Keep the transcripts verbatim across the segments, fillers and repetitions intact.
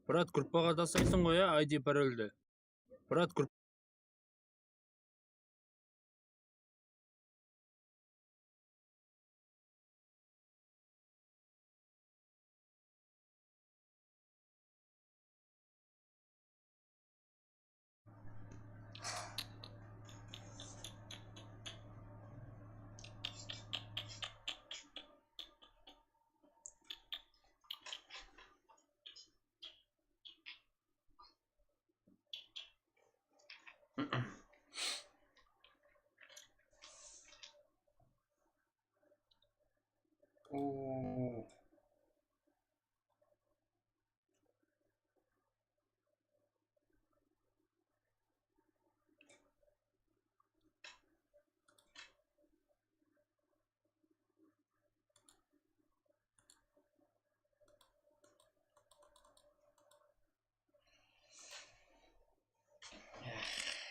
Brat, gruppaǵa taslaysıń ǵoy, ya, I D paroldi. Brat, grup- Oo.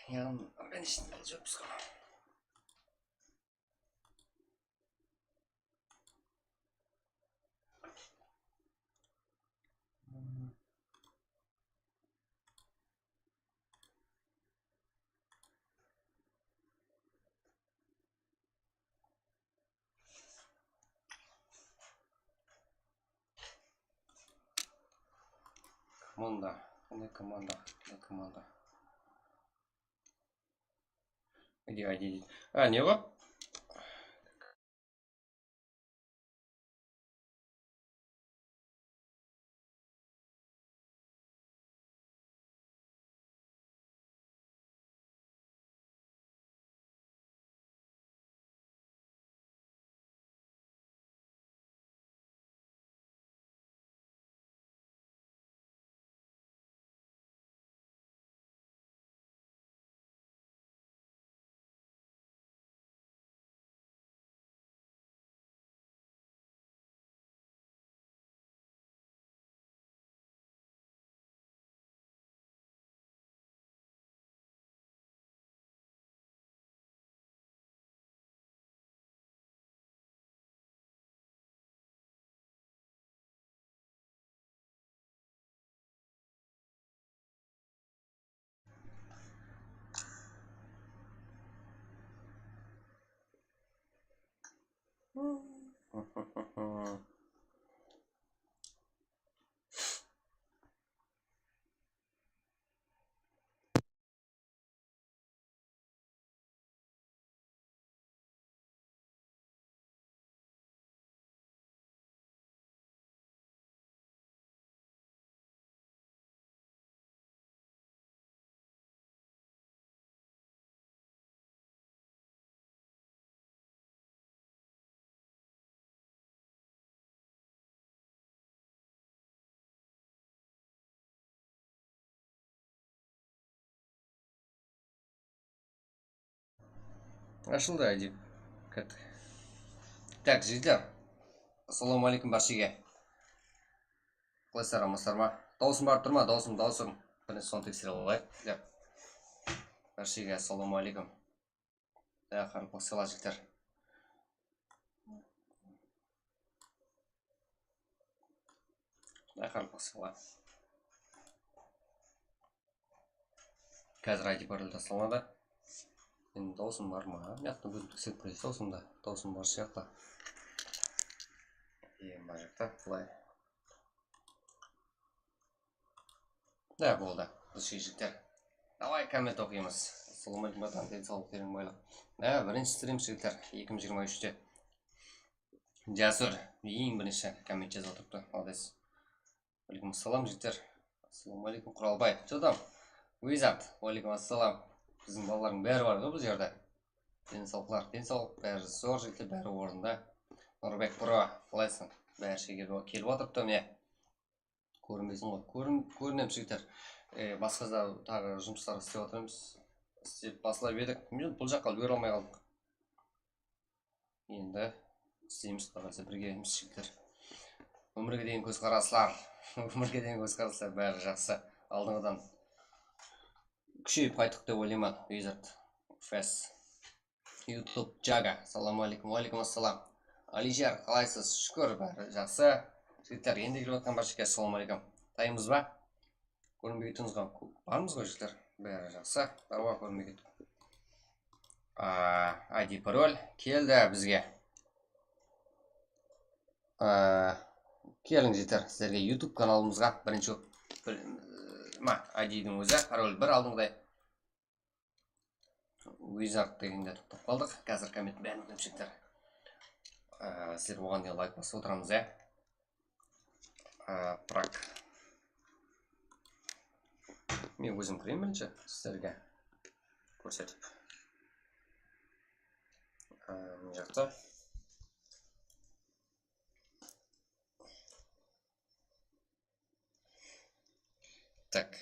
Yaǵın birinshi alıp júrippiz ǵo. Komanda. Qanday komanda? Qanday komanda? Ayde, ayde, ayde. A, ne bar? Ashıldı, Adib. Kirdik. Tak, jigitler. Assalawma aleykum bárshege. Qalaysızlar, amansızlar ma? Dawısım barıp tur ma? Dawısım, dawısım. Birinshi sonı teksere alayıq. Bárshege assalawma aleykum. Ya, qáráplasıńlar, jigitler. Ya, qáráplasıńlar. Házir I D parol taslanadı. Endi dawısım bar ma? Mıyaqta ózim tikselip kóreyik dawısımdı. Dawısım bar sıyaqlı. Em, mına jaqta, bılay. Da, boldı. Dúrıs, jigitler. Davay, komment oqıymız. Assalawma aleykum, bratan, densawlıq, tereń baylıq. Da, birinshi strim, jigitler, eki mıń jigirma úshte. Jasur, eń birinshi komment jazıp otırıptı. Molodec. Aleykum assalam, jigitler. Assalawma aleykum, Quralbay. Что там? Wizard, aleykum assalam. Biziń balalardıń bári bar ǵoy bul jerde. Densawlıqlar, densawlıq, bári zor, jigitler, bári ornında. Nurbek Pro, qalaysıń? Bári jege kelip atırıptı, mine. Kórinbeysiń ǵoy. Kórin-, kórinemiz, jigitler. E, basqa da taǵı jumıslar islep atırmız. Islep baslap edik. Bul jaqqa úlgere almay qaldıq. Endi isleymiz, Quday qálese, birgemiz, jigitler. Ómirge degen kózqaraslar. Ómirge degen kózqaraslar, bári jaqsı. Aldınǵıdan kúsheyip qayttıq dep oylayman, Wizard. Fes. YouTube, Jaga, assalawma aleykum. Wa aleykum assalam. Alijar, qalaysız? Shúkir, bári jaqsı. Jigitler, endi kelip atqan bárshege assalawma aleykum. Tayınbız ba? Kórinbey kettińiz ǵo. Barmız ǵo, jigitler. Bári jaqsı. Dawa, kórinbey kettik. A, I D parol keldi bizge. A, keliń, jigitler, sizlerge YouTube kanalımızǵa birinshi, bir, ma, I D-diń ózi, parol bir aldınǵıday. Wizard degende toqtap qaldıq. Házir kommentti bárin óqıyım, jigitler. A, sizler oǵan deyin layk basıp otıramız, ya. A, Prag. Men ózim kireyin birinshi sizlerge kórsetip. A, mına jaqta. Tak.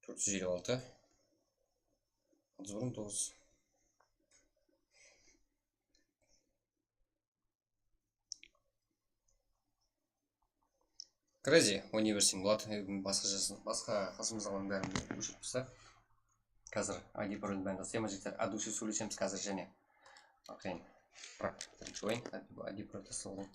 Tórt júz eliw altı. Otız bir on toǵız. Crazy, oynay bersin, Bolad. E, basqa jasın, basqa qasımızdaǵılardıń bárin óshirip tasla. Házir I D parolın bárin taslayman, jigitler. От души sóylesemiz házir jáne. Aqıyın. Biraq, birinshi oyın, I D parol taslaǵan.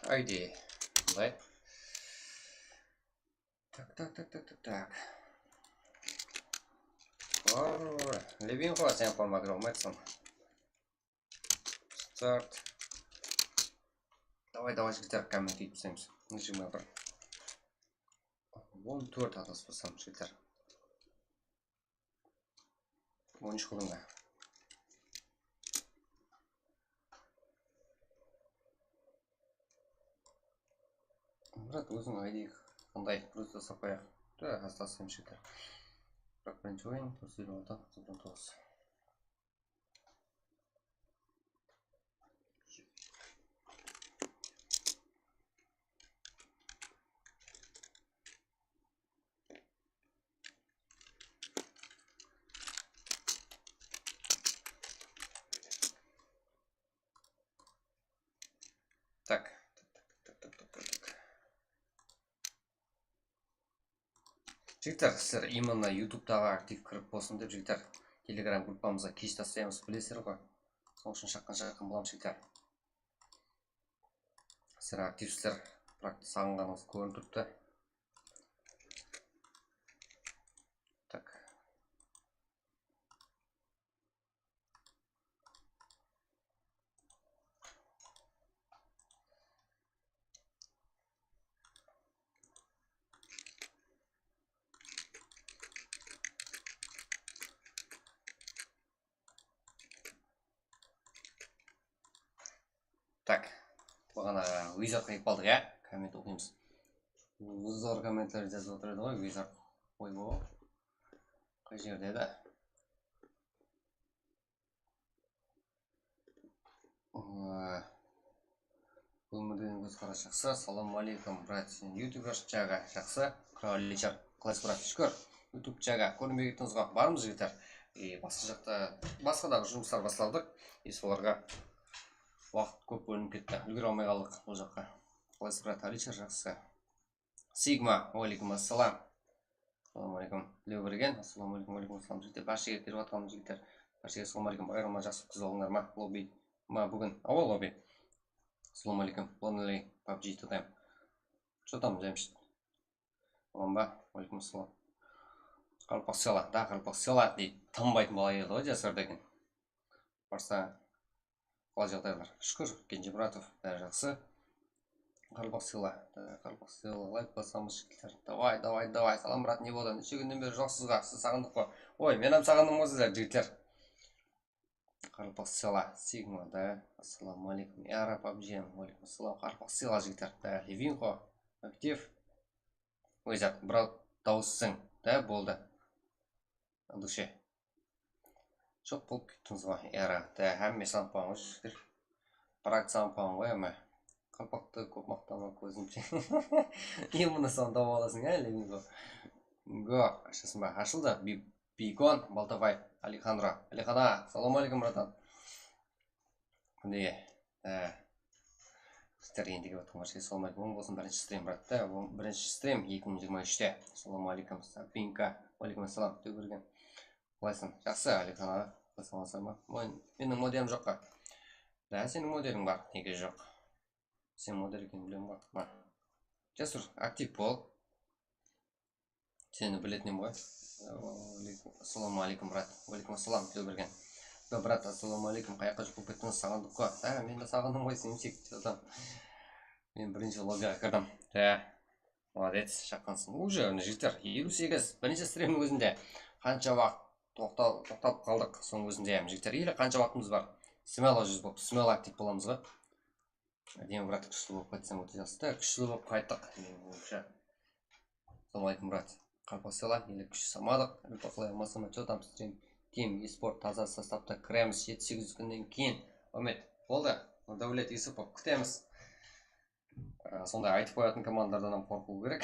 A, I D. Bılay. Tak, tak, tak, tak, tak, tak. Bar, Levin ǵo, sen forma kire almaysań. Start. Davay, davay, jigitler, komment etip taslaymiz. Jigirma bir. On tórt atas bolsam, jigitler. On úsh qıldıń ba? Murat, óziń I D qanday? Просто taslap qoyayıq. Tóre, házir taslaymiz, jigitler. Biraq birinshi oyın, tórt júz eliw altı, toqsan toǵız. Tak. Tak, tak, tak, tak, tak, tak. Jigitler, sizler именно YouTube-taǵı aktiv kirip bolsın dep, jigitler, Telegram gruppamızǵa keshte taslaymız, bilesizler ǵoy. Sonıń ushın shaqqan-shaqqan bolamız, jigitler. Sizler aktivsizler, biraq saǵınǵanıńız kórinip turıptı. Tak. Tak, baǵana Wizard qayıp qaldıq, ya? Komment oqıymız. Uzlar kommentler jazıp atır edi ǵoy, Wizard. Oy, o. Qay jerde edi? Ee, Ómirden kózqaras jaqsı. Assalamu aleykum, brat. Sen youtuber jaǵı jaqsı. Kralichar, klass, brat. Shúkir. YouTube jaǵı kórinbey kettińiz ǵo. Barmız, jigitler. E, basqa jaqta, basqa da bir jumıslar basladıq. E, solarǵa waqıt kóp bólinip ketti. Úlgere almay qaldıq ol jaqqa. Klass, brat, Alichar jaqsı. Sigma, waleykum assalam. Assalawma aleykum. Tilewbergen, assalawma aleykum, waleykum assalam. Jigitler, bárshege kelip atqan jigitler. Bárshege assalawma aleykum. Bayramlar jaqsı ótkizip aldıńlar ma? Lobby ma búgin? Awa, lobby. Assalawma aleykum. Lonely pabji tadaym. Что там, Джемшит? Aman ba? Waleykum assalam. Qaraqalpaq sıyla, da, qaraqalpaq sıyla deydi. Tanımaytın bala edi ǵoy, jaslarda eken. Barsa, qalay jaǵdaylar? Shúkir, Kenjemuratov, bári jaqsı. Qaraqalpaq sıyla, da, qaraqalpaq sıyla, layk basamız, jigitler. Davay, davay, davay. Salam, brat, ne boldı? Neshe kúnnen beri joqsız ǵa, sizdi saǵındıq ǵo. Oy, men hám saǵındım ǵo sizlerdi, jigitler. Qaraqalpaq sıyla, Sigma, da, assalawma aleykum. Yara, pabji, waleykum assalam. Qaraqalpaq sıyla, jigitler, da, Levinko, aktiv. Ózi-aq, biraq dawısıń, da, boldı. Dushe. Joq bolıp kettińiz ǵoy, Era. Da, hámme sanıp qoyǵan ǵoy, jigitler. Brak sanıp qoyǵan ǵoy, ama. Qalpaqtı kóp maqtama, kózimshe. Endi bunı sonda alasıń, á, Levinko. Go, ashasıń ba? Ashıldı. Bi-, Bikon, Baltabay, Alexandro. Alexandro, assalamu aleykum, bratan. Mine, e, Jigitler, endigi baǵdarlama. Assalawma áleykum. Oń bolsın, birinshi strim, brat, ta. Oń, birinshi strim eki mıń jigirma úshte. Assalawma áleykum, Sabinka. Wa áleykum assalam, Tóbirgen. Qalaysań? Jaqsı, Aliyxan aǵa. Qalaysań, asań ba? Oy, meniń modelim joqqa. Da, seniń modeliń bar, nege joq? Sen model ekenin bilem ǵoy. Jasur, aktiv bol. Seni biletin edim ǵoy. Assalawma áleykum, brat. Wa áleykum assalam, Tóbirgen. Da, brat, assalawma áleykum. Qayaqqa joq bolıp kettińiz, saǵındıq ǵoy. Há, men de saǵındım ǵoy, seni sek, adam. Men birinshi lobbiǵa kirdim. Há, molodec, shaqqansın. Uje, mine, jigitler, eliw segiz. Birinshi strimniń ózinde qansha waqıt toqta-, toqtalıp qaldıq, sonıń ózinde, jigitler. Ele qansha waqtımız bar? Smello júz bolıp, smello aktiv bolamız ǵoy. Ádemin, brat, kúshli bolıp qaytsań óte jaqsı da, kúshli bolıp qayttıq. Meniń oyımsha. Assalawma áleykum, brat. Qarpaq sela, ele kúsh usamadıq. Aqlay almasam, chё tam strim? Team eSport taza sostavda kiremiz jeti-segiz kúnnen keyin. Úmit, boldı. Dáwlet Yusupov, kútemiz. Á, sonday aytıp qoyatın komandalardan hám qorqıw kerek.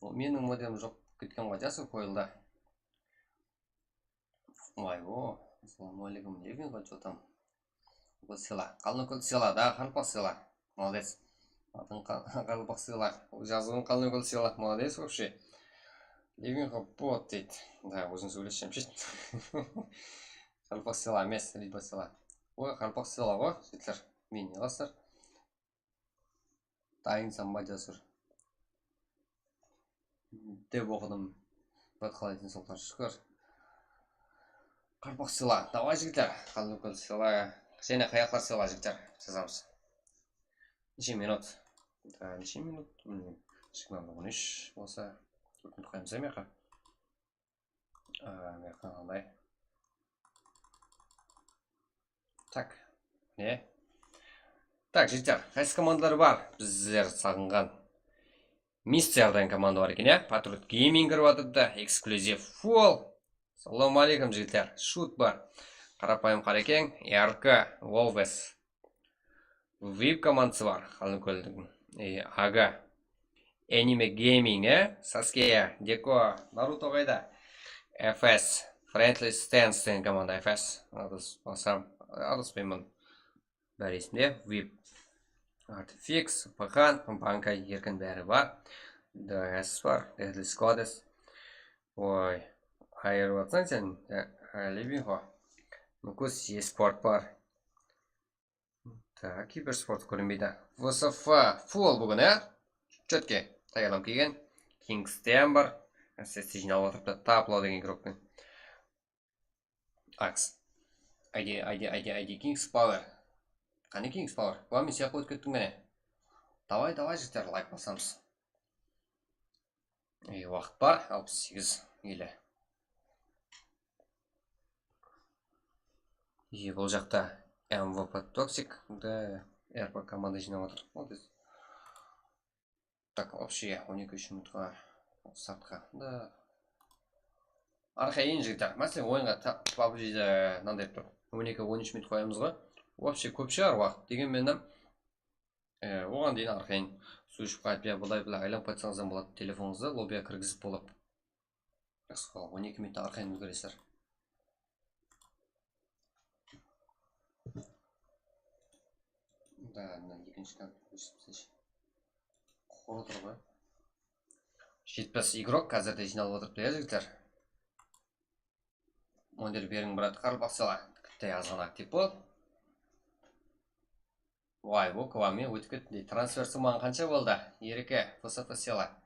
Meniń modelim joq ketken ǵoy, jasur qoyıldı. Vay, o, assalawma áleykum, Levin ǵoy, chё tam? Ǵoy, sela, qalın kól sela, da, qarpaq sela. Molodec. Atıń qa-, qarpaq sela. Jazıwıń qalın kól sela. Molodec вообще. Levin ǵoy, bot deydi. Da, óziń sóylessem shit. Qarpaq sela emes, Liba sela. Oy, qarpaq sela ǵoy, jigitler. Men ne qılsır? Dayınsań ba, jasur? Dep oqıdım. Brat, qalay, densawlıqlar? Shúkir. Qarpaq sela. Davay, jigitler. Qalın kól sela. Jáne qayaqlar sela, jigitler? Jazamız. Neshe minut? Da, neshe minut? Bilmeymen. Jigirma bir on úsh bolsa, tórt minut qoyamız, ya, mıyaqqa? Á, mıyaqqa qalay? Tak, ne? Tak, jigitler, qaysı komandalar bar? Bizler saǵınǵan Mister degen komanda bar eken, ya? Patriot Gaming kirip atırdı, eksklyuziv full. Assalawma áleykum, jigitler, shut bar. Qarapayım Qarekeń, R K, Wolves. Vip komandası bar, qalın kóldiń. E, Aga. Anime Gaming, e? Sasuke, Deko, Naruto qayda? F S, Friendly Stance degen komanda, F S. Adas-, basam, adaspayman. Bári esimde, Vip. Artifix, Paxan, Banka, Erkin, bári bar. D S bar, Deadly Squads. Oy, ayırıp atsań sen, e, e, Lebinxo. Nukus, eSport bar. Tak, kibersport kórinbeydi. V S F full búgin, á? Chotke, tayarlanıp kelgen. Kingston bar. Sesti jıynap atırıptı. Taplo degen igroktıń. Aks. I D, I D, I D, I D, Kings Power. Qáne Kings Power? Wa, men sıyaqqa ótip kettim, mine. Davay, davay, jigitler, layk basamız. E, waqıt bar, alpıs segiz ele. E, bul jaqta M V P Toxic, da, R P komanda jıynap atır. Молодец. Tak, вообще, on eki úsh minutqa startqa. Da. Arqayın, jigitler. Máselen, oyınǵa ta-, pabjide mınanday etip tur. On eki, on úsh minut qoyamız ǵoy. Вообще, kóp shıǵar waqıt. Degen menen, E, oǵan deyin arqayın suw iship qaytıp, ya, bılay-bılay aylanıp qaytsańız da boladı. Telefonıńızdı lobbiga kirgizip boladı. Qısqa, on eki minutta arqayın úlgeresizler. Da, mına ekinshi kompyuter óship tastayınshı. Qurı tur ǵoy. Jetpis igrok házirde jıynalıp otırıptı, ya, jigitler. Model beriń, brat, qarpaq sela. Kitte azǵana aktiv bol. Vay, bu Kvame ótip ketti deydi. Transfer summań qansha boldı? Ereke, P S P sela.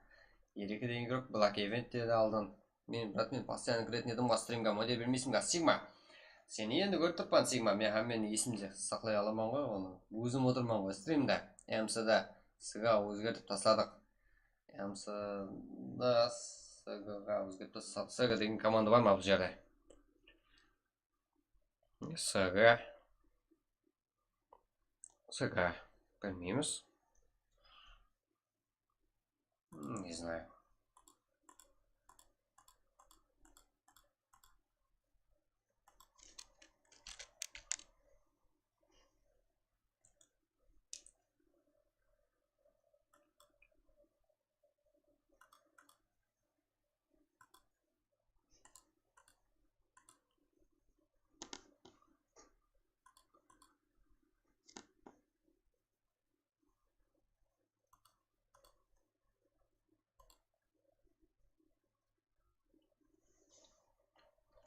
Ereke degen igrok, Black Event dedi aldın. Men, brat, men постоянно kiretin edim ǵoy strimge, model bermeysiń be, Sigma. Seni endi kórip turıppan, Sigma. Men hámmeni esimde saqlay alaman ǵoy onı. Ózim otırman ǵoy strimde. M S D, S G A ózgertip tasladıq. M S D, S G A ózgertip tasladıq. S G A degen komanda bar ma bul jerde? S G A. S G A. Bilmeymiz. Не знаю.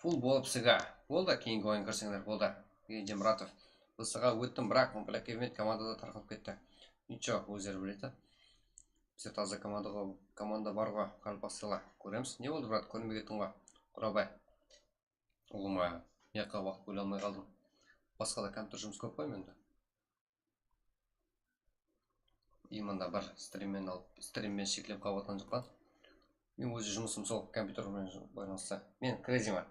Bul bolıp sizge. Boldı, keyingi oyın kirseńler boldı. Genjemuratov. Bısıǵa óttim, biraq Black Event komandada tarqalıp ketti. Nicho, ózleri biledi. Bizde taza komanda, komanda bar ǵo, Kalpastılar. Kóremiz. Ne boldı, brat? Kórmey kettiń ǵo, Qurabay. Ulıwma, mıyaqqa waqıt bóle almay qaldım. Basqa da kompyuter jumıs kóp ǵoy mende. I mında bir strimmen alıp, strimmen sheklenip qalıp atırǵan joqpan. Men ózi jumısım sol kompyuter menen baylanıslı. Men Crazyman.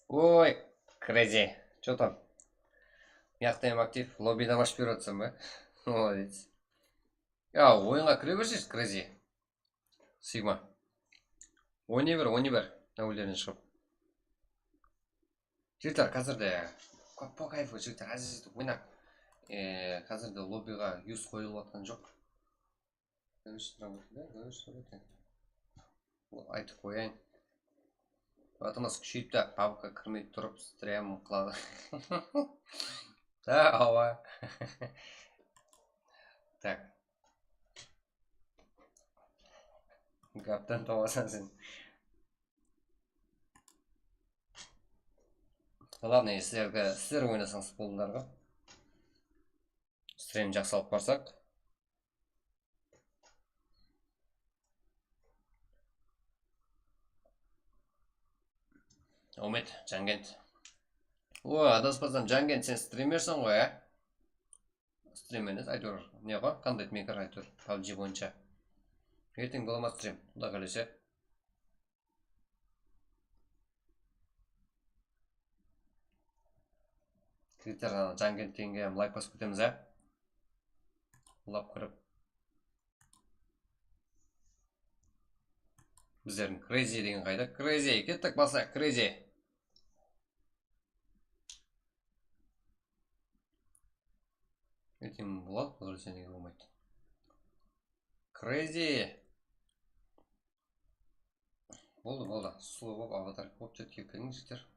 Oy, Crazy. Что там? Mıyaqta em aktiv, lobbiden ashıp jiberip atırsań ba? Молодец. Ya, oyınǵa kire bershesi, Crazy. Sigma. Oynay ber, oynay ber. Náwillerden shıǵıp. Jigitler, házirde kó-, по кайфу, jigitler, ázizdi oynap. E, házirde lobbiǵa yus qoyılıp atqan joq. Góreshtiremen, góreshtiremen. Aytıp qoyayın. Atımız kúsheyip te, pabqa kirmey turıp, strem qıladı. Da, awa. Tak. Gápten tawasań sen. Ладно, sizlerge, sizler oynasańız boldılar ǵo. Strem jaqsı alıp barsaq. Umet, Jangent. O, adaspasań, Jangent, sen strimersań ǵoy, á? Stremer emes, áytewir, ne ǵo, контент-мейкер, áytewir, PUBG boyınsha. Erteń bola ma strem, Quday qálese. Jigitler, ana, Jangent degenge layk basıp ketemiz, á? Lap kirip. Bizlerdiń Crazy degen qayda? Crazy, kettik, baslayıq, Crazy. Erteń boladı, qudıretse nege bolmaydı? Crazy. Boldı, boldı. Sulıw bolıp, avatar bolıp, chatke kiriń, jigitler.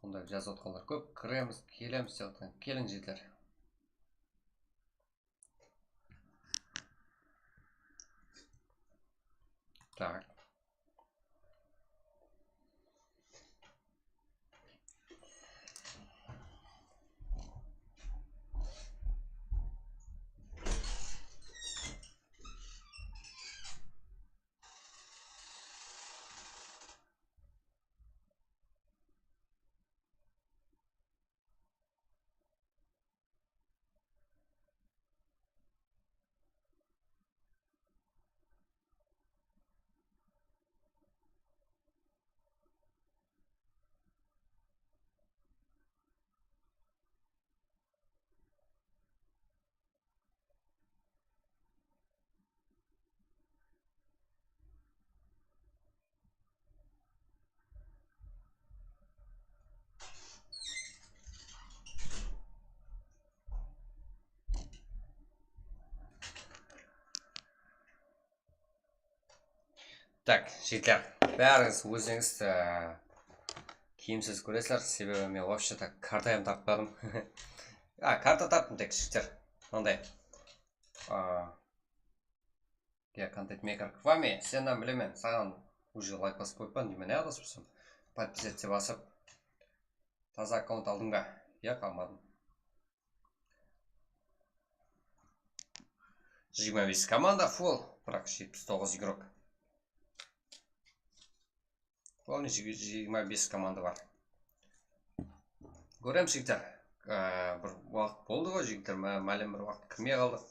Bunday jazıp atqanlar kóp. Kiremiz, kelemiz dep atqan. Keliń, jigitler. Так. Так, jigitler, bárińiz ózińiz, e, kiyimsiz kóresizler, sebebi men вообще так karta hám tappadım. A, karta taptım tek, jigitler. Mınday. A, ya, контент-мейкер Kvami, sen hám bilemen, saǵan уже layk basıp qoyıppan, deymen, ya, adasıp tursam. Подписаться basıp. Taza akkaunt aldıń ba? Yaq, almadım. Jigirma bes komanda full, biraq jetpis toǵız igrok. Главный, jigi-, jigirma bes komanda bar. Kóremiz, jigitler. Ee, bir waqıt boldı ǵoy, jigitler, má-, málim bir waqıt kirmey qaldı.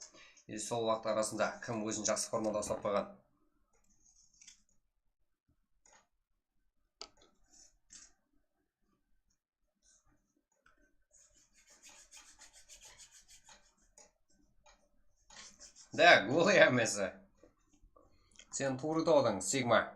E, sol waqıt arasında kim ózin jaqsı formada uslap qoyǵan? Да, голый hám esi. Sen tuwrı tawdıń, Sigma.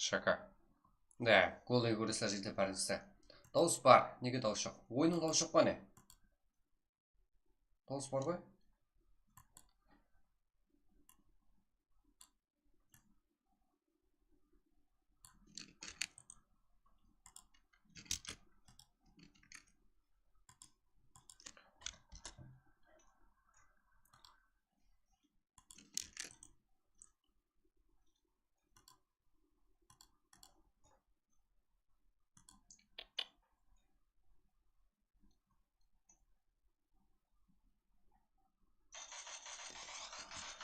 Shaka. Da, golday kóresizler jigitler bárińizdi. Dawıs bar. Nege dawıs joq? Oyınnıń dawısı joq pa ne? Dawıs bar ǵoy.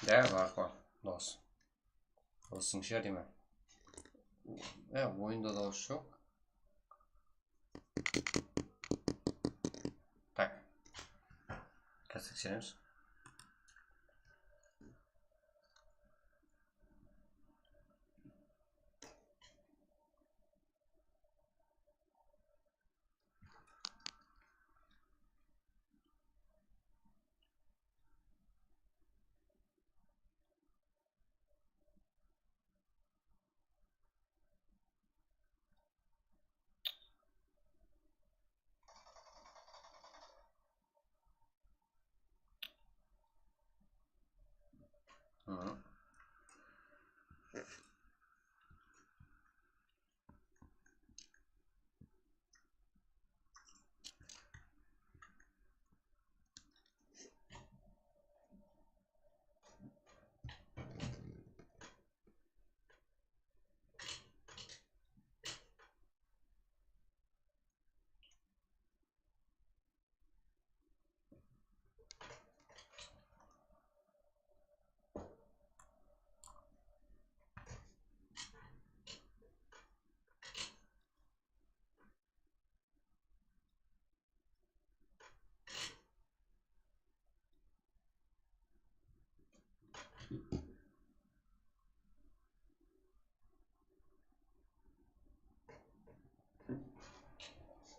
Da, bar ǵoy, dos. Dosıń shı deymen. E, oyında dawıs joq. Tak. Házir tekseremiz. Hı.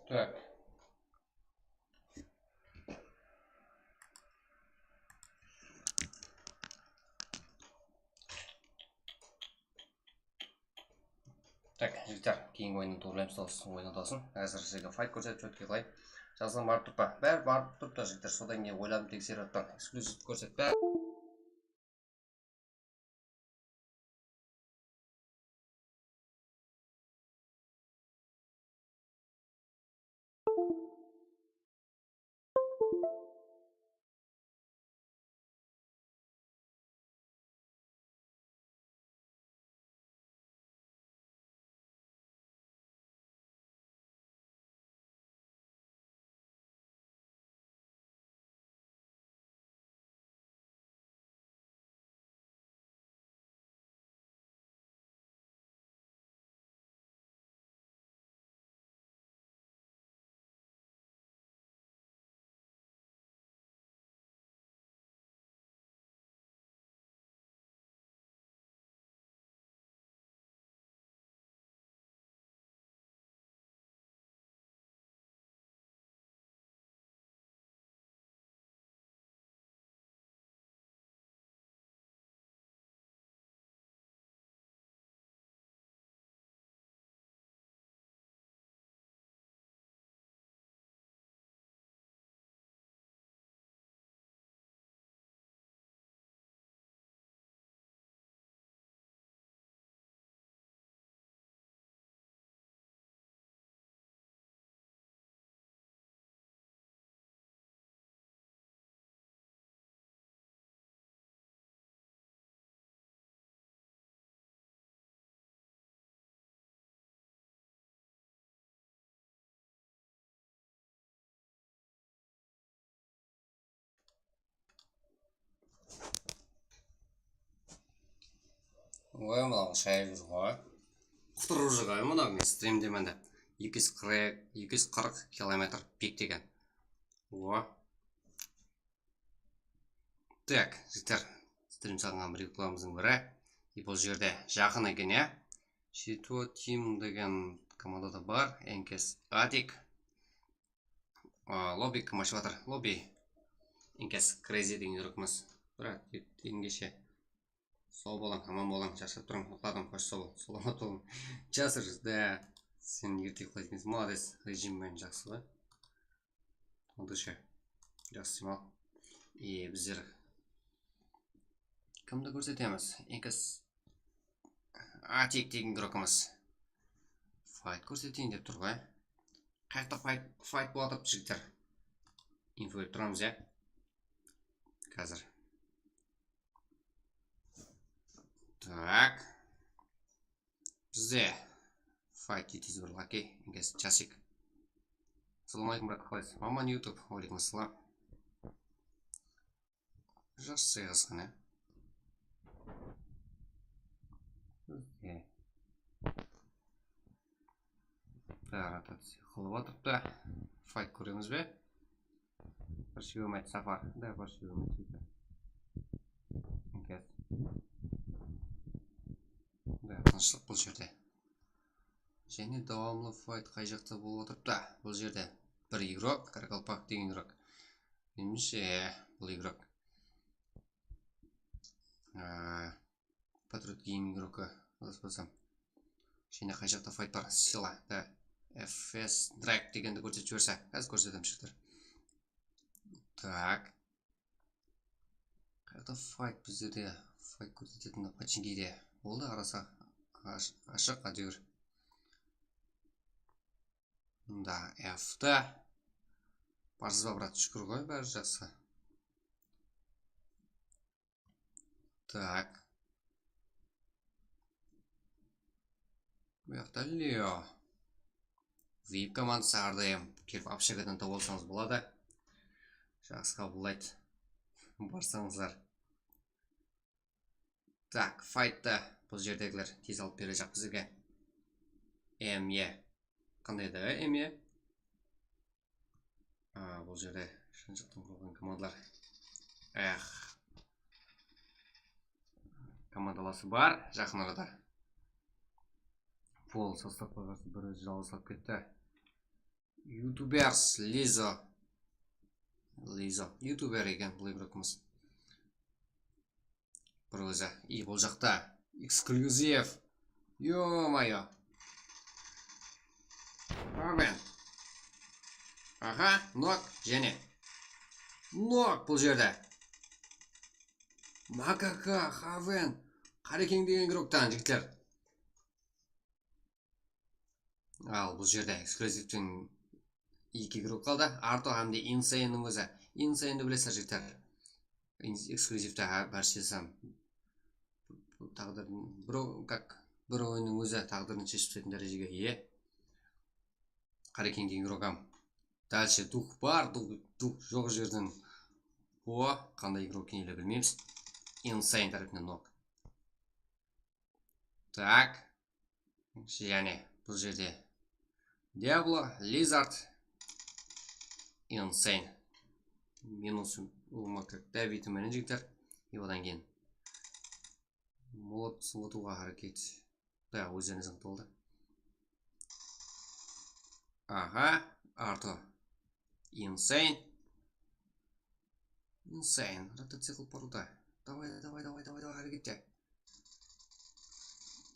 Tak. Tak, jigitler, keyingi oyındı tuwrılaymız, dosıń oynadı olsın. Házir sizlerge fayt kórsetip, chotkiy qılay. Jazılǵan barıp turıp pa? Bári barıp turıptı, jigitler. Sodan keyin oyladım, tekserip atırman. Eksklyuziv kórsetpe. Oy, mınaw shayıp júr ǵoy. Qutırıp júr ǵoy, mınaw men strimdemen dep. Eki júz qırq, eki júz qırq kilometr biyiktegen. O. Tak, jigitler, strim salǵan bir reklamamızdıń biri. E, bul jerde jaqın eken, ya. Shito Team degen komandada bar, Enkes Adik. A, lobby kim ashıp atır? Lobby. Enkes Crazy degen júrikmiz. Brat, engeshe. Saw bolıń, aman bolıń, jaqsılap turıń, uyqıladım, xosh saw bol, salamat bolıń. Jasır, da, sen erte uyqılaydı ekenseń, молодец, rejim menen jaqsı ǵoy. Aldısha, jaqsı dem al. E, bizler kimdi kórsetemiz? Enkes Atik degen igrokımız. Fight kórseteyin dep tur ǵoy. Qayaqta fight, fight bolıp atırıptı, jigitler. Info berip turamız, ya. Házir. Tak. Bizde fight etemiz bir laki, enkes Jasik. Assalawma aleykum, brat, qalaysız? Maman YouTube, wa aleykum assalam. Jaqsı, jaqsı ǵana. Bizde. Rotaciya qılıp atırıptı. Fight kóremiz be? Bir shewem ayt, Safar. Da, bir shewem ayt. Enkes. Da, tınıshlıq bul jerde. Jáne dawamlı fight qay jaqta bolıp atırıptı? Bul jerde bir igrok, Qaraqalpaq degen igrok. Menimshe, bul igrok. Aa, Patriot Gaming igrokı, azaspasam. Jáne qay jaqta fight bar? Sila, da. F S Drag degendi kórsetip jiberse. Házir kórsetemen, jigitler. Tak. Qayaqta fight bizlerde? Fight kórsetetin Pochinkiде. Boldı, arası ash-, ashıq, ájewir. Mında F-ta. Barsız ba, brat? Shúkir ǵoy, bári jaqsı. Tak. Bu jaqta Leo. Vip komandası hár dayım kelip, общагаdan tawıp alsańız boladı. Jaqsı qabıllaydı. Barsańızlar. Tak, faytta bul jerdegiler tez alıp berejaq bizlerge. M E. Qanday edi, M E? A, bul jerde shınshıqtan qurılǵan komandalar. Ex. Komandalası bar, jaqın arada. Pol, sostavqa qarsı bir ózi jalǵız qalıp ketti. Youtubers, Lizo. Lizo. Youtuber eken bul igrokımız. Bir ózi. I, bul jaqta. Eksklyuziv. Ё-моё. Haven. Aha, nok, jáne. Nok bul jerde. Makaka, Haven. Qarekeń degen igroktan, jigitler. Al, bul jerde ekskluzivten eki igrok qaldı. Arto hám de Insaneniń ózi. Insanedi bilesizler, jigitler. In-, ekskluzivte, ha, bárshesi. Bul táǵdirdiń bir o-, как, bir oyınnıń ózi táǵdirin sheship taslaytuǵın dárejege iye. Qarekeń degen igrok hám. Dálshe duh bar, duh, duh joq jerden. O, qanday igrok eken ele bilmeymiz. Insane tárepinen nok. Tak. Jáne bul jerde Diablo, Lizard, Insane. Minus ulıwma как давить menen, jigitler. E, odan keyin molot sıńǵıtıwǵa háreket. Da, ózlerine sıńǵıtıp aldı. Aha, Arto. Insane. Insane, rotacikl poruldı. Davay, davay, davay, davay, davay, háreket et.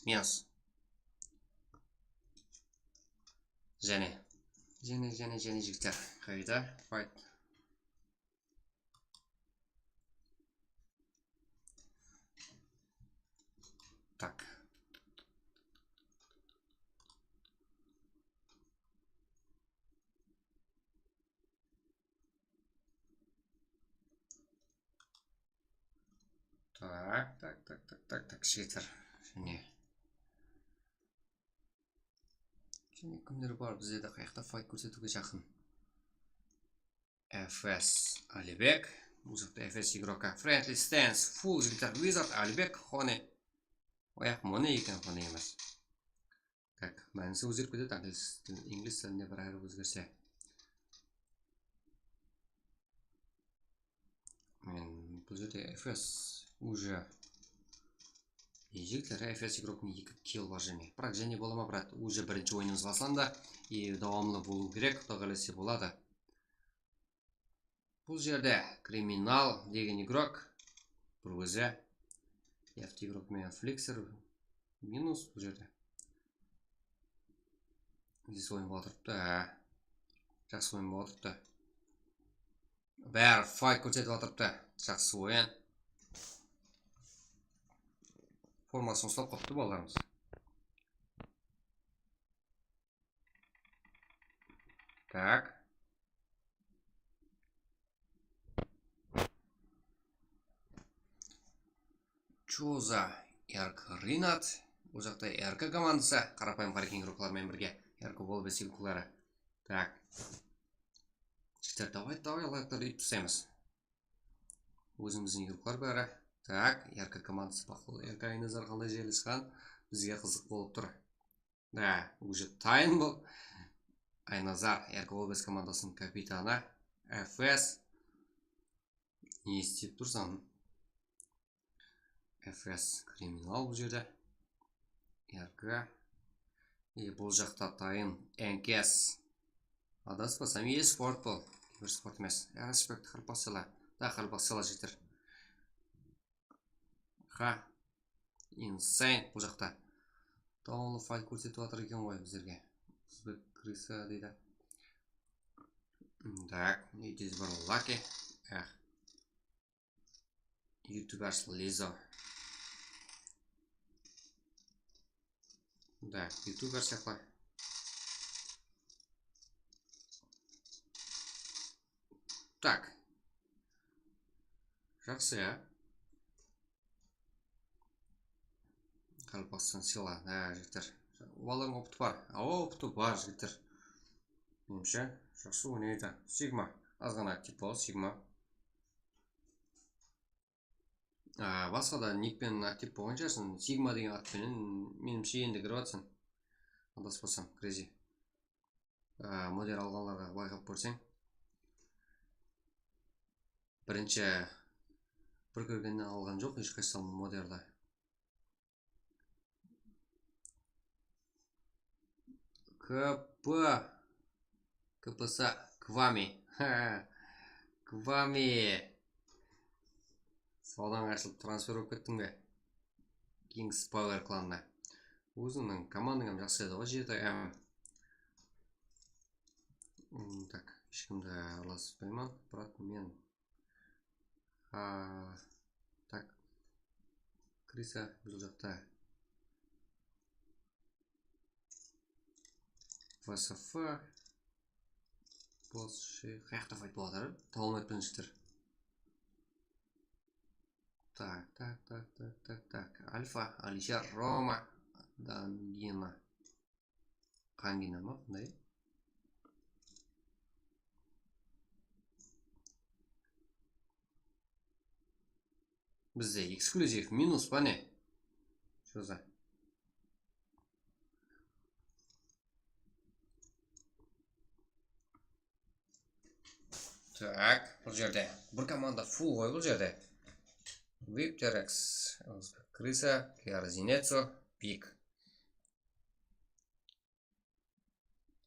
Minus. Jáne. Jáne, jáne, jáne, jigitler. Qayda? Fight. Tak. Tak, tak, tak, tak, tak, tak, jigitler. Jáne. Jáne kimler bar bizlerde, qayaqta fight kórsetiwge jaqın? F S Alibek. Bul jaqta F S igroka. Friendly stance. Full, jigitler. Wizard Alibek. Hone. Oyaq Mone eken, Hone emes. Tak, mánisi ózgerip ketedi, inglis til-, inglis tilinde bir hárip ózgerse. Men bul jerde F S уже. E, jigitler, F S igroktıń eki kill bar jáne. Biraq jáne bola ma, brat? Уже birinshi oyınımız baslandı. E, dawamlı bolıw kerek, Quday qálese boladı. Bul jerde Kriminal degen igrok. Bir ózi. Left игрок menen Flixer. Minus bul jerde. Здесь oyın bolıp atırıptı. Há. Jaqsı oyın bolıp atırıptı. Bári fight kórsetip atırıptı. Jaqsı oyın. Formasın uslap qaptı balalarımız. Tak. Choza, R K Rinat. Bul jaqta R K komandası, qarapayım Hariken igroklar menen birge. R K Volbes igrokları. Tak. Jigitler, davay, davay, layklardı úyip taslaymız. Ózimizdiń igroklar bári. Tak, R K komandası baqlaw. R K Aynazar qalay jaylasqan? Bizge qızıq bolıp tur. Da, уже tayın bul. Aynazar, R K Volbes komandasınıń kapitanı. F S. Ne istep tursań? F S kriminal bul jerde. R K. E, bul jaqta tayın N K S. Adaspasam, e-sport bul. Kibersport emes. Respekt, qaraqalpaqsala. Da, qaraqalpaqsala jigitler. Ha. Insane bul jaqta. Tawlı fight kórsetip atır eken ǵoy bizlerge. Uzbek krısa deydi. Так, it is bir lucky. Eh. Youtuber Lizo. Да, youtuber sıyaqlı. Так. Jaqsı, ya. Qaraqalpaqstan sıyla, há, jigitler. Olardıń opıtı bar. Awa, opıtı bar, jigitler. Menimshe, jaqsı oynaydı. Sigma. Azǵana aktiv bol, Sigma. Á, basqa da nik penen aktiv bolǵan shıǵarsıń. Sigma degen at penen, menimshe, endi kirip atırsań. Adaspasam, Crazy. Á, model alǵanlarǵa bayqap kórseń. Birinshi bir kórgennen alǵan joq hesh qaysı modeldi. K P, K P S, Kvami. Kvami. Sawdań ashılıp transfer bolıp kettiń be? Kings Power klanına. Ózińniń komandań hám jaqsı edi ǵoy, jeti M. Hmm, tak, hesh kimdi aralaspayman, brat, men. Ha, tak. Krisa bul jaqta. V S F. Boss, qayaqta fight boladı? Tawılmaydı birinshi tur. Tak, tak, tak, tak, tak, tak. Alfa, Alisher, Roma, Dangina. Qangina ma, qanday? Bizde eksklyuziv minus pa ne? Что за? Так, bul jerde bir komanda full ǵoy bul jerde. Vipterex, Krisa, Kiara Zinetsu, Pik.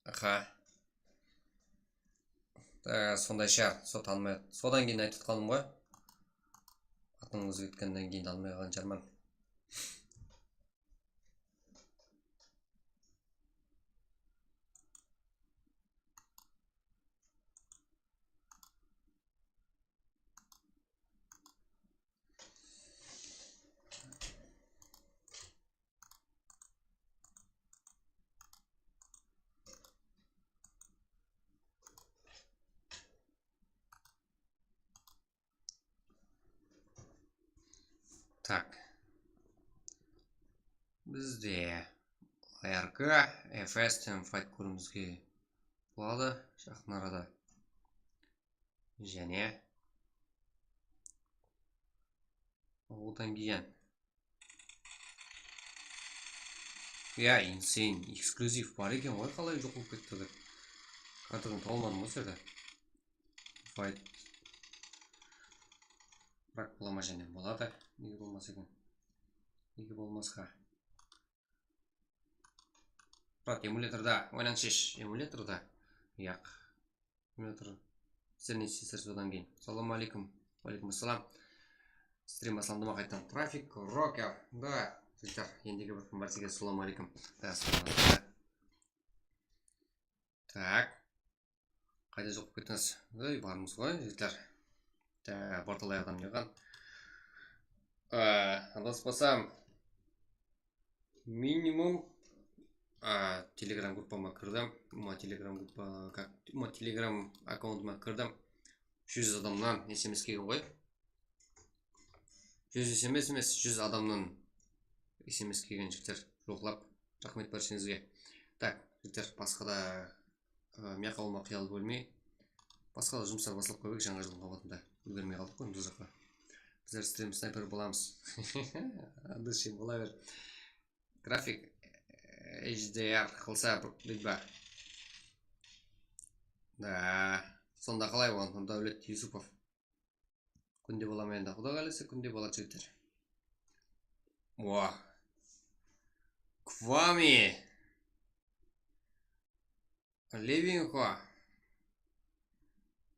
Aha. Da, sonday shıǵar, sol tanımay. Sodan keyin aytıp atqanım ǵoy. Atın ózgertkennen keyin tanımay qalǵan shıǵarman. Tak. Bizde R K, F S ten fight kóriwimizge boladı jaqın arada. Jáne odan keyin. Ya, insane, eksklyuziv bar eken ǵoy, qalay joq bolıp ketti dep. Kartadan tawalmadım ǵoy sol jerde. Fight. Biraq bola ma jáne? Boladı. Nege bolmas eken? Nege bolmasqa? Brat, emulyatorda oynań shesh, emulyatorda. Yaq. Emulyator. Sizler ne isteysizler sodan keyin? Assalamu aleykum. Wa aleykum assalam. Strim baslandı ma qaytadan? Traffic Rocker. Da, jigitler, endigi bir mártege assalamu aleykum. Da, assalamu. Tak. Qayda joq bolıp kettińiz? Ey, barmız ǵoy, jigitler. Da, portal ayaqtan ne qılǵan? Aa, adaspasam, minimum, a, Telegram gruppama kirdim. Uma Telegram gruppa, как, uma Telegram akkauntıma kirdim. Júz adamnan S M S kelgen ǵoy. Júz S M S emes, júz adamnan S M S kelgen, jigitler, joqlap. Raxmet bárshenińizge. Tak, jigitler, basqa da, a, mıyaqqa ulıwma qıyal bólmey. Basqa da jumıslar baslap qoyıp edik jańa jıldıń qabatında. Úlgermey qaldıq ǵoy bul jaqqa. Bizler strim snayper bolamız. Dúshe bola ber. Grafik, e, H D R qılsa, bir, bir bar. Da, sonda qalay oǵan, Dáwlet Yusupov? Kúnde bolaman endi, Quda qálese, kúnde boladı, jigitler. Oa. Kvami. Levinxo.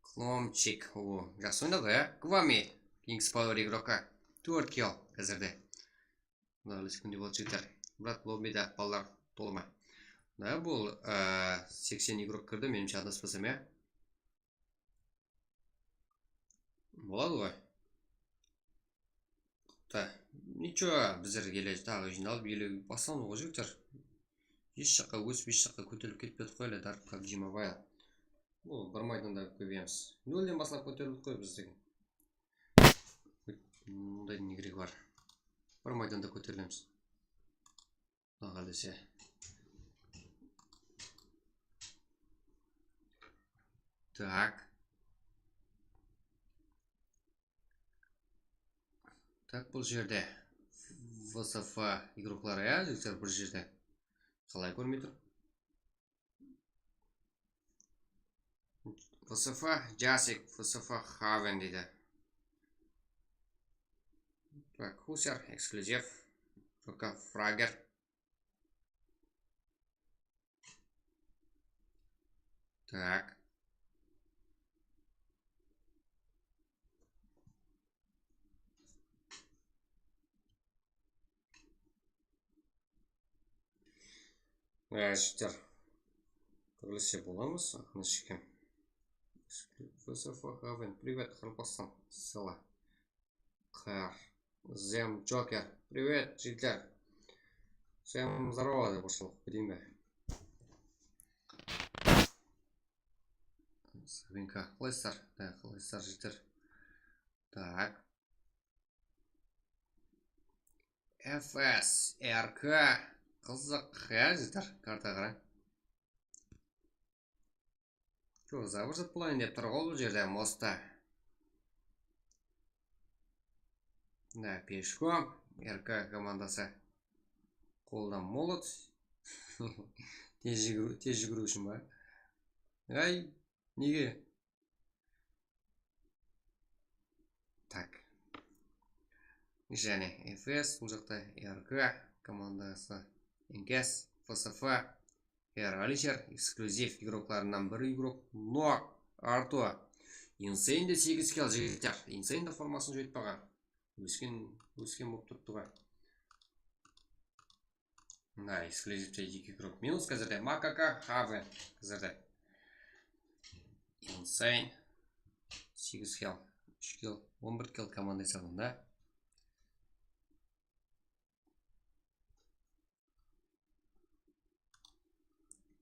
Klomchik. O, jaqsı oynadı, ya. Kvami. Kings Power igroka. Tórt kill házirde. Quda qálese, kúnde boladı, jigitler. Brat, lobbida balalar tolıma. Da, bul, e, seksen igrok kirdi, menimshe, adaspasam, ya. Boladı ǵoy. Ta, nicho, bizler ele taǵı jıynalıp ele baslandı ǵoy, jigitler. Hesh jaqqa ósip, hesh jaqqa kóterilip ketpedik ǵoy ele, Dark pabji Mobile. Bul bir maydanda kóbeyemiz. Nolden baslap kóterildik ǵoy biz degen. Mınday negrek bar. Bir maydanda kóterilemiz. Quda qálese. Tak. Tak, bul jerde V S F igrokları, ya, jigitler, bir jerde. Qalay kórmey tur? V S F Jasik, V S F Haven deydi. Tak, Husar, ekskluzif. Roka Frager. Tak. Jigitler, kórilise bolamız, aqını shekem. V S F Haven, привет, Qaraqalpaqstan, sela. Qar. Zem Joker, привет, jigitler. Всем здорово dep, orısша oqıp keteyin be? Sabinka, qalaysızlar? Da, qalaysızlar, jigitler? Tak. F S R K. Qızıq, ya, jigitler, karta qarań. Jol, zabırsat bolayın dep tur ǵoy bul jerde, mosta. Da, Peshkom, R K komandası. Qolda molot. Tez júgiriw, tez júgiriw ushın ba? Ay, nege? Tak. Jáne F S, bul jaqta R K komandası, N K S, F S F, R Alisher, ekskluzif igroklarınan bir igrok, Nok, Arto. Insane de segiz kill, jigitler. Insane de formasın joytpaǵan. Ósken, ósken bolıp turıptı ǵoy. Mına, ekskluzivte eki igrok minus házirde. Makaka Haven házirde. Insane. Segiz kill, úsh kill, on bir kill komanda esaplanda da.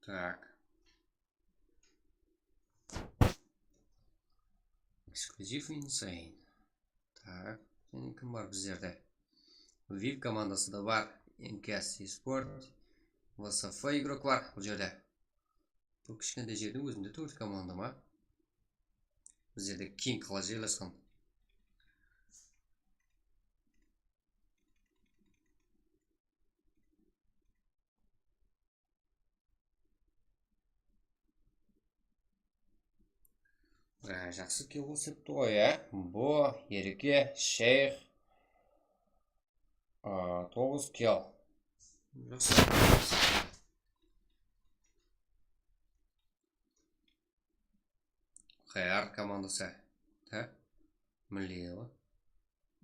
Tak. Exclusive Insane. Tak, jáne kim bar bizlerde? Viv komandası da bar. N K S Esport. V S F igrok bar bul jerde. Bul kishkentay jerdiń ózinde tórt komanda ma? Bizlerde keń qala jaylasqan. Á, jaqsı kill qılıp septi ǵoy, á. Bu, Erke, Sheyx, a, toǵız kill. Jaqsı. Q R komandası. Há? Milliy ǵoy.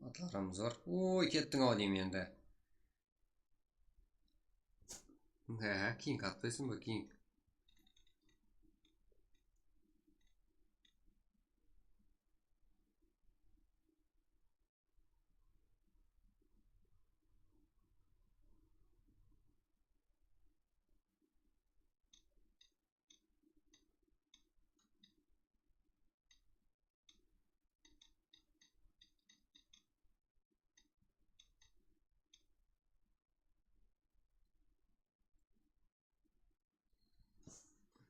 Atlarımız bar. Oy, kettiń-aw deymen endi. Há, King atpaysań ba, King?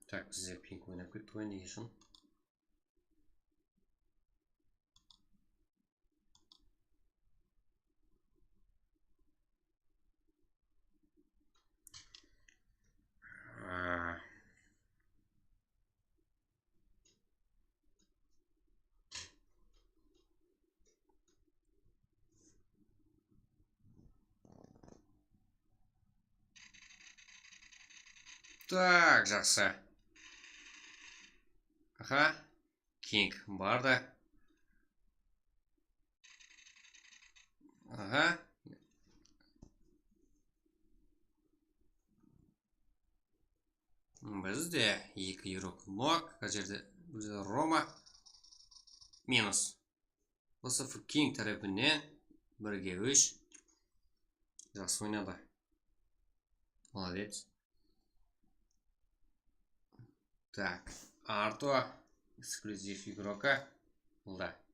Tak, bizde Pink oynap ketti ǵoy, nege ushın? Tak, jaqsı. Aha. King bardı. Aha. Bizde eki yurok nok. Házirde bizde Roma. Minus. Vsf King tárepinen birge úsh. Jaqsı oynadı. Молодец. Tak. Arto. Эксклюзив игрока. Bılda.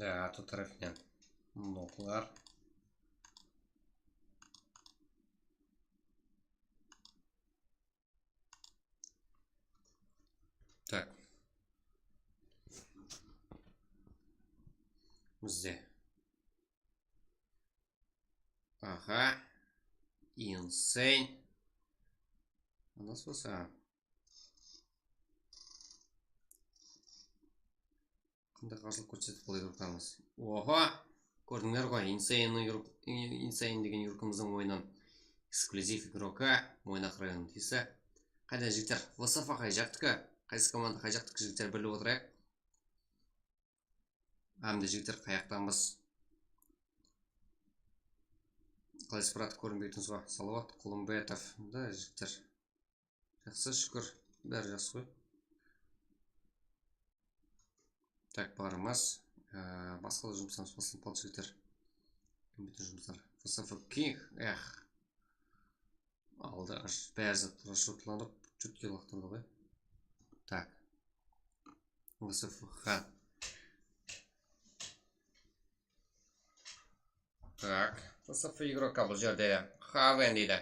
Da, Arto tárepinen noklar. Tak. Bizde. Aha. Insane. Nasıl bolsa? Qanday qarjılıq kórsetip boladı yurıqlarımız? Oho! Kórdińler ǵoy, Insane yurıq, Insane degen yurıqımızdıń oyının. Эксклюзив игрока, Moynaq rayonı tiyisli. Qayda jigitler? Vsf qay jaqtiki? Qaysı komanda qay jaqtiki, jigitler, bilip otırayıq. Hám de jigitler, qayaqtanbız? Qalay, brat, kórinbey turıńız ba? Salawat Qulımbetov. Da, jigitler. Jaqsı, shúkir. Bári jaqsı ǵoy. Tak, barımız. Á, basqa da jumıslarımız baslanıp qaldı, jigitler. Kompyuter jumısları. Vsf King. Ex. Aldı, bári zat расчётlanıp, чётко laqtırdı ǵoy. Tak. Vsf Xan. Tak, Vsf igrok bul jerde Haven deydi.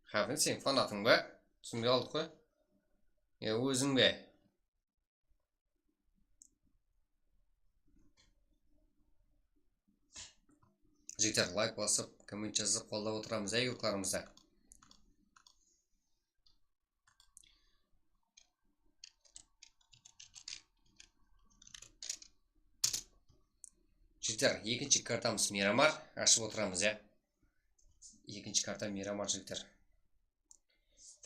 Haven, sen fanatıń ba? Túsinbey qaldıq ǵoy. E, óziń be? Jigitler, layk basıp, komment jazıp, qollap otıramız, á, igroklarımızdı. Jigitler, ekinshi kartamız Miramar, ashıp otıramız, ya. Ekinshi karta Miramar, jigitler.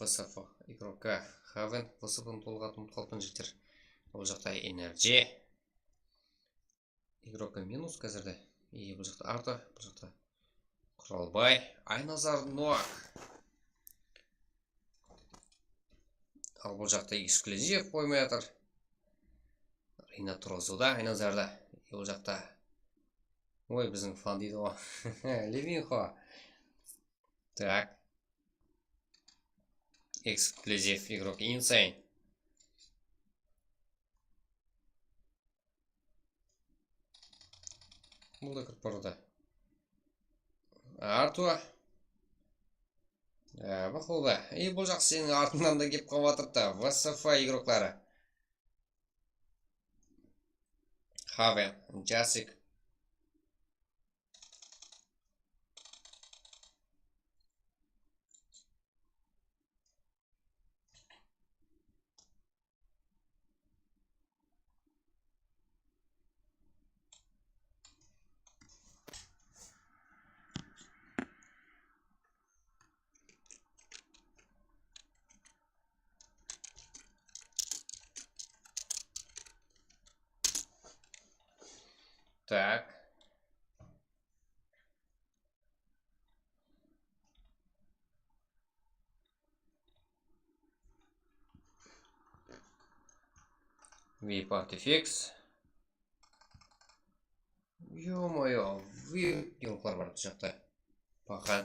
Vsf igroka Haven, Vsf-nı tolıq atın umıtıp qalıppan, jigitler. Bul jaqta Energy. Igroka minus házirde. I bul jaqta Arto, bul jaqta Quralbay, Aynazar Noak. Al bul jaqta eksklyuziv qoymay atır. Rinat Rozoda, Aynazarda. I bul jaqta. Oy, biziń fan deydi ǵoy. Levinxo. Tak. Eksklyuziv igrok Insane. Bul da kirip bardı. Artua. Á, baqıwda. Ey, bul jaqsı seniń artıńnan da kelip qalıp atırıptı. V S F igrokları. Haven, Jasik. Так. Vip artifix. Ё-моё, vip yonqlar bar bul jaqta. Paxan.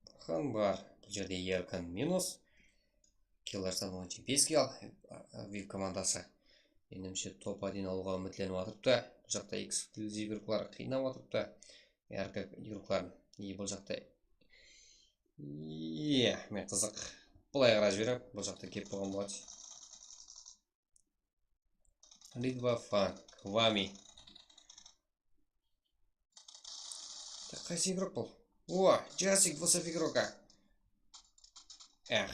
Paxan bar. Bul jerde Erkin minus. Killersan on bes kill, vip komandası. Menimshe top один alıwǵa úmitlenip atırıptı. Bul jaqta eksklyuziv igroklar qıynap atırıptı. R K igrokların. E, bul jaqta. Iye, men qızıq. Bılay qaray jiberip, bul jaqta kelip turǵan boladı. Litva Fan, Kvami. Qaysı igrok bul? O, Jasik, V S F igroka. Eh.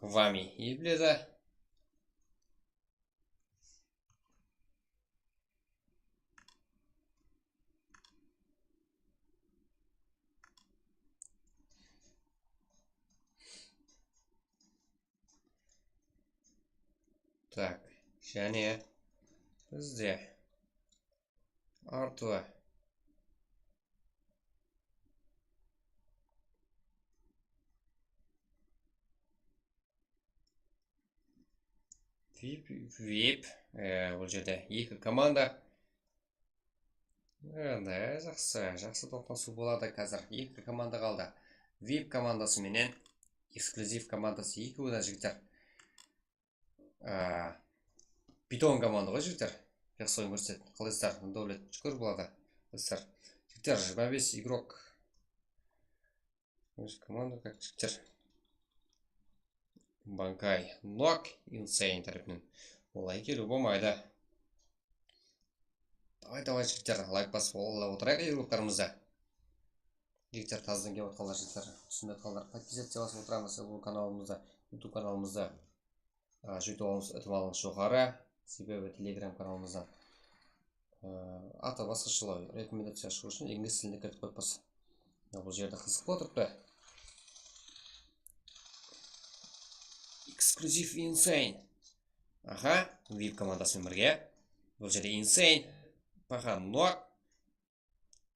Kvami, ebleda. Tak, jáne bizde Artua. Vip, vip, e, bul jerde eki komanda. Endi jaqsı, jaqsı toqtasıw boladı házir. Eki komanda qaldı. Vip komandası menen eksklyuziv komandası, ekewi de jigitler. Á, Piton komanda ǵoy, jigitler. Jaqsı oyın kórsetedi. Qalasızlar, Davlet, shúkir boladı. Qalasızlar. Jigitler, jigirma bes igrok. Óz komanda, как, jigitler. Bankay, Nok, Insane tárepinen. Olay keliw bolmaydı. Davay, davay, jigitler, layk basıp, ola otırayıq, igroklarımızdı. Jigitler, tazadan kelip atqanlar, jigitler, túsinip atqanlar, podpisаться basıp otıramız bul kanalımızda, YouTube kanalımızda. Á, júytip alıwıńız itimallıǵıńız joqarı, sebebi Telegram kanalımızdan, á, atı basqashalaw, rekomendaciya shıǵıw ushın inglis tilinde kiritip qoyıppız. Mına bul jerde qızıq bolıp turıptı. Eksklyuziv Insane. Aha, vip komandası menen birge. Bul jerde Insane, Paxan Nok,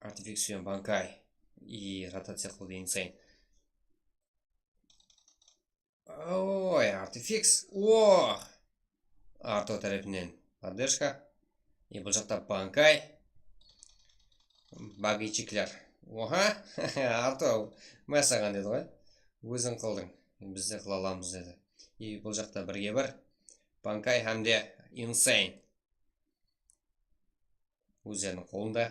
Artifix penen Bankay. I rotaciya qıldı Insane. Oy, Artifix. O! Arto tárepinen podderjka. E, bul jaqta Bankay. Bagichikler. Oha! Arto, má saǵan dedi ǵoy. Óziń qıldıń. Biz de qıla alamız dedi. E, bul jaqta birge bir. Bankay hám de Insane. Ózleriniń qolında.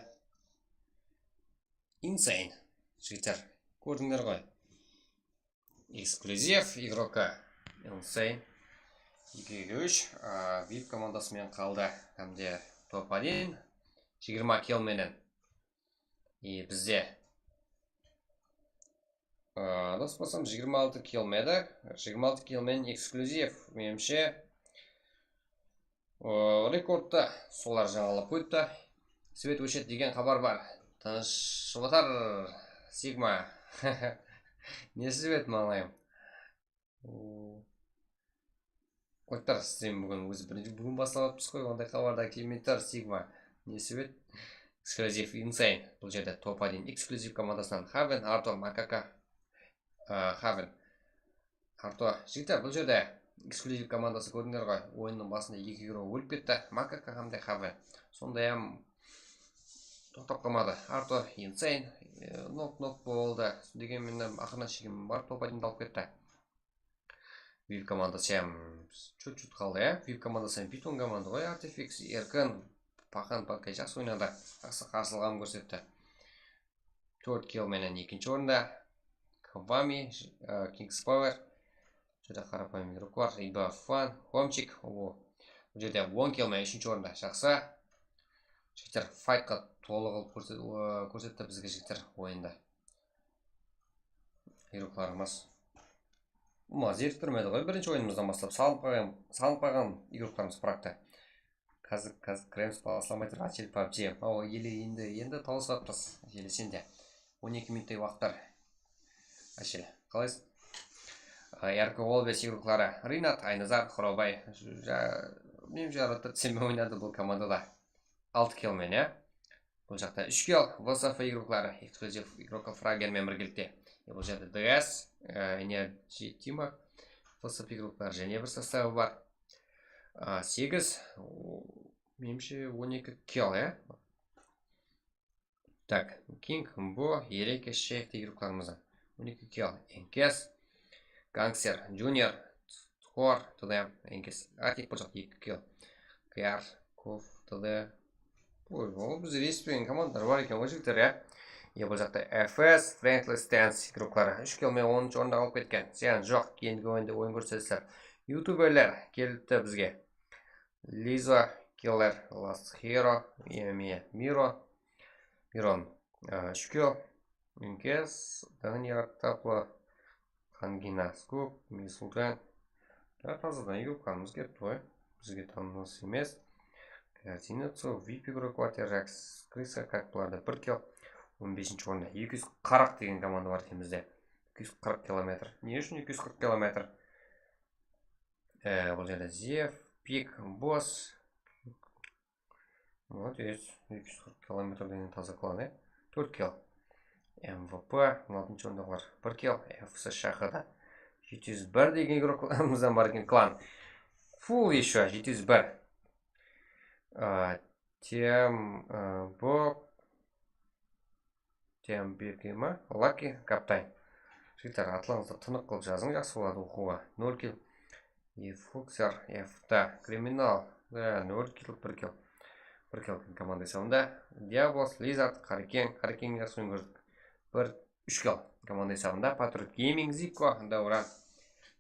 Insane. Jigitler, kórdińler ǵoy. Eksklyuziv igroka Insane. Eki eki úsh, a, vip komandası menen qaldı. Hám de top один, jigirma kill menen. E, bizde, a, durıs bolsam, jigirma altı kill menen, jigirma altı kill menen eksklyuziv, menimshe, o, rekordtı solar jańalap qoyıptı. Svet óshedi degen xabar bar. Tınıshlıp atar, Sigma. Ne svet, mańlayım? O, qoyıptır, sven búgin ózi birinshi, búgin baslap atırmız ǵoy, onday xabar da kelmey tur, Sigma. Ne svet? Eksklyuziv Insane. Bul jerde top один eksklyuziv komandasınan Haven, Arto, Makaka, a, Haven. Arto, jigitler, bul jerde eksklyuziv komandası kórdińler ǵoy. Oyınnıń basında eki igrok ólip ketti. Makaka hám de Haven. Sonday-ám toqtap qalmadı. Arto, Insane, e, nok, nok boldı. Degen menen aqırına shekem barıp top один alıp ketti. Viv komandası hám chut-chut qaldı, ya. Viv komandası hám Python komanda ǵoy, Artifex, Erkin, Paxan, Pankay jaqsı oynadı. Jaqsı qarsılıǵın kórsetti. Tórt kill menen ekinshi orında. Kvami, e, King's Power. Júdá qarapayım igrok bar. Iba Fan, Homchik. O, bul jerde on kill menen úshinshi orında. Jaqsı. Jigitler faytqa tolı qılıp kórset-, o, kórsetti bizge jigitler oyında. Igroklarımız. Ulıwma zeriktirmedi ǵoy, birinshi oyınımızdan baslap salınıp qalǵan, salınıp qalǵan igroklarımız bıraktı. Kazık, kazık, Krems balaslamay tur, Achel, pabji. Awa, ele endi, endi tawısıp atırız. Ele sen de. On eki minutтай waqıt bar. Achel, qalaysıń? A, R K Olbes igrokları. Rinat, Aynazar, Qorabay. Ja-, men jarattı, sen oynadı bul komandada. Altı kill menen, ya. Bul jaqta úsh kill, V S F igrokları, eksklyuziv igrokı Fragen menen birgelikte. E, bul jerde D S, e, Energy Team, V S F igrokları jáne bir sostavı bar. A, segiz, o, menimshe, on eki kill, ya. Tak, King, Bo, Ereke, Sheyx igroklarımızdan. On eki kill, Enkes, Gangster, Junior, Thor, T D M, Enkes, Artik, bul jaqta eki kill. K R, Kuf, T D. Oy, o, biz respekt komandalar bar eken, o jigitler, ya. Ya, bul jaqta F S, Friendly Stance igrokları. Úsh kill menen onınshı orında qalıp ketken. Zıyan joq, endigi oyında oyın kórsetesizler. Youtuberler kelipti bizge. Liza, Killer, Last Hero, Emi, Miro, Miron, e, úsh kill, Enkes, Daniel, Tapla, Qangina, Skup, Misultan. Ya, tazadan igroklarımız kelipti ǵoy. Bizge tanıwsız emes. Gardinatso, V I P igrok, Water Rax, Krisa, Kak, bularda bir kill. On besinshi orında eki júz qırq degen komanda bar eken bizde. Eki júz qırq kilometr. Ne ushın eki júz qırq kilometr? E, bul jerde Zev, Pik, Boss. Molodec. Eki júz qırq kilometr degen taza klan, e. Tórt kill. M V P, on altınshı orındaǵılar bir kill, F S Ş H da jeti júz bir degen igroklarımızdan bar eken klan. Full ещё jeti júz bir. A, T M, a, Bob, T M B K ma? Lucky, Kaptayn. Jigitler, atlarıńızdı tınıq qılıp jazıń, jaqsı boladı oqıwǵa. Nol kill. Efukser, Efta, Kriminal, e, nol kill, bir kill. Bir kill komanda esabında. Diablos, Lizard, Harikeng, Harikeng jaqsı oyın kórdik. Bir, úsh kill komanda esabında. Patriot Gaming, Ziko, Dauran,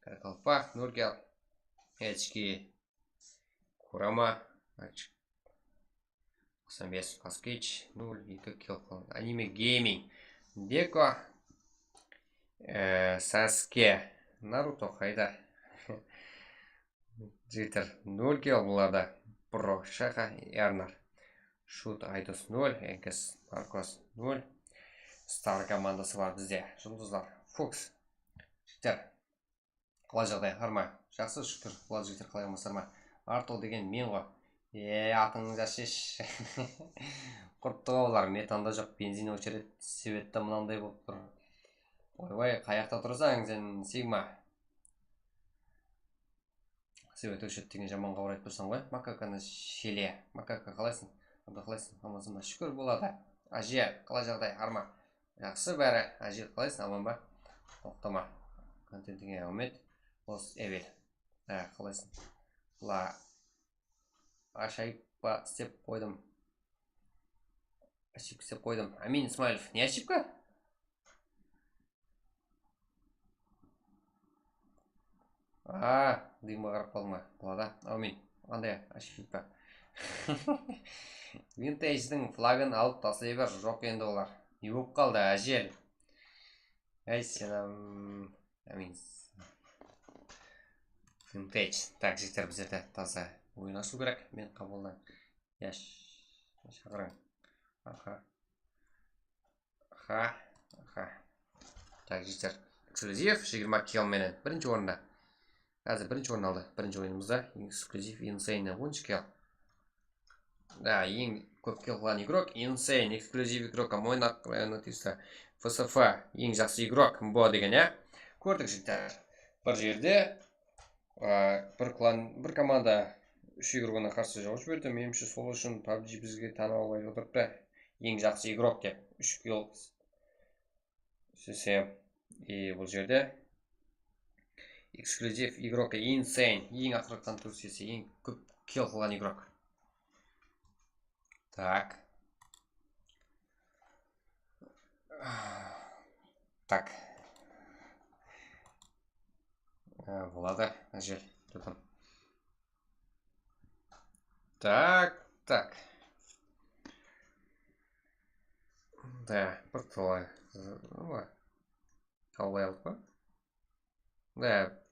Qaraqalpaq, nol kill. H K, Kurama, toqsan bes, Paskich, nol, eki kill qaldı. Anime Gaming, Deko, e, Sasuke, Naruto qayda? Jigitler, nol kill bularda. Bro, Shaha, Ernar. Shut, Aydos, nol, Enkes, Markos, nol. Star komandası bar bizde. Juldızlar, Fuks. Jigitler, qalay jaǵday, harma? Jaqsı, shúkir. Bular jigitler qalay, amasızlar ma? Arto degen men ǵo. E, atıńdı jashesh. Qurıptı ǵo bular, metanda joq, benzin ocheredi, svetta mınanday bolıp tur. Oybay, qayaqta turasań sen, Sigma? Svetta ocheredi degen jaman ǵawır aytıp tursań ǵoy. Makakanı shele. Makaka, qalaysıń? Abda, qalaysıń? Amansań ba? Shúkir, boladı. Áje, qalay jaǵday, harma? Jaqsı bári. Áje, qalaysıń, aman ba? Toqtama. Kontentińe áwmet. Los Evel. Há, qalaysıń? La, ashayıppa istep qoydım. Ashibka istep qoydım. Amin Ismailov. Ne ashibka? Aa, degime qarap qaldıń ba? Boladı. Áwmin. Qanday ashibka? Vintage'diń flagın alıp taslay ber, joq endi olar. Ne bolıp qaldı, ájel? Áy, selam. Ámin. Vintage. Tak, jigitler, bizlerde taza oyın ashıw kerek. Men qabıldan yash shaqırıń. Aha. Aha. Aha. Tak, jigitler. Eksklyuziv jigirma kill menen birinshi orında. Házir birinshi orın aldı. Birinshi oyınımızda eksklyuziv Insane on úsh kill. Da, eń kóp kill qılǵan igrok, Insane, eksklyuziv igrok, Amoy Naq, Rayonı Tista, F S F, eń jaqsı igrok, Bo degen, ya. Kórdik, jigitler. Bir jerde, a, bir klan, bir komanda úsh igrogına qarsı jawıp jiberdi. Menimshe, sol ushın PUBG bizge tanıw alıp aytıp otırıptı. Eń jaqsı igrok dep. Úsh kill S S M. E, bul jerde Эксклюзив игрок, insane, eń aqırǵı kontursiyası, eń kóp kill qılǵan igrok. Tak. Tak. Á, boladı, ájel, durdım. Tak, tak. Da, bir talay. Tabılay aldıq pa? Da.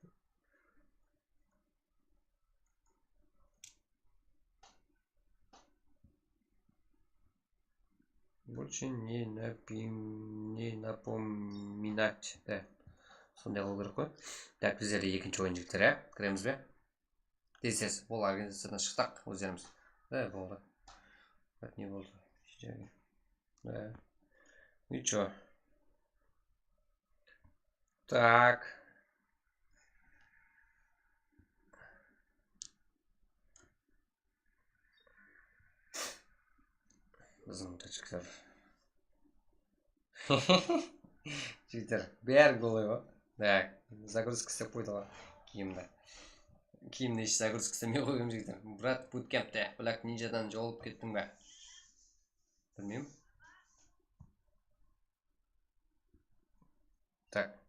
Больше не напим-, не напоминать. Da. Sonday qılıw kerek ǵoy. Tak, bizler de ekinshi oyın, jigitler, ya. Kiremiz be? Tez-tez, ol organizaciyadan shıqsaq ózlerimiz. E, boldı. Bak, ne boldı? E, ничего. Tak. Biziń jigitler. Jigitler, bári golay ǵoy. Tak, загрузка islep qoydı ǵoy kiyimdi. Kiyimdi hesh загрузка islemey qoyǵan, jigitler. Brat butkempte Black Ninjadan jolıp kettiń be? Bilmeymen. Tak.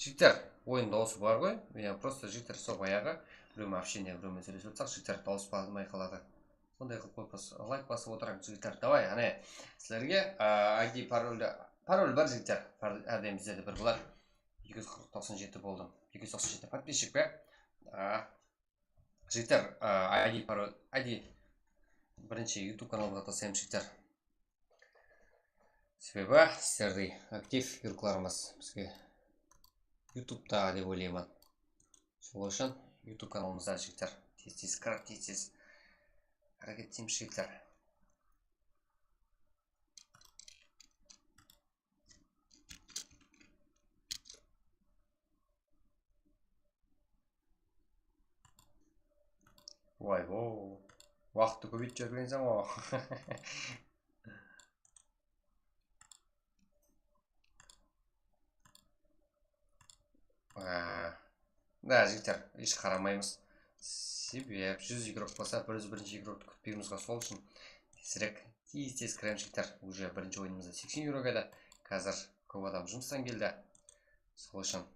Jigitler, oyın dawısı bar ǵoy. Ya, просто jigitler sol bayaǵı, birewmen общение, birewmen sóylesip otırsaq, jigitler dawıs barmay qaladı. Sonday qılıp qoyıppız. Layk basıp otırıń, jigitler. Davay, áne, sizlerge, a, I D, paroldi, parol bar, jigitler. Par-, árdayım bizlerde bir boladı. Eki júz qırq, toqsan jeti boldı. Eki júz toqsan jeti podpischik pe? A, jigitler, a, I D, parol, I D birinshi YouTube kanalımızǵa taslayman, jigitler. Sebebi sizlerdey aktiv igroklarımız bizge YouTubeta dep oylayman. Sol ushın YouTube kanalımızda, jigitler, tez-tez kirip, tez-tez háreket etemiz, jigitler. Vay-bo. Waqıttı kóbeytip jiberseń ǵo. Á, da, jigitler, hesh qaramaymız. Sebebi júz igrok bolsa, bir júz birinshi igroktı kútpeymiz ǵo, sol ushın tezirek, tez-tez kiremiz, jigitler. Uje birinshi oyınımızda seksen igrok edi. Házir kóp adam jumıstan keldi. Sol ushın.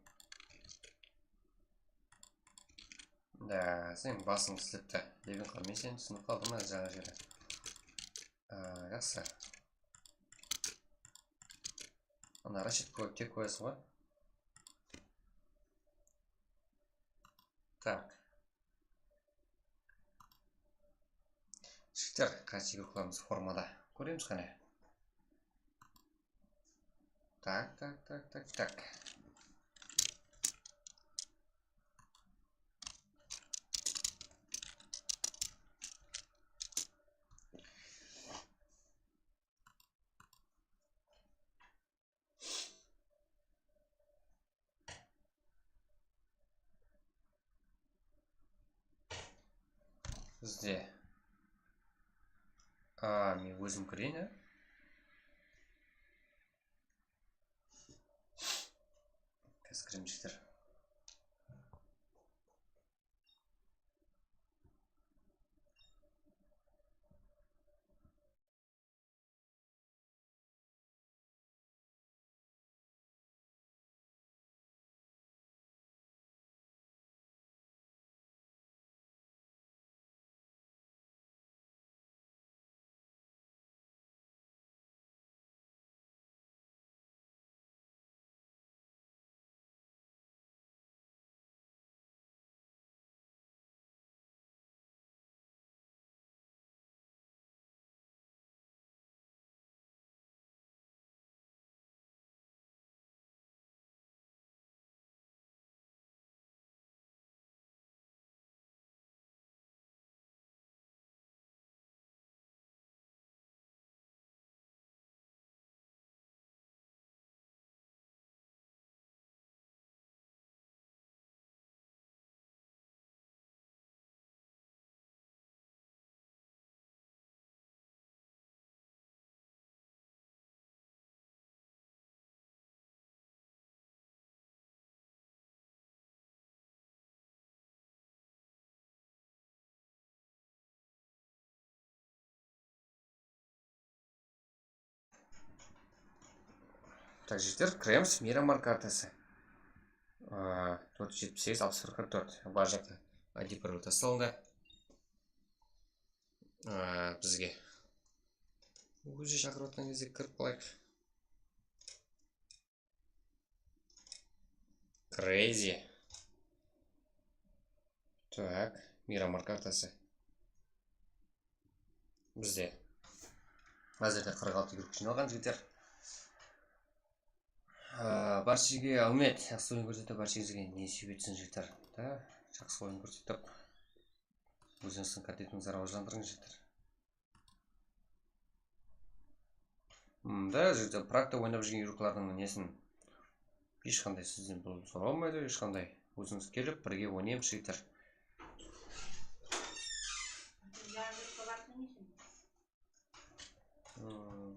Da, seniń basıń islep te. Lebin qal, men seni túsinip qaldım, mına jańa jeri. Á, jaqsı. Ana, rashetka tek qoyasız ǵoy. Tak. Jigitler, qaysı igroklarımız formada? Kóremiz qáne. Tak, tak, tak, tak, tak. Bizde. A, men ózim kireyin, a? Biz kiremiz, jigitler. Tak, jigitler, kiremiz, Miramar kartası. Aa, tórt júz jetpis segiz, alpıs bir, qırq tórt. Bar jaqta I D parol taslandı. Aa, bizge ózi shaqırıp atırǵan gezde kirip qalayıq. Crazy. Tak, Miramar kartası. Bizde házirde qırq altı yurık jıynalǵan, jigitler. Aa, bárshege áwmet, jaqsı oyın kórsetip, bárshemizge nesiyp etsin, jigitler. Da, jaqsı oyın kórsetip, ózińizdiń kórdetińizdi rawajlandırıń, jigitler. Hmm, da, jigitler, prakta oynap júrgen yurıklardıń nesin hesh qanday sizden bul soralmaydı, hesh qanday. Ózińiz kelip, birge oynayıq, jigitler. Hmm.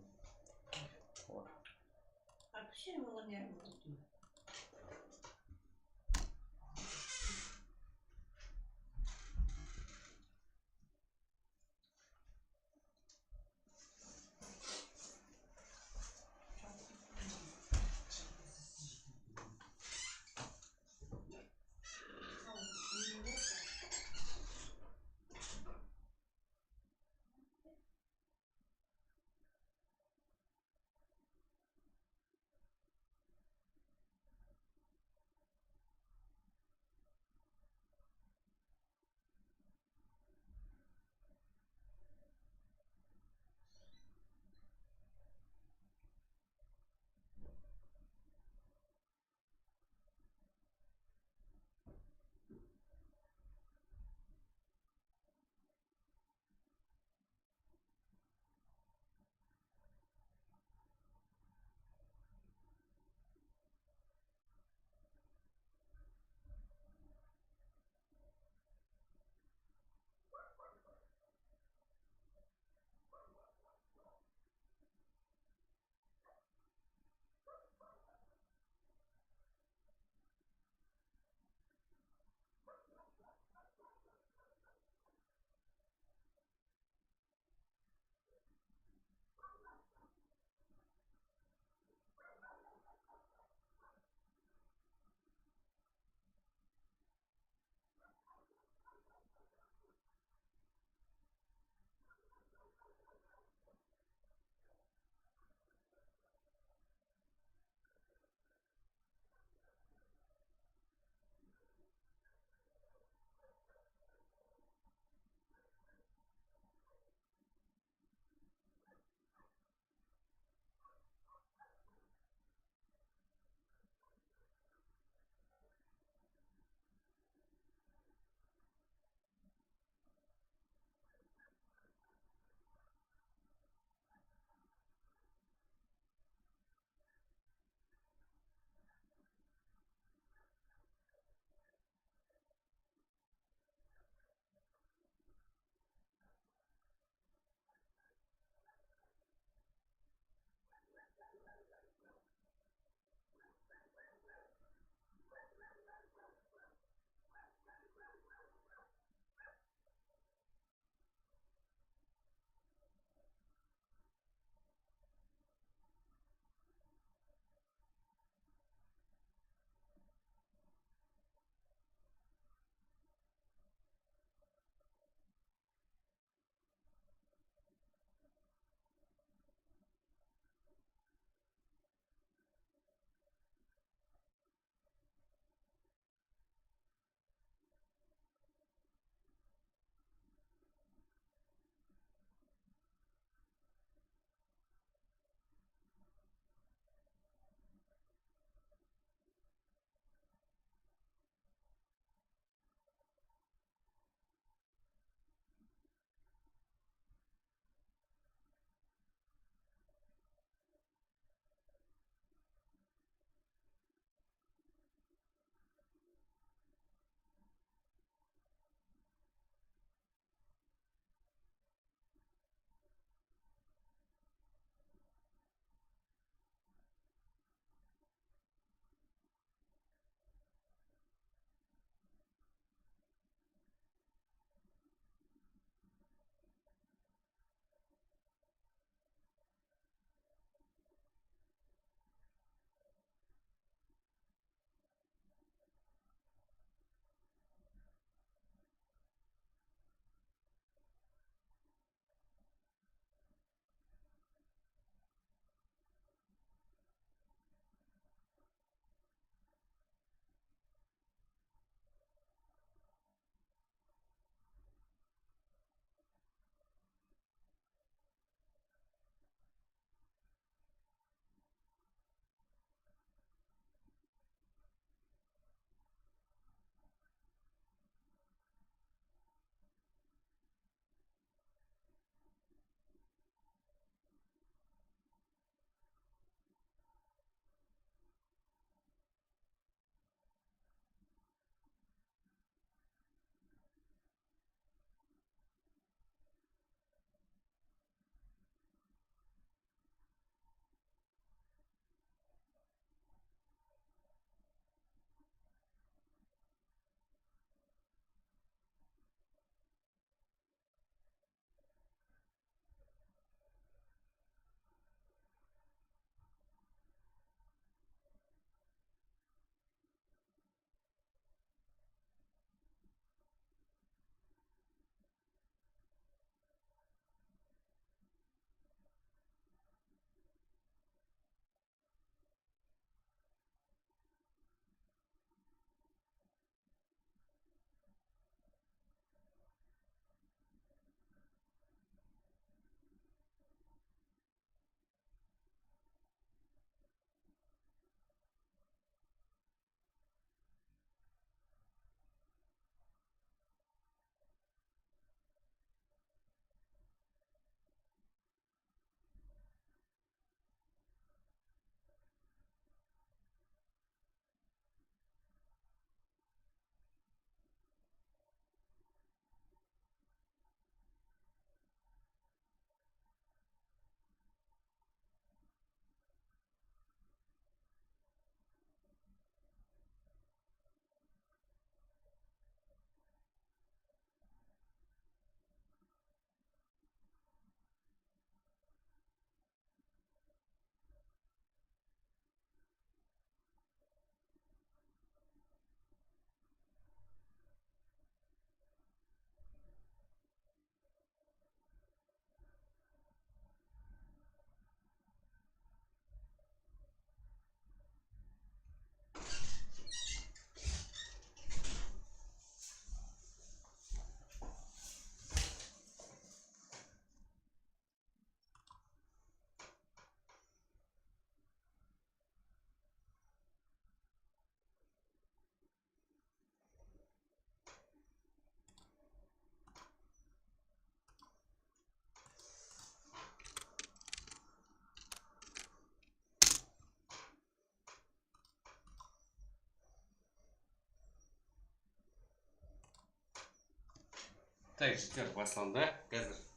Tak, jigitler, baslandı. Házir.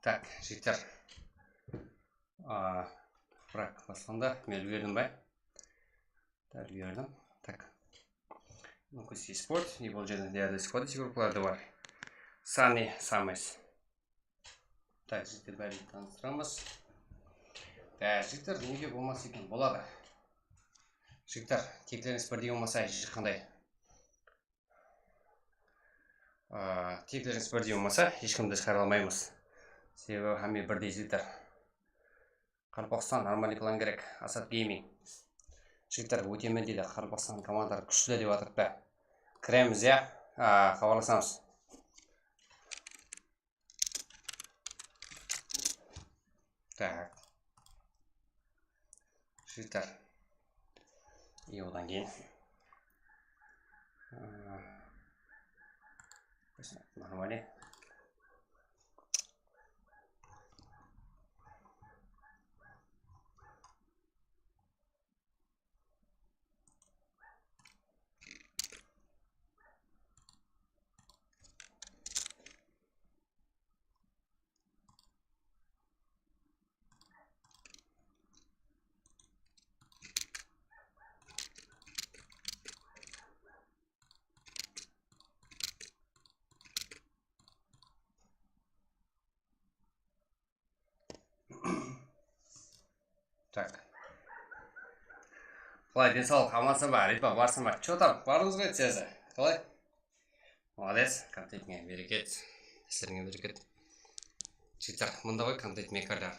Tak, jigitler. A, Bırak, basqanda men úlgerdim be? Dál úlgerdim. Tak. Nukus Esport, и bul jerde Diadis Kodis gruppalarda bar. Sani Sames. Tak, jigitler, bárin tanıstıramız. Bári jigitler, nege bolmas eken? Boladı. Jigitler, teklerińiz birdey bolmasa, hesh qanday. Aa, teklerińiz birdey bolmasa, hesh kimdi shıǵara almaymız. Sebebi hámme birdey jigitler. Qaraqalpaqstan, normalnıy plan kerek, Asad Gaming. Jigitler, ótemen deydi, Qaraqalpaqstan komandaları kúshli dep atırıptı. Kiremiz, ya? Aa, xabarlasamız. Tak. Jigitler. И odan keyin. Normalnıy. Tak. Qalay, densawlıq, amansań ba, Ritma, barsıń ba? Чё там, barmız ǵoy, Ceza. Qalay? Молодец, kontentinge bereket. Islerińe bereket. Jigitler, mında ǵoy kontent mekerler.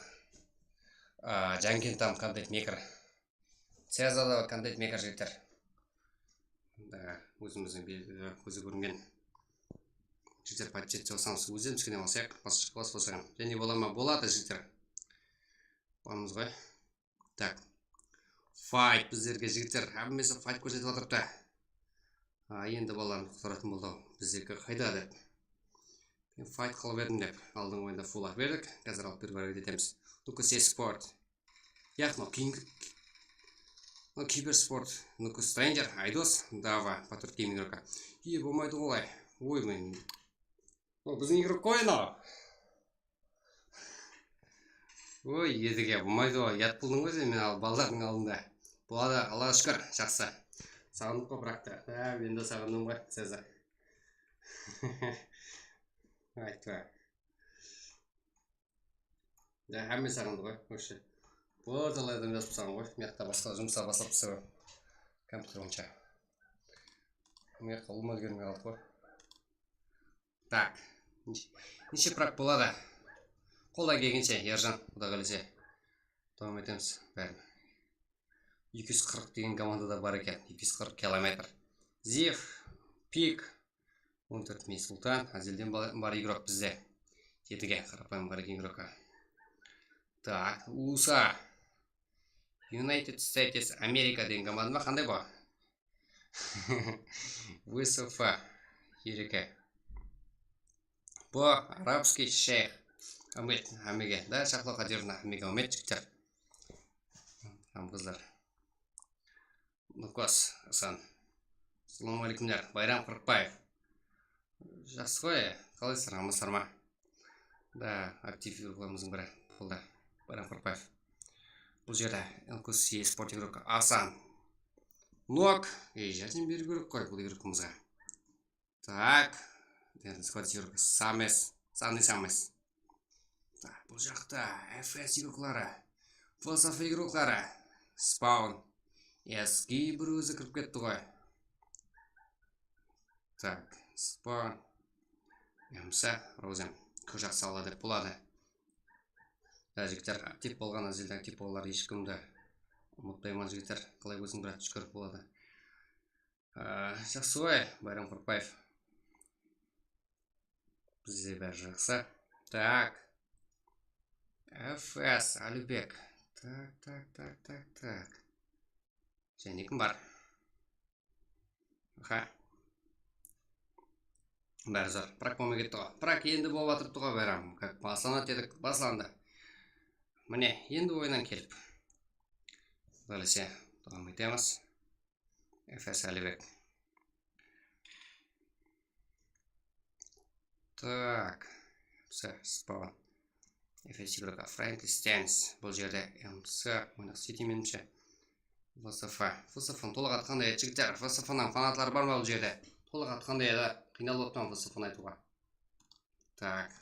A, Janken tam kontent meker. Ceza da kontent meker, jigitler. Da, ózimizdiń belgili kózi kóringen. Jigitler, podpisatsiya bolsańız, ózlerimiz kene alsayıq, basqasha qılas bolsań. Jáne bola ma? Boladı, jigitler. Barmız ǵoy. Tak. Fayt bizlerge, jigitler. Hámmesi fayt kórsetip atırıptı. A, endi balalarımız qutaratuǵın boldı. Bizdeki qayda dep. Men fayt qılıp edim dep. Aldınǵı oyında fullar berdik. Házir alıp berip háreket etemiz. Nukus Esport. Yaq, mınaw King, mınaw Kibersport, Nukus Stranger, Aydos, Dava, Patriot Gaming R K. Iye, bolmaydı ǵoy. Oy, men. O, biziń igrok ǵoy anaw. Oy, Edike, bolmaydı ǵoy. Uyat qıldıń ǵoy sen, men al, balalardıń aldında. Boladı, Allaǵa shúkir, jaqsı. Saǵındıń ǵoy, biraq ta. Á, men de saǵındım ǵoy, Ceza. Aytpa. Ya, hámme saǵındı ǵoy, вообще. Bir talay adam jazıp saǵın ǵoy. Mıyaqta basqa jumısqa baslap tastayman. Kompyuter boyınsha. Mıyaqqa ulıwma úlgermey qaldı ǵoy. Tak. Neshe, neshe prak boladı? Qoldan kelgenshe, Erjan, Quda qálese. Dawam etemiz bárin. Eki júz qırq degen komandada bar eken, eki júz qırq kilometr. Zif, Pik, on tórt mey Sultan, Azilden ba-, bar igrok bizde. Jedige qarapayım bar eken igrokka. Tak, U S A. United States America degen komanda ma, qanday bu? V S F, jereke. Bu Arabskiy sheyx. Hámmege, hámmege. Da, Shahlo Qadirovna, hámmege áwmet, jigitler hám qızlar. Nukos Hasan. Assalawma áleykumler. Bayram Qırıqbaev. Jaqsı ǵoy, qalaysızlar, amansızlar ma? Da, aktiv igroklarımızdıń biri boldı. Bayram Qırıqbaev. Bul jerde Nukos esport igrokı Asan. Nok. Ey, járdem beriw kerek ǵoy bul igrokımızǵa. Tak. Degen squad igrokı Sames. Sandı Sames. Tak, bul jaqta F S igrokları. Falsafa igrokları. Spawn. Eski bir ózi kirip ketti ǵoy. Tak, Spawn. Yamsa, Rozen. Kójaq sala dep boladı. Ya, jigitler, aktiv bolǵan, Azilde aktiv bolǵanlar, hesh kimdi umıtpayman, jigitler. Qalay kórseńler, júkirip boladı. Aa, jaqsı ǵoy, Bayram Qurıqbaev. Bizde bári jaqsı. Tak. F S, Alibek. Tak, tak, tak, tak, tak. Jáne kim bar? Aha. Bári zor. Prak bolmay ketti ǵoy. Prak endi bolıp atırıptı ǵoy, Bayram. Как baslanadı dedik, baslandı. Mine, endi oyınan kelip. Qálese, dawam etemiz. F S Alibek. Tak. F S spawn. F S igrok Frankensteins. Bul jerde M S oynaqsı ete, menimshe. F S F. F S F-nıń tolıq atı qanday edi, jigitler? F S F-nıń fanatları bar ma bul jerde? Tolıq atı qanday edi? Qıynalıp atırman F S F-nı aytıwǵa. Tak.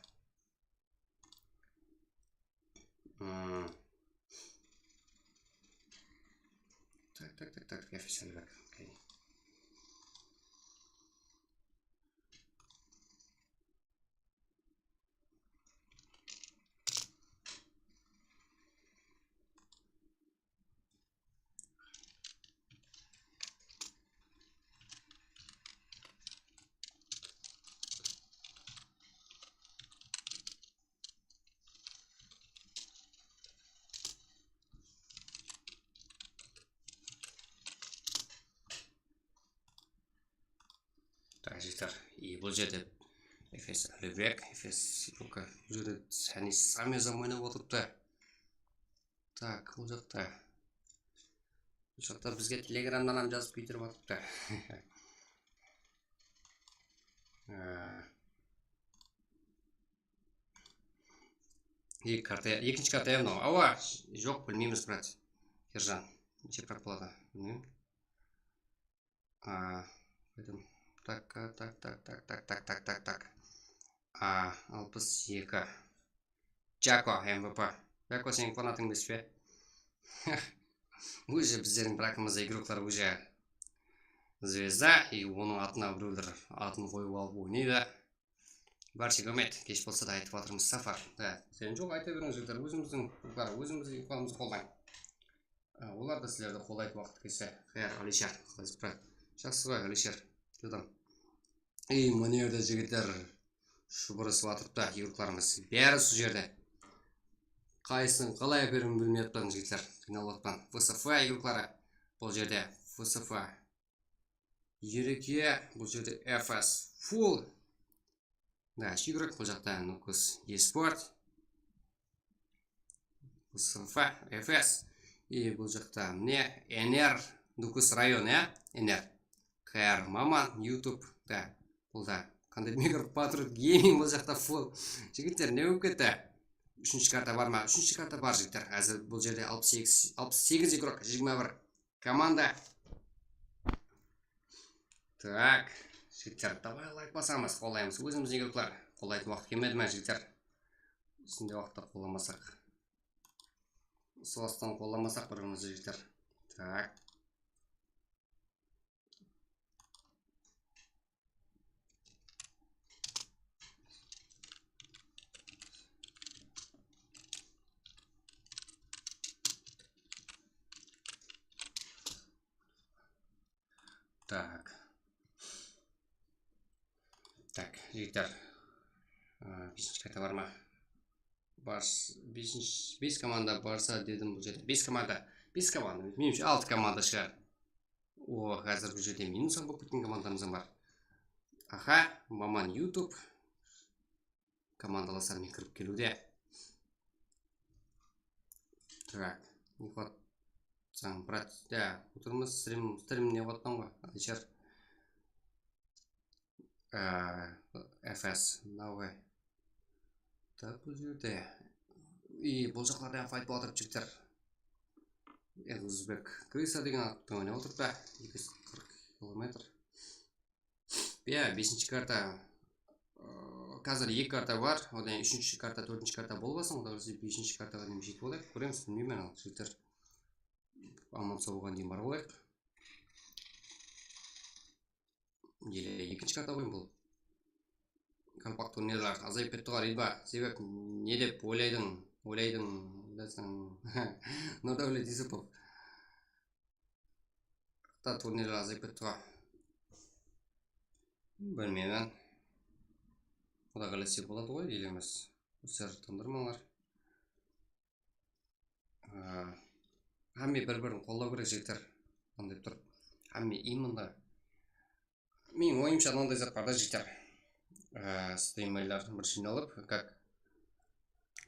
Hmm. Tak, tak, tak, tak, F S F. Okey. Tak, jigitler, e, bul jerde F S Alibek, F S Luka, bul jerde Sani Samezam oynap otırıptı. Tak, bul jaqta. Bul jaqta bizge Telegramnan hám jazıp kúydirip atırıptı. Aa. Eki karta, ekinshi karta ya mınaw? Awa, joq, bilmeymiz, brat. Erjan, neshe prak boladı? Bilmeymen. A, qaytayın. Tak, tak, tak. A, alpıs eki. Jako M V P. Jako, seniń fanatıń emes pe? Ózi bizlerdiń brakımızda igroklar ózi zvezda, и onıń atına birewler atın qoyıp alıp oynaydı. Bárshege áwmet, kesh bolsa da aytıp atırmız, Safar. Da, sen joq, ayta berińiz, jigitler, ózimizdiń igroklar, ózimizdiń igroklarımızdı qollayın. A, olar da sizlerdi qollaydı waqıt kelse. Xayr, Alisher, qalaysız, brat? Jaqsı ǵoy, Alisher. Jodam. Ey, mına jerde jigitler shubırısıp atırıptı, igroklarımız. Bári usı jerde. Qaysısın qalay áperiwin bilmey atpan, jigitler. Qıynalıp atpan. F S F igrokları. Bul jerde F S F. Jereke, bul jerde F S. Full. Da, úsh igrok, bul jaqta Nukus Esport. F S F, F S. И bul jaqta mine, Ener, Nukus rayon, ya? Ener. K R Maman, YouTube. Da, bul da qanday degen igrok, Patriot Gaming, bul jaqta full. Jigitler, ne bolıp ketti? Úshinshi karta bar ma? Úshinshi karta bar, jigitler. Házir bul jerde alpıs segiz, alpıs segiz igrok, jigirma bir komanda. Tak, jigitler, davay, layk basamız, qollaymız. Ózimizdiń igroklar. Qollaytın waqıt kelmedi me, jigitler? Usınday waqıtta qollamasaq. Sostan qollamasaq bir-birimizdi, jigitler. Tak. Tak. Tak, jigitler. Á, besinshi karta bar ma? Bars, besinshi, bes komanda barsa dedim bul jerde. Bes komanda, bes komanda, menimshe altı komanda shıǵar. O, házir bul jerde minus bolıp ketken komandamız bar. Aha, Maman YouTube komandalaslarımen kirip keliwde. Так, uxlatsań, brat, ya, otırmız, strim, strim ne qılatıń ǵoy, Alisher? Á, F S, mına ǵoy. Tak, bul jerde. I, bul jaqlarda ham fight bolıp atır, jigitler. Uzbek Krısa degen atpenen oynap atırıptı. Eki júz qırq kilometr. Ya, besinshi karta. Aa, házir eki karta bar. Odan keyin úshinshi karta, tórtinshi karta bolıp alsam, odan keyin besinshi kartaǵa deyin jetip alayıq. Kóremiz, bilmeymen al, jigitler. Aman saw bolǵan deyin barıp alayıq. Ele ekinshi karta ǵoy bul. Qaraqalpaq turnirler azayıp ketti ǵoy, Ridva. Sebep ne dep oylaydıń, oylaydıń, oylaysań. Nurdawlet Yusupov. Qıta turnirler azayıp ketti ǵoy. Bilmeymen. Quda qálese boladı ǵoy, ele emes. Usar tındırmańlar. Á, hámme bir-birin qollaw kerek, jigitler. Mınday turıp, hámme именно. Meniń oyımsha, mınday zat bar da, jigitler. Á, strimmerlerdiń bir jıynalıp, как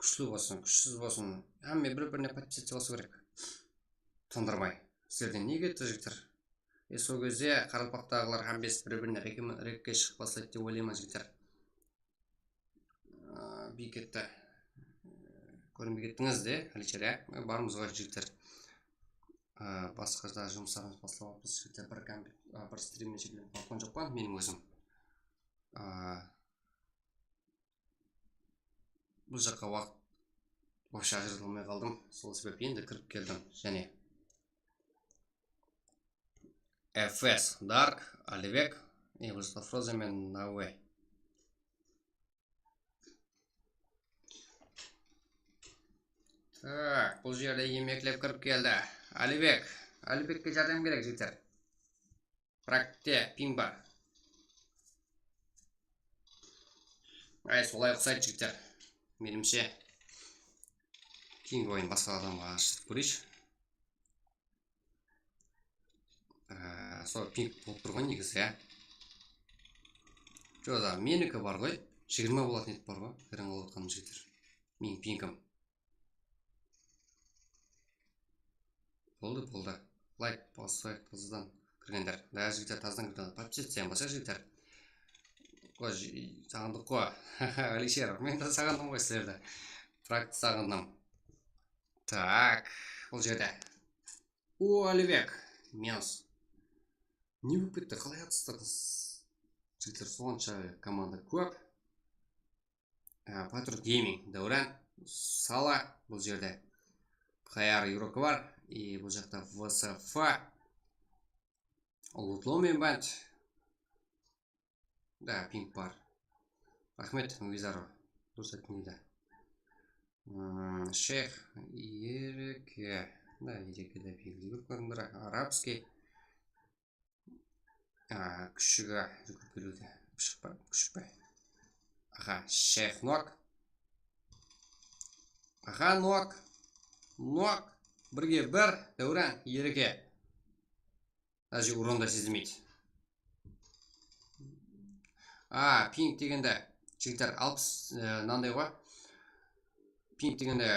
kúshli bolsın, kúshsiz bolsın, hámme bir-birine подписаться bolsa kerek. Tındırmay. Sizlerden ne ketti, jigitler? E, sol gezde qaraqalpaqtaǵılar hámmesi bir-birine rekke, rekke shıǵıp baslaydı dep oylayman, jigitler. Aa, biyketti. Kórinbey kettińiz de, Alisher, ya? Barmız ǵoy, jigitler. Aa, basqa da jumıslarımız baslap atırmız, jigitler. Bir komp-, aa, bir strimmen jigitler, baqpan joqpan, meniń ózim. Aa, bul jaqqa waqıt вообще ajırata almay qaldım. Sol sebep endi kirip keldim, jáne. F S, Dark, Alibek, Evil Frozen menen Naue. Tak, bul jerde iymeklep kirip keldi. Alibek, Alibekke járdem kerek, jigitler. Bırak te, ping bar. Ay, solay uqsaydı, jigitler. Menimshe, keyingi oyın basqa adamǵa ashıp kóreyinshi. Á, sol ping bolıp tur ǵoy negizi, ya. Joq, meniki bar ǵoy. Jigirma bolatuǵın etip bar ǵoy. Hayran qalıp atqanım, jigitler. Meniń pingim. Boldı, boldı. Layk basayıq, tazadan kirgenler. Da, jigitler, tazadan kirgenler. Подписаться basayıq, jigitler. Ǵoy, saǵındıq ǵoy. Alisher, men de saǵındım ǵoy sizlerdi. Bıraktı saǵındım. Tak, bul jerde. O, Alibek, minus. Ne bolıp ketti? Qalay atıstıńız? Jigitler, sonsha komanda kóp. Á, Patriot Gaming, Dáwran, Sala, bul jerde P K R Yuroko bar. I bul jaqta V S F. Ludlow men band. Da, ping bar. Raxmet, Wizaro. Durıs ayttıń, deydi. Hmm, Sheyx Ereke. Da, Ereke de belgili bir kórinip tur. Arabskiy. A, kúshige júgirip keliwde. Pıshıq pa? Kúshik pe? Aha, Sheyx Nok. Aha, Nok. Nok. Birge bir. Dáwran, Ereke. Даже урон da sezilmeydi. A, ping degende, jigitler, alpıs, e, mınanday ǵoy. Ping degende,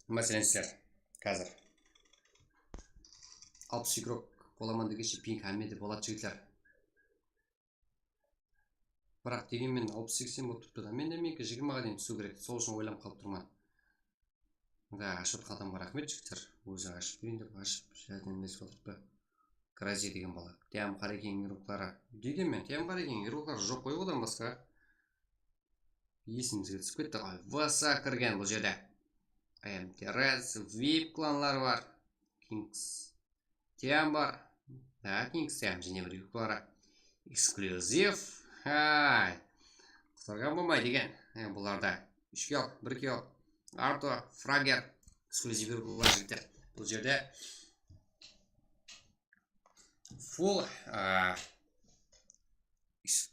máselen, sizler házir alpıs igrok bolaman degenshe ping hámmede boladı, jigitler. Biraq degenmen alpıs seksen bolıp turıptı da. Mende meniki jigirmaǵa deyin túsiw kerek. Sol ushın oylanıp qalıp turman. Da, ashıp atqan adamǵa raxmet, jigitler. Ózi ashıp bereyin dep ashıp járdemlesip atırıptı. Grazi degen bala. Tiyam Qarekeniń igrokları. Degenmen, Tiyam Qarekeniń igrokları joq ǵoy odan basqa. Esimizge túsip ketti ǵoy. V S A kirgen bul jerde. I am Terrence, vip klanları bar. Kings Tem bar. Da, Kings Tem jáne bir yukları. Eksklyuziv. Hay. Qutarǵan bolmaydı eken. E, bularda úsh kill, bir kill. Arto, Frager. Eksklyuziv yuklıq jigitler. Bul jerde full, a,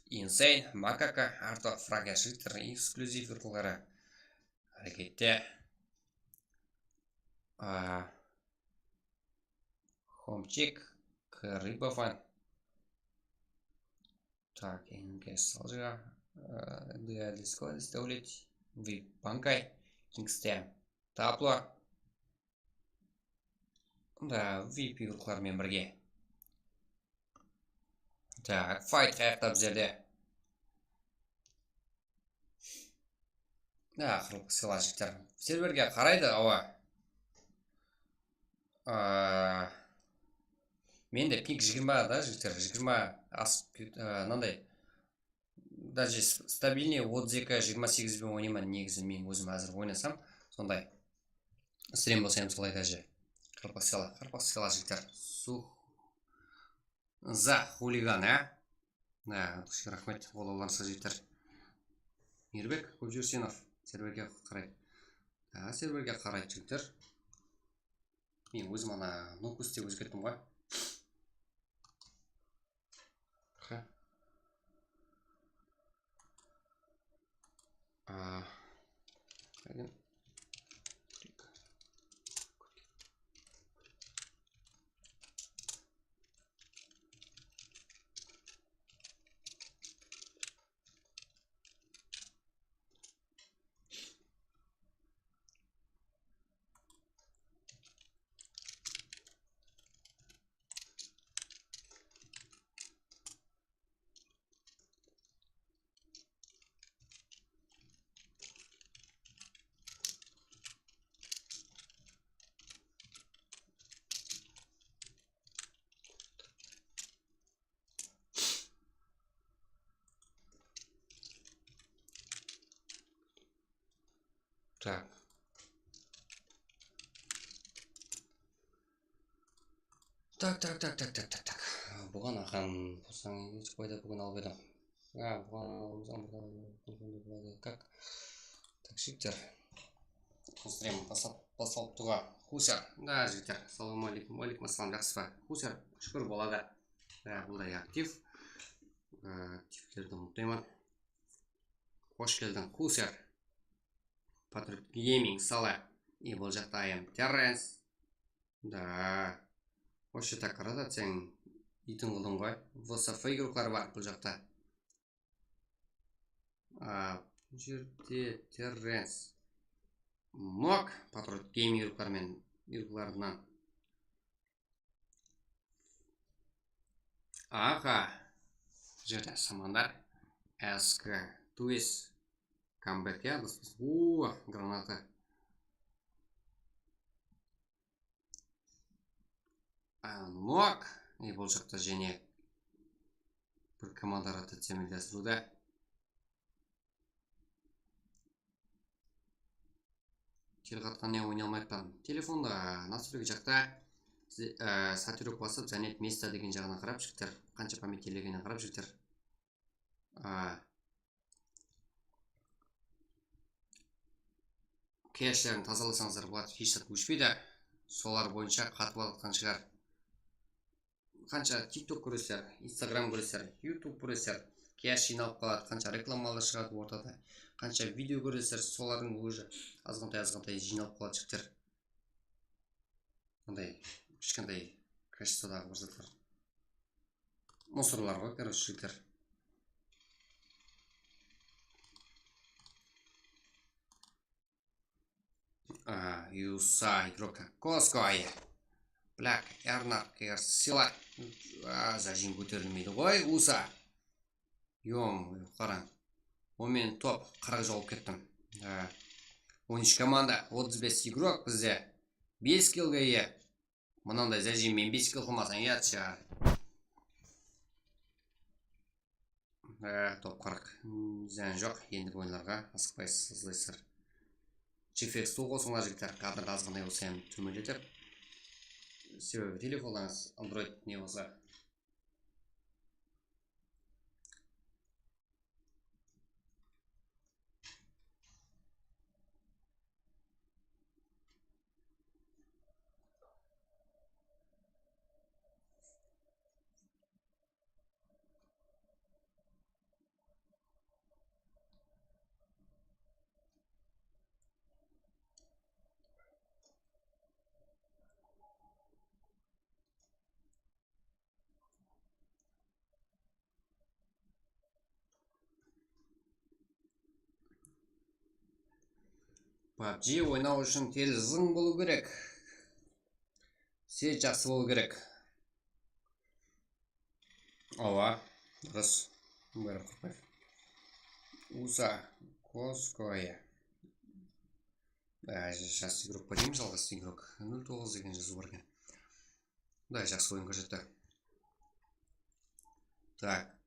Insane, Makaka, Arto, Frager jigitler. Eksklyuziv yuklıqları. Hárekette. A, Homchik, Krıpovman. Tak, endi saljaǵa. Для скорость, Davlet, vip Bankay, Kings Tem, Taplo. Da, vip yuklıqlar menen birge. Tak, fight qayaqta bizlerde. Ya, qırılıp qısqalar jigitler. Serverge qaraydı, awa. Aa, mende ping jigirma da, jigitler, jigirma asıp ket-, aa, mınanday. Даже s-, stabilnıy otız eki, jigirma segiz ben oynayman, negizi men ózim házir oynasam, sonday. Stream bolsa hám solay даже. Qırılıp qısqalar, qırılıp qısqalar jigitler. Suh. Za xuligan, á? Há, raxmet, qollawlarıńızǵa jigitler. Mirbek Kópjúrsenov serverge qaray. Há, serverge qaray, jigitler. Men ózim ana Nokos dep ózgerttim ǵoy. Há. A, qaydan? Tak. Tak, tak, tak, tak, tak, tak, tak. Buǵan aqan bolsań, neshik payda búgin alıp edim. Ya, buǵan alıp edim, buǵan alıp edim, buǵan alıp edim. Kak? Tak, jigitler. Stream baslap, baslalıp turǵan. Husar. Da, jigitler. Assalamu aleykum. Wa aleykum assalam. Jaqsı ba? Husar. Shúkir, boladı. Ya, bul da aktiv. Á, aktivlerdi umıtpayman. Xosh keldiń, Husar. Patriot Gaming, Sala. I bul jaqta I am Terrence. Da. Xosh, tak, Radat, sen itiń qıldıń ǵoy. V S F igrokları bar bul jaqta. A, bul jerde Terrence. Nok, Patriot Gaming igrokları menen, igroklarınan. Aha. Bul jerde Samandar. S K. Twist. Comeback, ya, doslar. Uuu, granata. A, nok. E, bul jaqta jáne bir komanda rotaciya mendastırıwda. Kel qatqanınan oynay almayıppan. Telefonda, nastroyka jaqta, e, sotirok basıp, занять место degen jaǵına qarap, jigitler. Qansha pamet tellegenine qarap, jigitler. A, keshlerin tazalasańızlar boladı, hesh zat óshpeydi. Solar boyınsha qatıp alatqan shıǵar. Qansha TikTok kóresizler, Instagram kóresizler, YouTube kóresizler, kesh jıynalıp qaladı, qansha reklamalar shıǵadı ortada, qansha video kóresizler, solardıń ózi azǵantay-azǵantay jıynalıp qaladı, jigitler. Mınday kishkentay качествоdaǵı bir zatlar. Мусорлар ǵoy, короче, jigitler. A, usa, игрок Koskoy. Black, Ernak, Ersila. A, zajim kóterilmeydi ǵoy, usa. Ё-моё, qarań. On men top, qırq jol kettim. A, on úsh komanda, otız bes igrok bizde. Bes killge iye. Mınanday zajim men bes kill qılmasań, uyat shıǵar. Á, top qırq. Hmm, zıyan joq, endigi oyınlarǵa asıqpay sızlaysızlar. G F X two qosıńlar, jigitler, kadrdı azǵanday bolsa hám tómenletip. Sebebi telefonlarıńız Android ne bolsa. PUBG oynaw ushın tel zıń bolıw kerek. Set jaqsı bolıw kerek. Awa, durıs. Bárin qurpay. Usa Koskoya. Á, jas igrok pa deymiz, alǵası igrok. Nol toǵız degen jazıw bar eken. Mınday jaqsı oyın kórsette. Tak.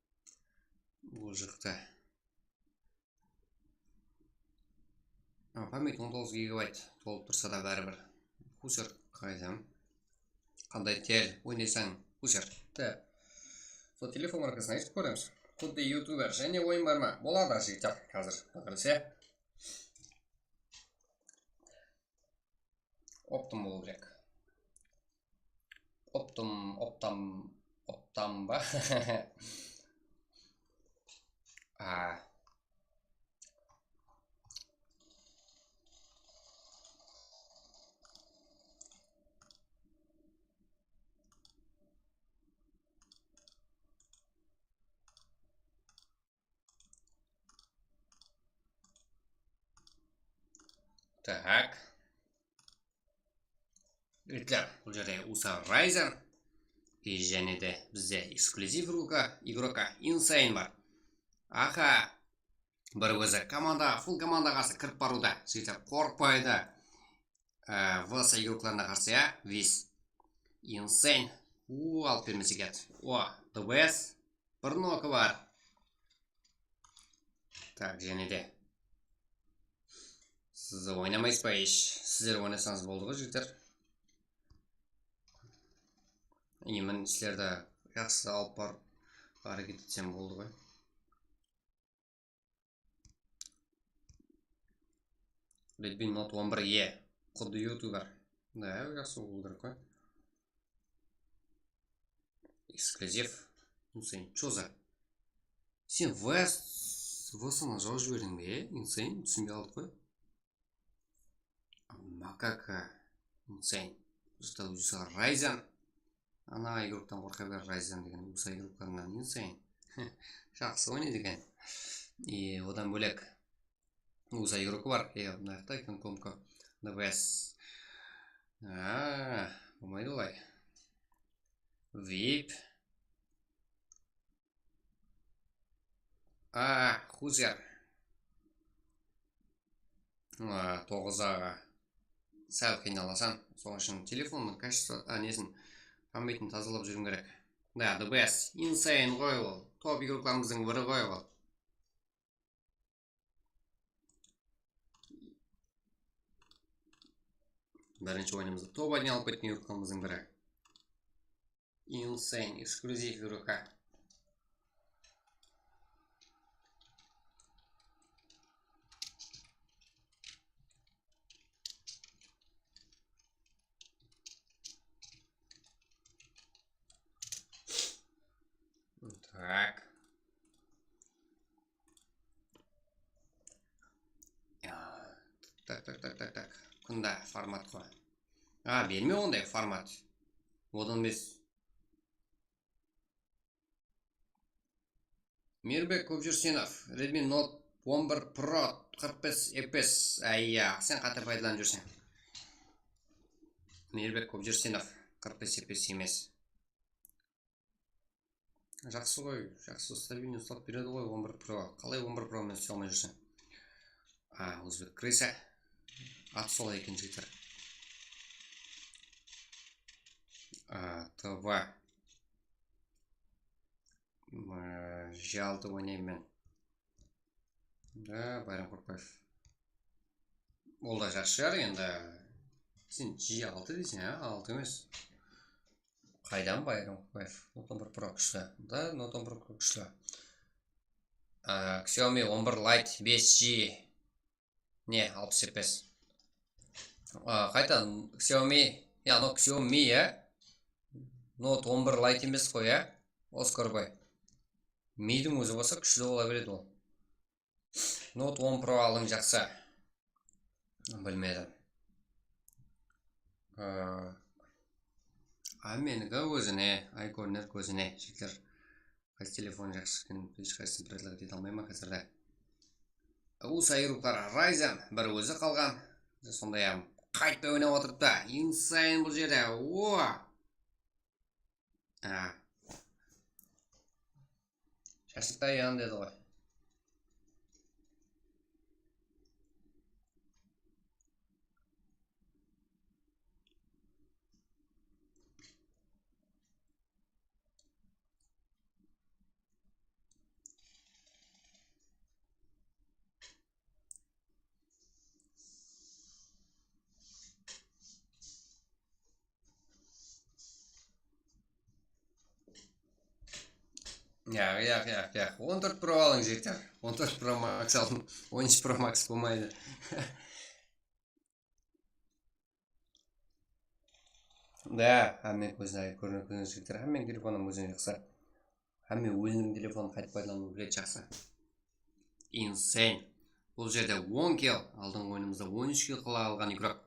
Bul jıqtı. A, pamet on toǵız gigabayt tolıp tursa da báribir. Huser qaydan? Qanday tel oynaysań, Huser? Te. Sol telefon markasın aytıp kóremiz. Xuddi youtuber. Jáne oyın bar ma? Boladı, jigitler, házir. Quda qálese. Optum bolıw kerek. Optum, Optam, Optam ba? A. Tak. Jigitler, bul jerde Usa Ryzen. I jáne de bizde eksklyuziv ruka, igroka Insane bar. Aha. Bir ózi komanda, full komanda qarsı kirip barıwda, jigitler qorqpaydı. Á, V S igroklarına qarsı, ya, Viz. Insane. Uu, alıp bermese ekan. O, D B S. Bir noki bar. Tak, jáne de. Siz oynamaysız ba ish? Sizler oynasańız boldı ǵoy, jigitler. Endi men sizlerdi jaqsı alıp barıp háreket etsem boldı ǵoy. Redmi Note on bir E. Xuddi youtuber. Da, jaqsı bolıw kerek ǵoy. Eksklyuziv. Insane. Chё za? Sen V S, V S-nı jawıp jiberdiń be? Insane, túsinbey qaldıq ǵoy. Makaka. Insane. Usta, usta Ryzen. Ana igroktan qorqa ber, Ryzen degen usa igroklarınan Insane. Jaqsı oynaydı eken. E, odan bólek usa igrok bar. E, mınayaqta eken komka. D B S. A, bolmaydı olay. Vip. A, Huzer. A, toǵız aǵa. Sál qıynalasań. Sonıń ushın telefonnıń качество, a, nesin, pametin tazalap júriw kerek. Da, D B S, Insane ǵoy ol. Top igroklarımızdıń biri ǵoy ol. Birinshi oyınımızdı top aydan alıp ketken igroklarımızdıń biri. Insane, eksklyuziv igroka. Tak. Ya, tak, tak, tak, tak, tak. Kunda format qoy. A, berme onday format. Odan emes. Mirbek Kópjúrsenov, Redmi Note on bir Pro qırq bes F P S. Ayya, sen qáte paydalanıp júrseń. Mirbek Kópjúrsenov, qırq bes F P S emes. Jaqsı ǵoy, jaqsı, stabilniy uslap beredi ǵoy on bir Pro. Qalay on bir Pro menen isley almay júrseń? A, Ózbek Krısa. At solay eken, jigitler. A, T V. M, J altı oynayman men. Da, Bayram Qorqbaev. Ol da jaqsı shıǵar endi. Sen G altı deyseń, a? Altı emes. Qaydan Bayram Kukbaev? Note on bir Pro kúshli. Da, Note on bir Pro kúshli. A, Xiaomi on bir Lite bes G. Ne, alpıs F P S. A, qayta Xiaomi, ya, no Xiaomi, ya. Note on bir Lite emes ǵoy, ya. Oskar bay. Midiń ózi bolsa kúshli bola beredi ol. Note on Pro alıń, jaqsı. Bilmedim. Á, á, meniki ózine, ay kórinedi kózine, jigitler. Qaysı telefon jaqsı eken, hesh qaysısın predlog ete almayman házirde. Usa Europe'lar Ryzen bir ózi qalǵan. Sonday-aq, qaytpay oynap atırıptı. Insane bul jerde. O! Á. Shashlıqtay yan dedi ǵoy. Yaq, yaq, yaq, yaq. On tórt Pro alıń, jigitler. On tórt Pro Max alıń. On úsh Pro Max bolmaydı. Da, hámme kózine kórinedi, kózine, jigitler. Hámmeniń telefonı ózine jaqsı. Hámme óziniń telefonın qaytıp paydalanıwdı biledi, jaqsı. Insane. Bul jerde on kill, aldınǵı oyınımızda on úsh kill qıla alǵan igrok.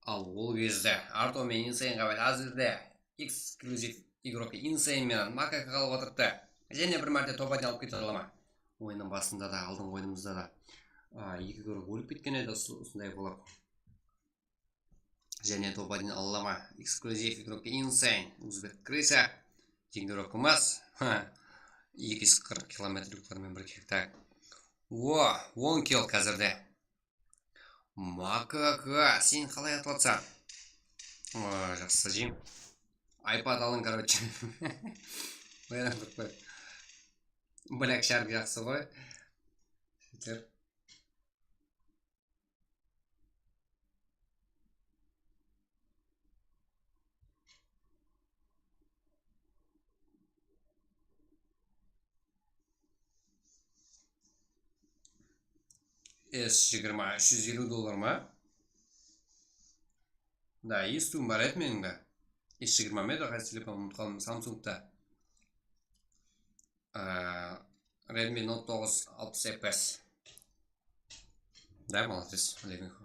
Al, ol gezde Artom menen Insaneǵa házirde eksklyuziv igrok Insane menen Makaka qalıp atırıptı. Jáne bir márte topadin alıp kete ala ma? Oyınnıń basında da, aldınǵı oyınımızda da, a, eki igrok ólip ketken edi, usı-, usınday bolıp. Jáne topadin ala ma? Eksklyuziv igrok Insane, Uzbek Krısa, jeńilirek emes. Eki júz qırq kilometr yuqarı menen bir kekta. O, on kill házirde. Makaka, sen qalay atlatsań? O, jaqsı, jim. iPad alıń, короче. Bayram Kukbaev. Black Shark jaqsı ǵoy. Jigitler. S jigirma, úsh júz eliw dollar ma? Da, S bar edi meniń de. S jigirma ma edi, qaysı telefon, umıtıp qaldım, Samsungta. Á, Redmi Note toǵız, alpıs F P S. Da, молодец, Levinko.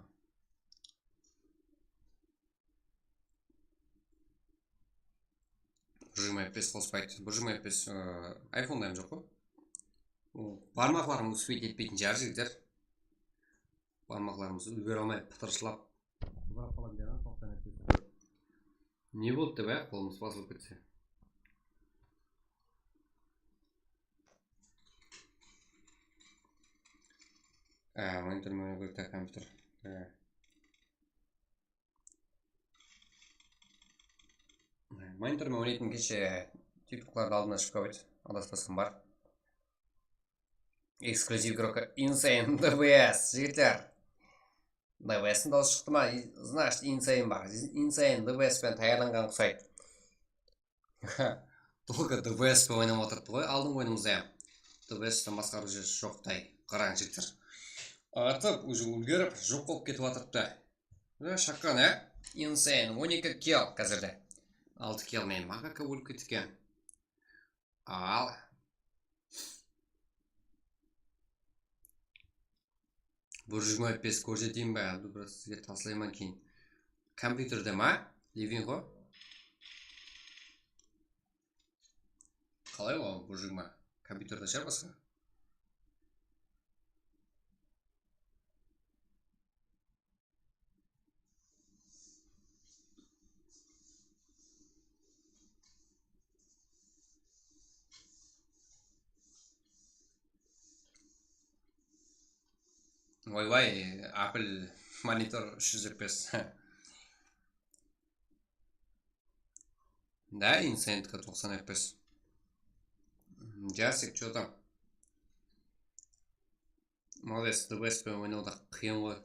Bir jigirma F P S qospaydı. Bir jigirma F P S, ıı, iPhone-da hám joq ǵoy. O, barmaqlarım uspeyt etpeytin shıǵar, jigitler. Barmaqlarımız úlgere almay, pıtırıslap. Bırak, bala, bir toqsan F P S. Ne boldı dep, á, qolımız basılıp ketse. Á, monitor menen oynap kerek, kompyuter. Á. Monitor menen oynaytın keshe TikToklardı aldına shıǵıp edi, adaspasam bar. Eksklyuziv igrok Insane D B S, jigitler. D B S-tiń dawısı shıqtı ma? Значит, Insane bar. Insane D B S penen tayarlanǵan qusaydı. Только D B S penen oynap atırıptı ǵoy, aldınǵı oyınımızda hám. D B S-ten basqa bir jer joqtay, qarań, jigitler. Atıp, уже úlgerip, joq bolıp ketip atırıptı. Mına shaqqan, á? Insane, on eki kill házirde. Altı kill menen Makaka ólip ketken. Al. Bir júz jigirma F P S kórseteyin be? Abdul, biraz sizge taslayman keyin. Kompyuterde ma? Levinko. Qalay ol bir júz jigirma? Kompyuterde shıǵar basqa. Oybay, Apple monitor úsh júz F P S. Да, Insane'diki toqsan F P S. Jasik, что там? Молодец, D B S penen oynaw da qıyın ǵoy.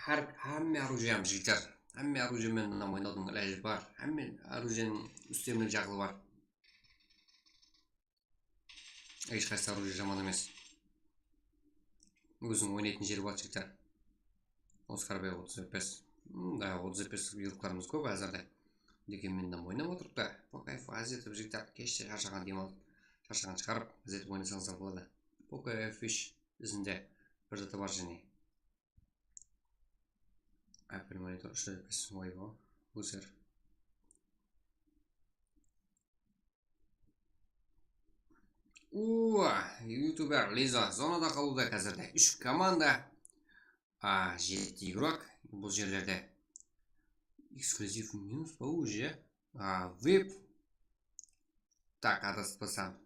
Hár, hámme оружиемiz, jigitler. Hámme оружие menen oynawdıń ilajı bar. Hámme оружиенiń ústemlik jaǵı bar. Hesh qaysı оружие jaman emes. Óziń oynaytın jeri bar, jigitler. Oskar B otız bes. Hmm, da, otız bes yurıqlarımız kóp házirde. Degen men de oynap otırıp ta. Poka F aziyat etip, jigitler, keshte sharshaǵan dem alıp, sharshaǵan shıǵarıp, aziyat etip oynasańızlar boladı. Poka F úsh izinde bir zatı bar jáne. Apple monitor úsh zatı bes, oyba, óser. Ua, youtuber Liza zonada qalıwda házirde. Úsh komanda. A, jeti igrok bul jerlerde. Ekskluzivniy minus pa, уже? A, vip. Tak, adaspasam.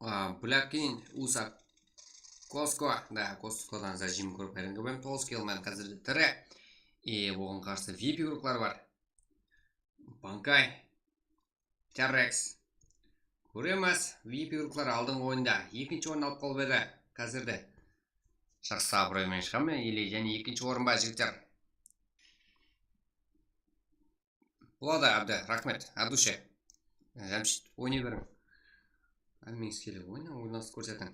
A, Blakin, Usa, Kosko. Da, Koskodan zajim kórip, hayran qalaman. Toǵız kill menen házirde tiri. E, oǵan qarsı vip igroklar bar. Bankay. T-Rex. Kóremiz, vip igroklar aldınǵı oyında ekinshi orın alıp qalıp edi. Házirde. Jaqsı, abıroy menen shıǵaman, ele jáne ekinshi orın ba, jigitler? Boladı, Ábdi, raxmet, от души. Jámshid, oynay beriń. Hámmeńiz kelip oyna, oynasıp kórsetiń.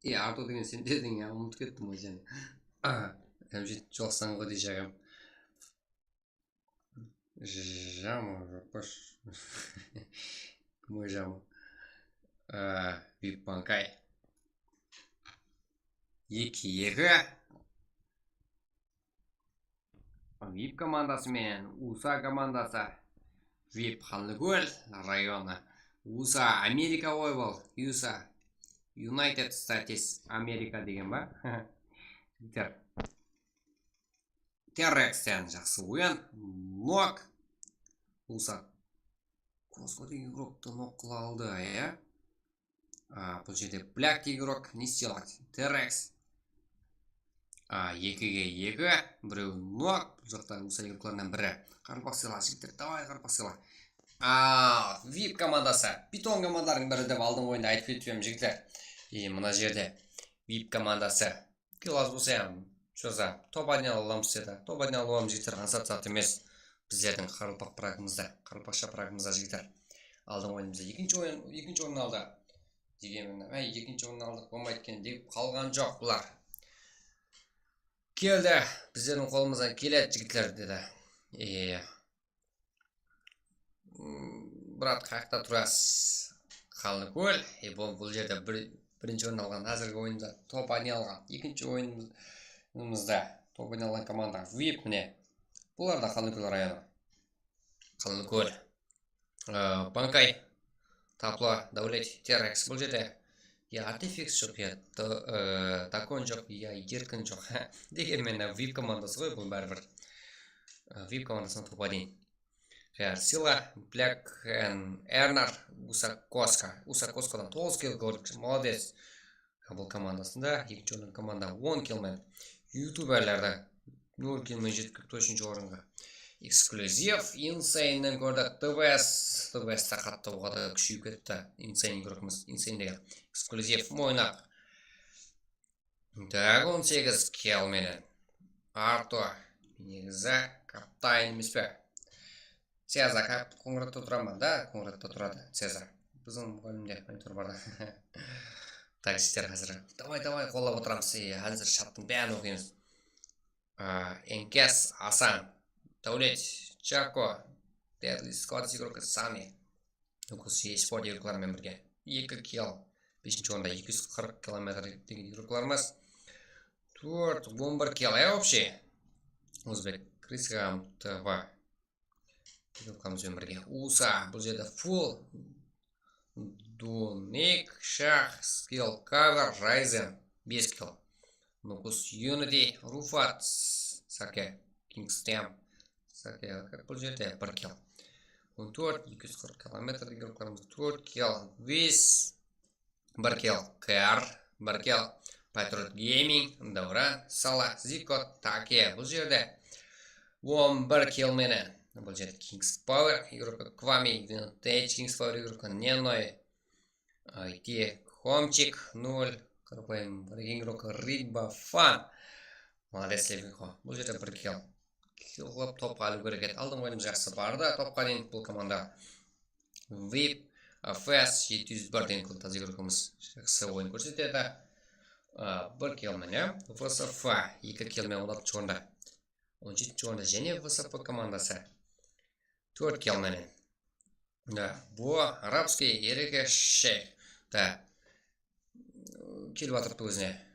E, Arto degen sen dediń ya, umıtıp kettim ǵoy jáne. Jámshid, joqsań ǵoy, dey, jaǵam. Jamo, joq pa? Kim oy jamo? Á, vip Bankay. Eki eki. Vip komandası menen Usa komandası. Vip Xanlıkól rayonı. Usa Amerika oy bol. Usa United States Amerika degen ba? Jigitler. T-Rex sen jaqsı oyın. Nok. Usa Kosko degen igroktı nok qıla aldı, ya. A, bul jerde Black degen igrok ne istey aladı? T-Rex. A, ekige eki, birew nok, bul jaqta Usa igroklarınan biri. Qaraqalpaq sıyla, jigitler, davay, qaraqalpaq sıyla. A, vip komandası, Piton komandalarınıń biri dep aldınǵı oyında aytıp ketip edim, jigitler. E, mına jerde vip komandası. Kill az bolsa hám, shu za, top один alamız dedi. Top один alıwımız, jigitler, ańsat zat emes. Bizlerdiń qaraqalpaq pragımızda, qaraqalpaqsha pragımızda, jigitler. Aldınǵı oyınımızda ekinshi oyın, ekinshi orın aldı. Degen menen, áy, ekinshi orın aldıq, bolmaydı eken dep qalǵan joq bular. Keldi, bizlerdiń qolımızdan keledi, jigitler, dedi. E, Brat, qayaqta turasız? Xanlıkól. E, bul, bul jerde bir, birinshi orın alǵan, házirgi oyında top один alǵan. Ekinshi oyınımızda top один alǵan komanda vip, mine. Bular da Xanlıkól rayonı. Xanlıkól. Ee, Bankay. Tapla, Dáwlet, T-Rex bul jerde. Ya artefix joq, ya ta-, ee, takon joq, ya erkin joq. Degen menen vip komandası ǵoy bul báribir. Ee, vip komandasına top один. Jar Sila, Black and Ernar, Usa Koska. Usa Koskadan toǵız kill kórdik, молодец. Bul komandasında, ekinshi orın komanda on kill menen. Youtuberlerde nol kill menen jetip kelipti úshinshi orınǵa. Eksklyuziv, Insane'nen kórdik, T V S, T V S ta qattı, oǵada kúsheyip ketti. Insane igrokımız, Insane degen. Eksklyuziv, Moynaq. Tak, on segiz kill menen. Arto, negizi, kaptan emes pe? Seza, kap-, Qońıratta turaman da, Qońıratta turadı, Seza. Biziń muǵallimde monitor bar da. Taksistler házir. Davay, davay, qollap otıramız. E, házir shattıń bárin oqıymız. A, Enkes, Asan, Dáwlet, Chako, Deadly Squad igroki, Sami. Nukus esport igrokları menen birge. Eki kill. Beshinshi orında eki júz qırq kilometr degen igroklarımız. Tórt, on bir kill, e, вообще. Ózbek, Krisgam T V. Igroklarımız benen birge. Usa, bul jerde full. Dunik, Shax, Skill, Cover, Ryzen, bes kill. Nukus, Unity, Rufat, Sake, Kingstem, Sake, bul jerde bir kill. On tórt, eki júz qırq kilometr igroklarımız, tórt kill, Vis, bir kill, K R, bir kill, Patriot Gaming, Davran, Sala, Ziko, Take, bul jerde on bir kill menen, bul jerde Kings Power igroki, Kwami, Vintage Kings Power igroki, Nenoy, I T, Homchik, nol, Qarapayım, Regengrok, Riba, Fan. Molodec, Lebiko. Bul jerde bir kill. Kill qılıp, topqa iliw kerek edi. Aldınǵı oyınımız jaqsı bardı. Topqa deyin bul komanda. Vip, F S, jeti júz bir degen taza igrokımız jaqsı oyın kórsetedi. A, bir kill menen, V S F, eki kill menen on altınshı orında. On jetinshi orında jáne V S F komandası. Tórt kill menen. Da, bu arabskiy ereke shey. Da, kelip atırıptı ózine.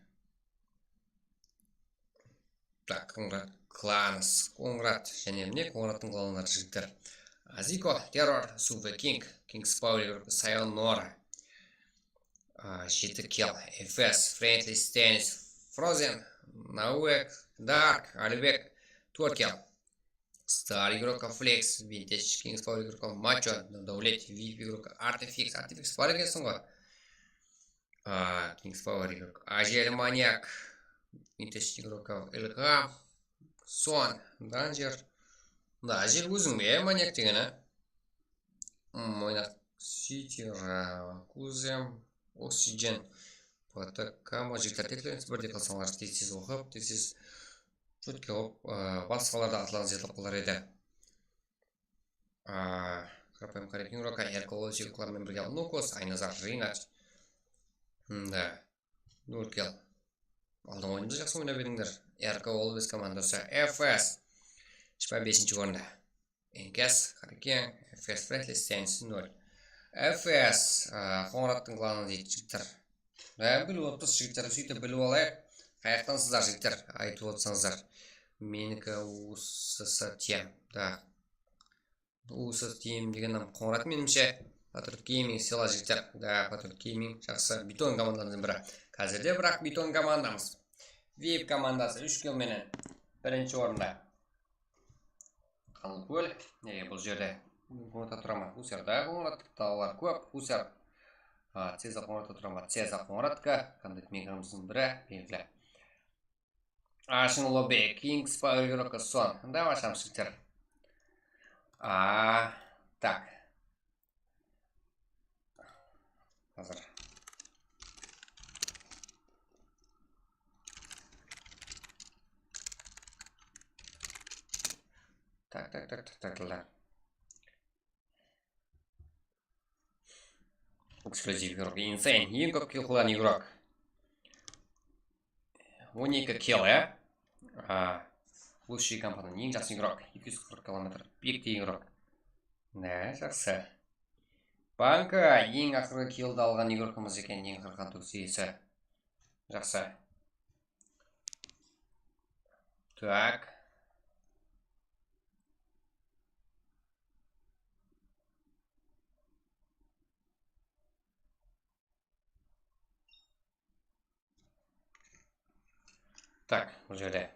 Tak, Qońırat, Klanıs, Qońırat, jáne mine Qońırattıń klanları jigitler. Aziko, Terror, Suve King, King's Power, Sayonara. A, jeti kill, F S, Friendly Stance, Frozen, Nauek, Dark, Alibek, tórt kill. Star igrokka Flex, Vintage, King's Power igrokka Macho, Davlet, V I P igrokka Artifix, Artifix bar ekensiń ǵoy. A, King's Power igrok, Ajel Manyak, Vintage igrokka Ilham, Son, Danger. Mına Ajel óziń be, Manyak degeni? Hmm, oynaq. City, Ra-, Kuzem, Oxygen, P T K, mına jigitler teklenips, birdey qılsańlar, tez-tez oqıp, tez-tez chutki qılıp, ı, basqalar da atların zertlep qolar edi. A, qarapayım, Karekin Roka, Erkol Osyuklar menen birge Nukos, Aynazar Rinaç. Da. Nurkel. Aldın oyınımızda jaqsı oynap edińler. R K Always komandası. F S. Jigirma besinshi orında. Enkas, Hariken, F S Friendly Stance nol. F S, a, Qońırattıń klanı deydi, jigitler. Ya, bilip otırız, jigitler, sóytip bilip alayıq. Qayaqtansızlar, jigitler, aytıp otsańızlar. Meniki U S S T M. Da. U S S T M degen nam Qońırat, menimshe. Patriot Gaming, sıyla jigitler. Da, Patriot Gaming, jaqsı. Beton komandalarımızdıń biri. Házirde, biraq, Beton komandamız. V I P komandası úsh kill menen birinshi orında. Qanlıkól. E, bul jerde Qońıratta turaman. Husarda Qońırat, dalalar kóp. Husar. A, Ceza Qońıratta turaman. Ceza Qońıratka. Kandidát miygrimiziń biri, belgili. Ashın Lobby, King's Power Roka Son. Давай, shamshıkter. A, tak. Házir. Tak, tak, tak, tak, tak, tak. Ekskluzivniy igrok. Insane. Eń kóp kill qılǵan igrok. On eki kill, ya? A, Lushıy kompaniyanıń eń jaqsı igrok. Eki júz qırq kilometr. Biyiktey igrok. Ne, jaqsı. Banka eń aqırǵı killdi alǵan igrokımız eken, eń qırqan tóksiyesi. Jaqsı. Tak. Tak, bul jerde.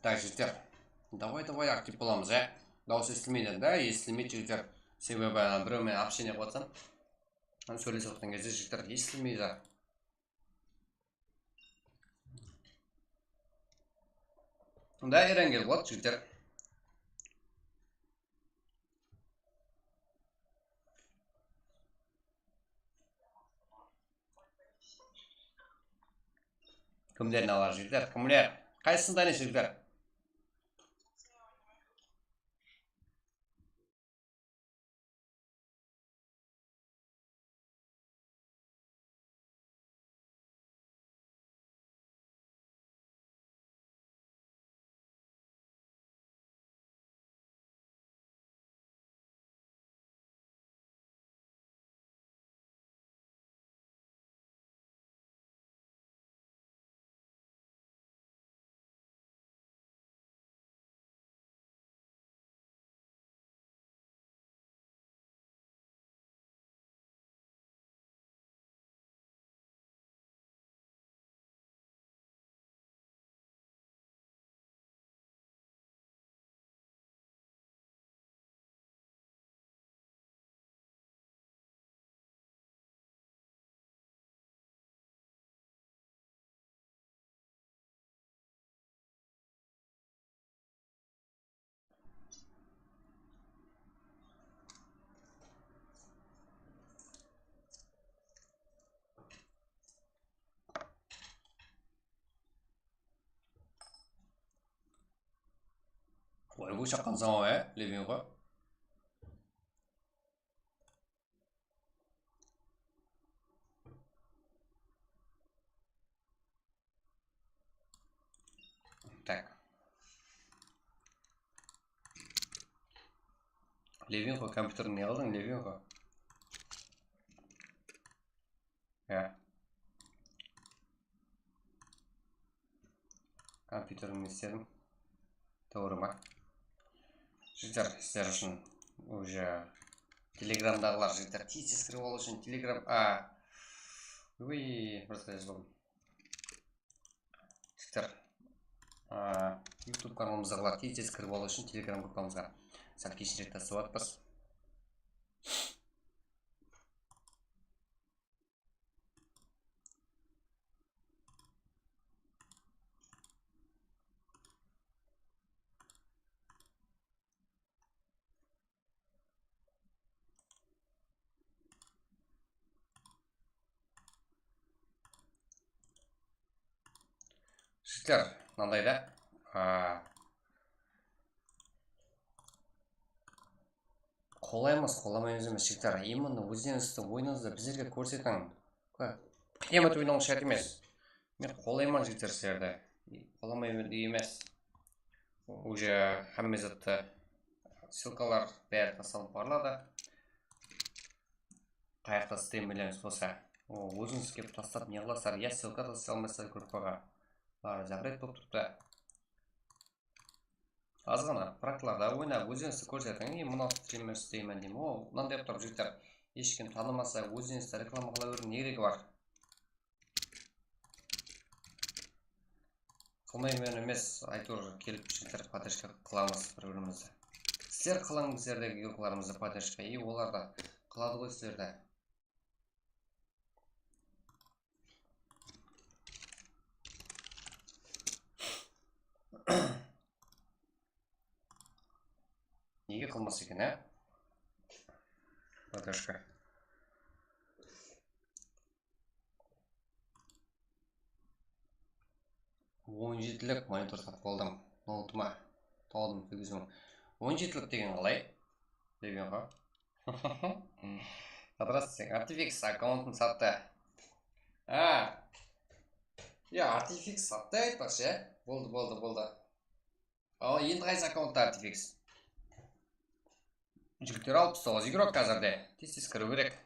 Tak, jigitler. Davay, davay, aktiv bolamız, e? Dawıs esitilmeydi da, esitilmeydi, jigitler. Sebebi, ana, birew menen общение qılıp atsam, sóylesip atırǵan gezde, jigitler, esitilmeydi. Mında Eren kelip atır, jigitler. Kimlerdi alar, jigitler? Kimler? Qaysısın tanıysız, jigitler? Oy, bu shaqqan soń, e, Levin ǵoy. Tak. Levinko, kompyuterdi ne qıldıń, Levinko? Ya. Kompyuterdi ne istedim? Tuwrı ma? Jigitler, sizler ushın уже Telegramdaǵılar, jigitler, tez-tez kirip alıw ushın Telegram, a, uy, bir qız boldım. Jigitler, a, YouTube kanalımızdaǵılar tez-tez kirip alıw ushın Telegram gruppamızǵa sál keyinirek taslap atırmız. Jigitler, mınanday da, a, qolaymız, qolamayız emes, jigitler. Именно ózlerińizdi, oyınıńızdı bizlerge kórsetiń. Qıyamet oynaw shárt emes. Men qolayman, jigitler, sizlerdi. Qolamay emes. Уже hámme zattı, ссылкалар bári taslanıp barıladı. Qayaqta stremerlerimiz bolsa, o, ózińiz kelip taslap ne qılasızlar, ya ссылка taslay almaysızlar gruppaǵa. Báribir запрет bolıp turıptı. Azǵana praklarda oynap, ózińizdi kórsetiń. E, mınaw stremer isteymen deymen. O, mınanday qılıp turıp, jigitler, hesh kim tanımasa, ózińizdi reklama qıla beriwdiń ne keregi bar? Qılmayman emes, áytewir kelip, jigitler, podderjka qılamız bir-birimizdi. Sizler qılıń bizlerdegi gruppalarımızdı podderjka, и olar da qıladı ǵoy sizlerdi. Nege qılmas eken, á? Podderjka. On jetilik monitor satıp aldım. Noutuma. Toldım, kirgizdim. On jetilik degen qalay? Bilmeymen ǵo. Здравствуйте, Artifix akkauntın sattı. A. Ya, Artifix sattı aytpaqshı, ya. Boldı, boldı, boldı. Al, endi qaysı akkauntta Artifix? Jigitler, alpıs toǵız igrok házirde. Tez-tez kiriw kerek.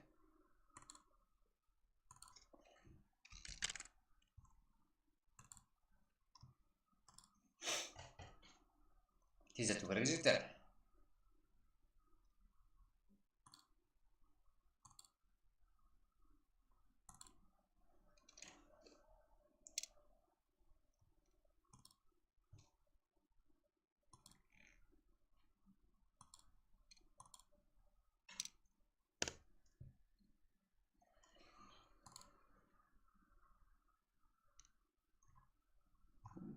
Tezletiw kerek, jigitler.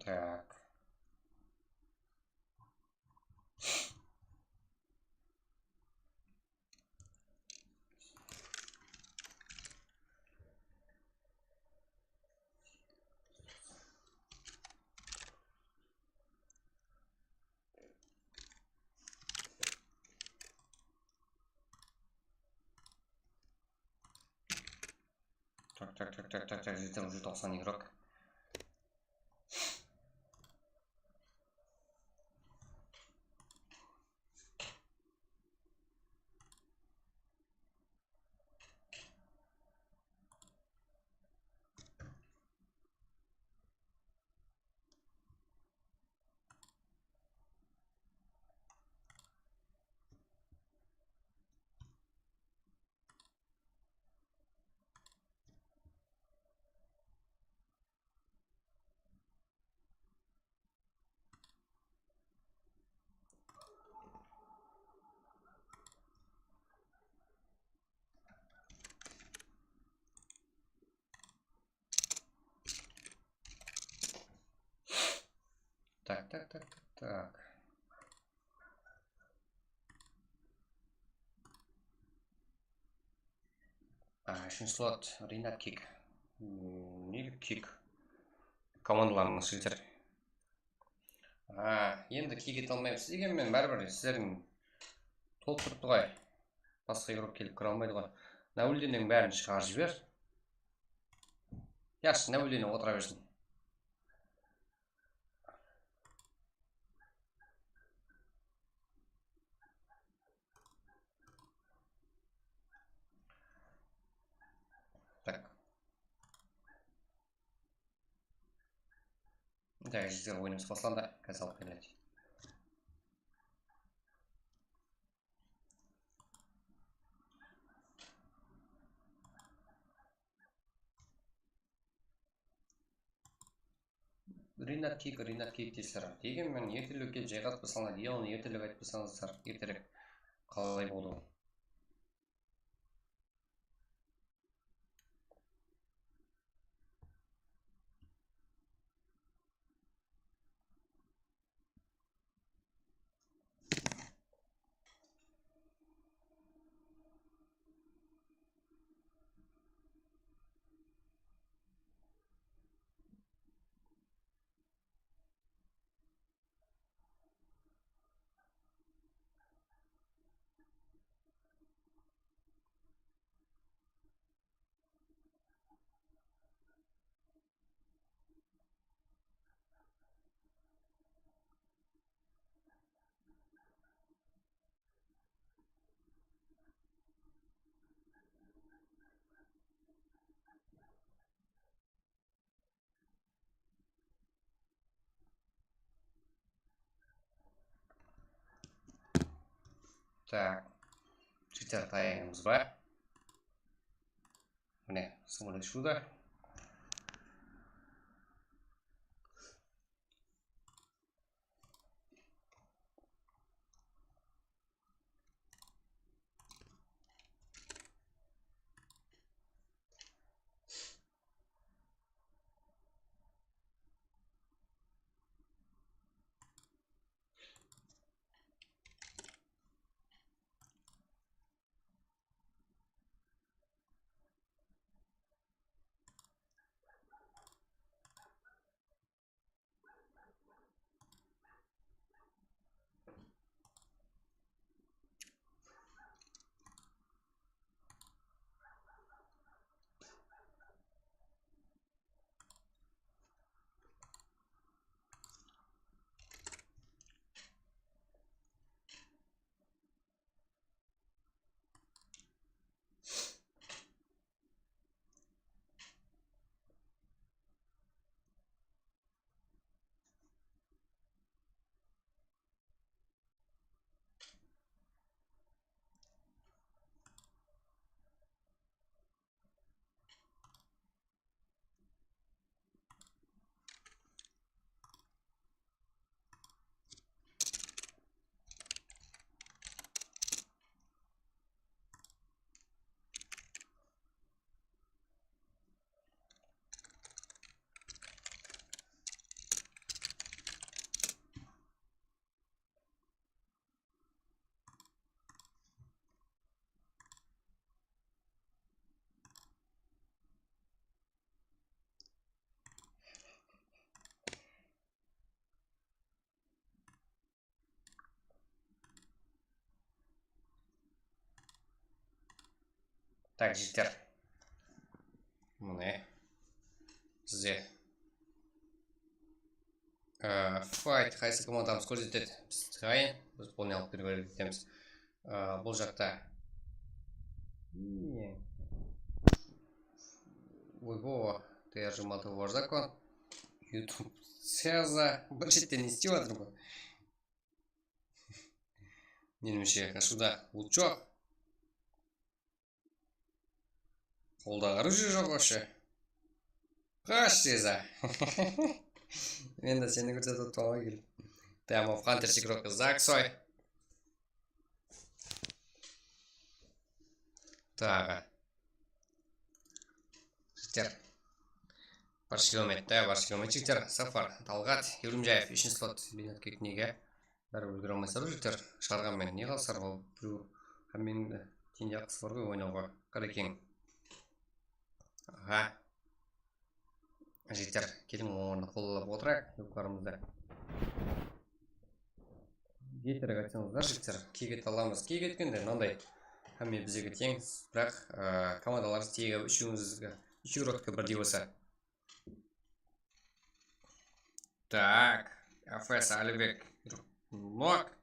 Так. Так, так, так, так, так, так, жеті жүз тоқсан игрок. Так, так, так, так, так. А, úshinshi slot, Rinat Kik. M, ne Kik? Komandalarımız jigitler. A, endi Kik ete almaymız. Degenmen, báribir sizlerdiń tolıp turıptı ǵoy. Basqa igrok kelip kire almaydı ǵoy. Nauldinneń bárin shıǵarıp jiber. Yaqshı, Nauldin otıra bersin. Так. Так, jigitler, oyınımız baslandı. Házir alıp keledi. Rinat Kik, Rinat Kik deysizler. Degenmen, ertelik kelip jayǵaspasam, Dialonı ertelik aytpasańızlar, erterek qalay boldı? Так. Jigitler, tayarmız ba? Mine, sıńırıw shıǵıwda. Tak, jigitler. Mine. Sizde. Ee, fight, qaysı komandamız kórsetedi? Biz tıǵayın, biz bunı alıp berip ketemiz. Ee, bul jaqta. Oybo, T R jigirma altı var zakon. YouTube. Seza, bir shetten ne istep atır bu? Menimshe, qashıwda ult joq. Qolda qarıw joq вообще. Qash tez-a. Men de seni kórsetip atırman kelip. Прямо в Hunter секретный Zaksoy. Taǵı. Jigitler. Barshi kilometr, barshi kilometr, jigitler. Safar, Talǵat, Evrimjaev, úshinshi slot, Benat Keknege. Báribir úlgere almaysızlar, jigitler. Shıǵarǵan menen ne qalsar, ol birew hámmeniń de tiyindey haqqısı bar ǵoy oynawǵa. Qarekeń. Aha. Jigitler, keliń, oń ornına qol alıp otırayıq, yurtlarımızda. Jeterek aytsańızlar, jigitler, kiyik ete alamız. Kiyik etkende mınanday. Hámme bizge teń, biraq, e, komandalarımız tiyegi úshewińizge, úsh yurtqa birdey bolsa. Так, F S Alibek, nok.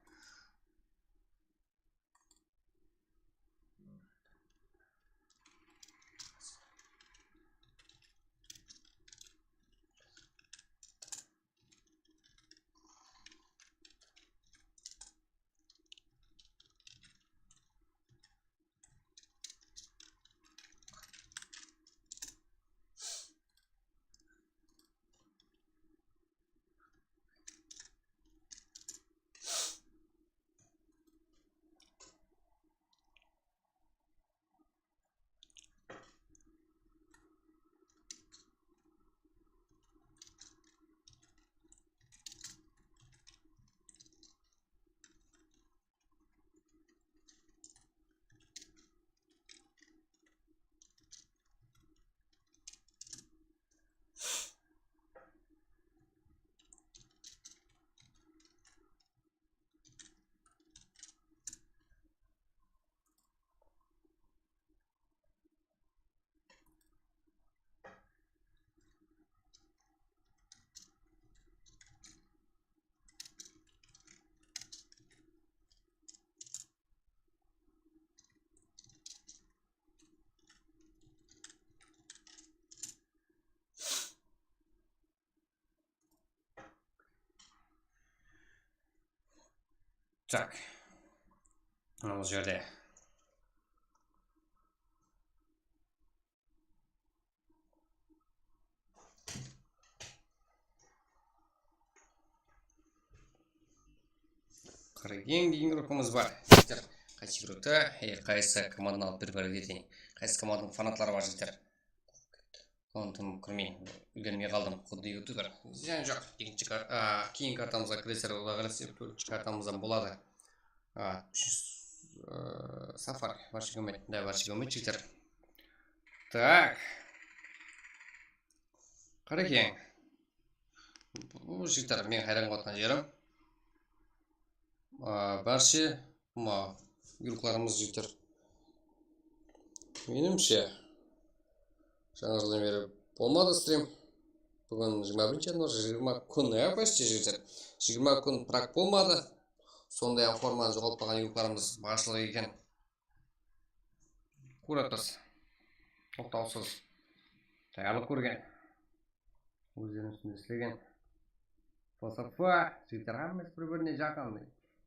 Так. Mına bul jerde. Qırıq eń deyin grupamız bar. Jigitler, qaysı grupta, e, qaysı komandanı alıp berip beriwge teńiń? Qaysı komandanıń fanatları bar, jigitler? Onı tınım kirmey, úlgermey qaldım, quddı youtuber. Zıyan joq, ekinshi kar-, a, keyingi kartamızǵa kireser, Quday qálese, tórtinshi kartamız hám boladı. A, úshinshi, a, safar, barshi kómet, da, barshi kómet, jigitler. Tak. Qarekeń. Bul jigitler meniń hayran qalıp atırǵan jerim. A, bárshe, ma, yurıqlarımız jigitler. Menimshe, jańa jıldan beri bolmadı strim. Búgin jigirma birinshi yanvar, jigirma kún, ya, почти, jigitler. Jigirma kún prak bolmadı. Sonday-aq formanı joǵalıp qalǵan yurıqlarımız barshılıq eken. Kuratas. Toqtawsız tayarlıq kórgen. Ózleriniń ústinde islegen. Falsafa, jigitler, hámmesi bir-birine jaqın.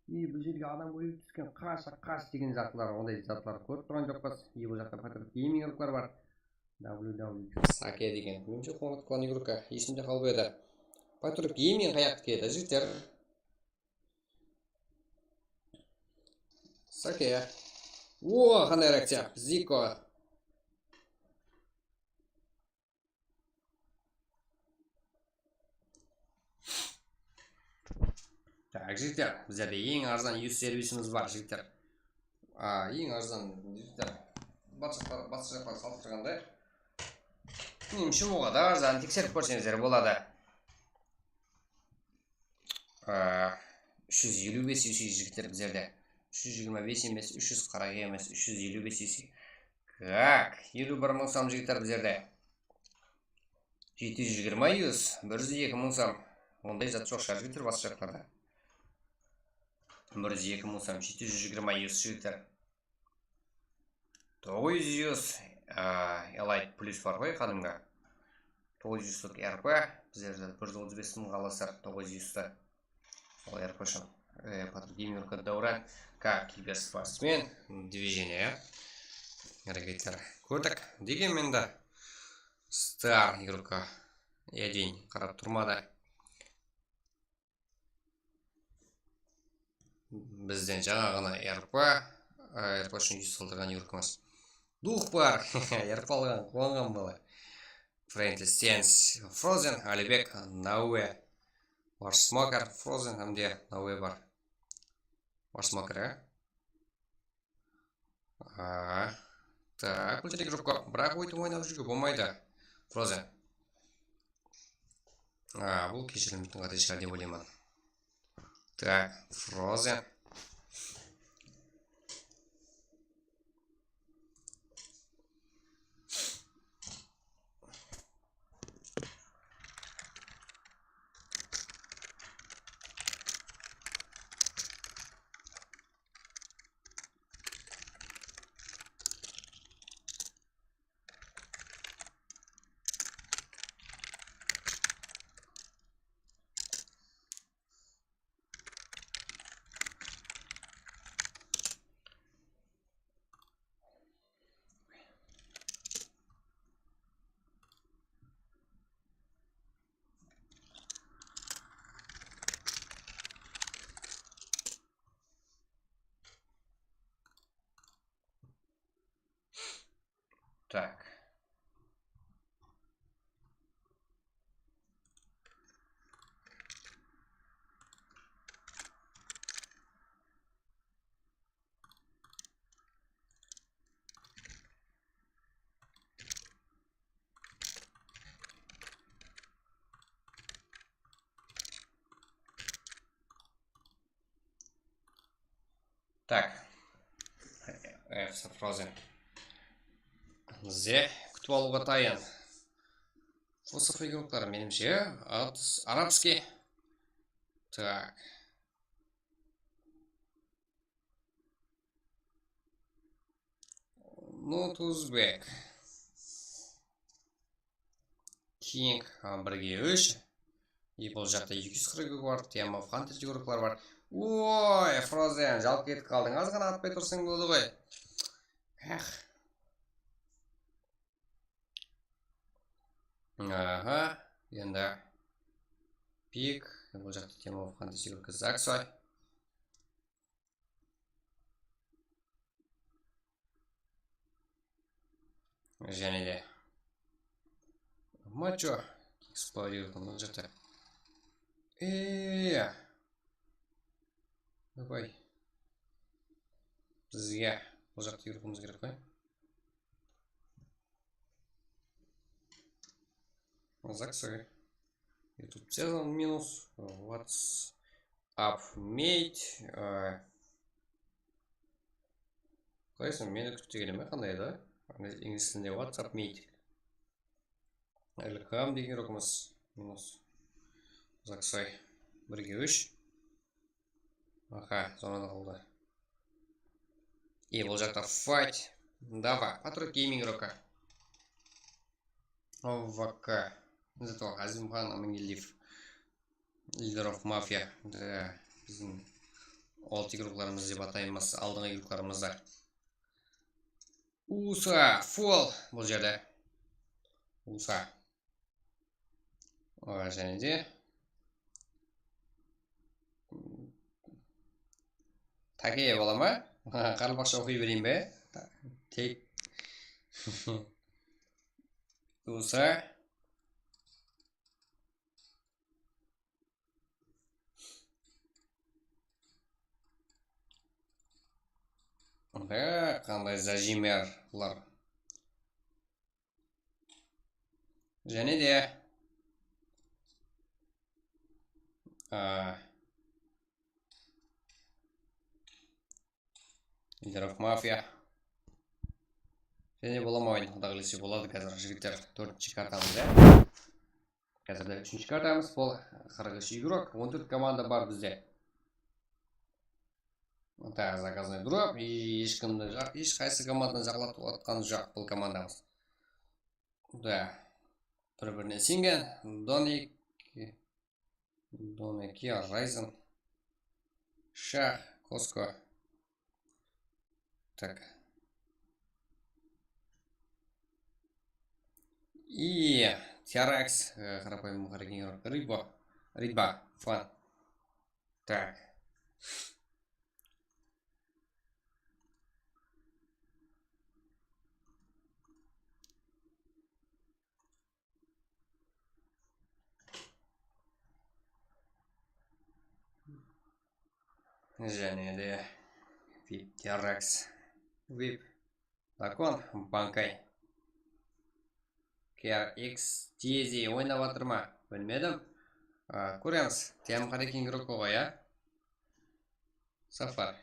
Ey, bul jerge adam óyip túsken, qash, qash degen zatlar, onday zatlar kórip turǵan joqpız. Ey, bul jaqta Patriot Gaming yurıqlar bar. W W Sake degen. Menimshe, quwanıp turǵan yurıqka esimde qalıp edi. Patriot Gaming qayaqtiki edi, jigitler? Sake. O, qanday reakciya? Ziko. Tak, jigitler, bizlerde eń arzan yus servisimiz bar, jigitler. A, eń arzan, jigitler. Basqa, basqa jaqqa salıstırǵanda, menimshe, oǵada arzan, tekserip kórseńizler boladı. Á, úsh júz eliw bes U C jigitler bizlerde. Úsh júz jigirma bes emes, úsh júz qırq eki emes, úsh júz eliw bes U C. Tak, eliw bir mıń som jigitler bizlerde. Jeti júz jigirma yus, bir júz eki mıń som. Onday zat joq shıǵar jigitler basqa jaqlarda. Bir júz eki mıń som, jeti júz jigirma yus jigitler. Toǵız júz, a, Elite Plus bar ǵoy qádimgi. Toǵız júzlik R P, bizlerde bir júz otız bes mıń qalasar toǵız júzdi. Sol R P ushın, e, Patrul Gaming Davran, как киберспортсмен, движение, hareketler kórdik. Degenmen de, Star игроka Edin qarap turmadı. Bizden jańa ǵana R P, e, R P ushın júz qaldırǵan yurkimiz. Duh bar, R P alǵan, quwanǵan bala. Friendly Sense, Frozen, Alibek, Naue, Warsmoker, Frozen hám de Naue bar. Warsmoker, e? A, tak, bul jerde júrip kóp, biraq óytip oynap júriwge bolmaydı. Frozen. A, bul keshirilmeytin qáte shıǵar dep oylayman. Tak, Frozen. Так. Так. F Frozen. Ze kútip alıwǵa tayın. Fosfor igroklar, menimshe, arabskiy. Так. Not uzbek. King, a, birge úsh. E, bul jaqta eki júz qırq eki bar, Tiamov Hunter júgirikler bar. Oy, Frozen, jalıp ketip qaldıń. Azǵana atpay tursań boladı ǵoy. Ax. Aha, endi Pik, bul jaqta Tiamov Hunter júgirikli Zaksoy. Jáne de. Macho. Eksplodировать mına jaqta. Eee. Давай. Bizge bul jaqta yurıwımız kerek ǵoy. Zaksoy. YouTube sezon minus. WhatsApp mate. Qaysın meni kútip degeni me, qanday edi? Inglis tilinde WhatsApp mate. Ilham degen igrokımız minus. Zaksoy. Birge úsh. Aha, zonada qaldı. E, bul jaqta fight. Давай, Patrul Gaming igroka. O V K. Zато Azimxan Amangeldiyev. Leader of Mafia. Da, biziń old igroklarımız dep ataymız, aldınǵı igroklarımızdı. Usa, full bul jerde. Usa. Oǵan jáne de. Take bola ma? Qaraqalpaqsha oqıy bereyin be? Tek. Usa. Be, qanday zajimerlar. Jáne de. A, Leader of Mafia. Jáne bola ma oyın? Quda qálese boladı házir, jigitler. Tórtinshi kartamız, ya. Házirde úshinshi kartamız, bul qırq úsh igrok, on tórt komanda bar bizde. Da, zakaznoy drop, hesh kimdi jaq-, hesh qaysı komandanı jaqlatıp atqanı joq bul komandamız. Da, bir-birine isengen, Don eki, Don eki, Ryzen, Shah, Kosko. Tak. I T R X, e, qarapayım, qara keńirek. Riba. Riba. Fan. Tak. Jáne de vip T R X, vip Dakon, Bankay. K R X T Z oynap atır ma? Bilmedim. A, kóremiz. Tem qara keńirek qoy, ya. Safar.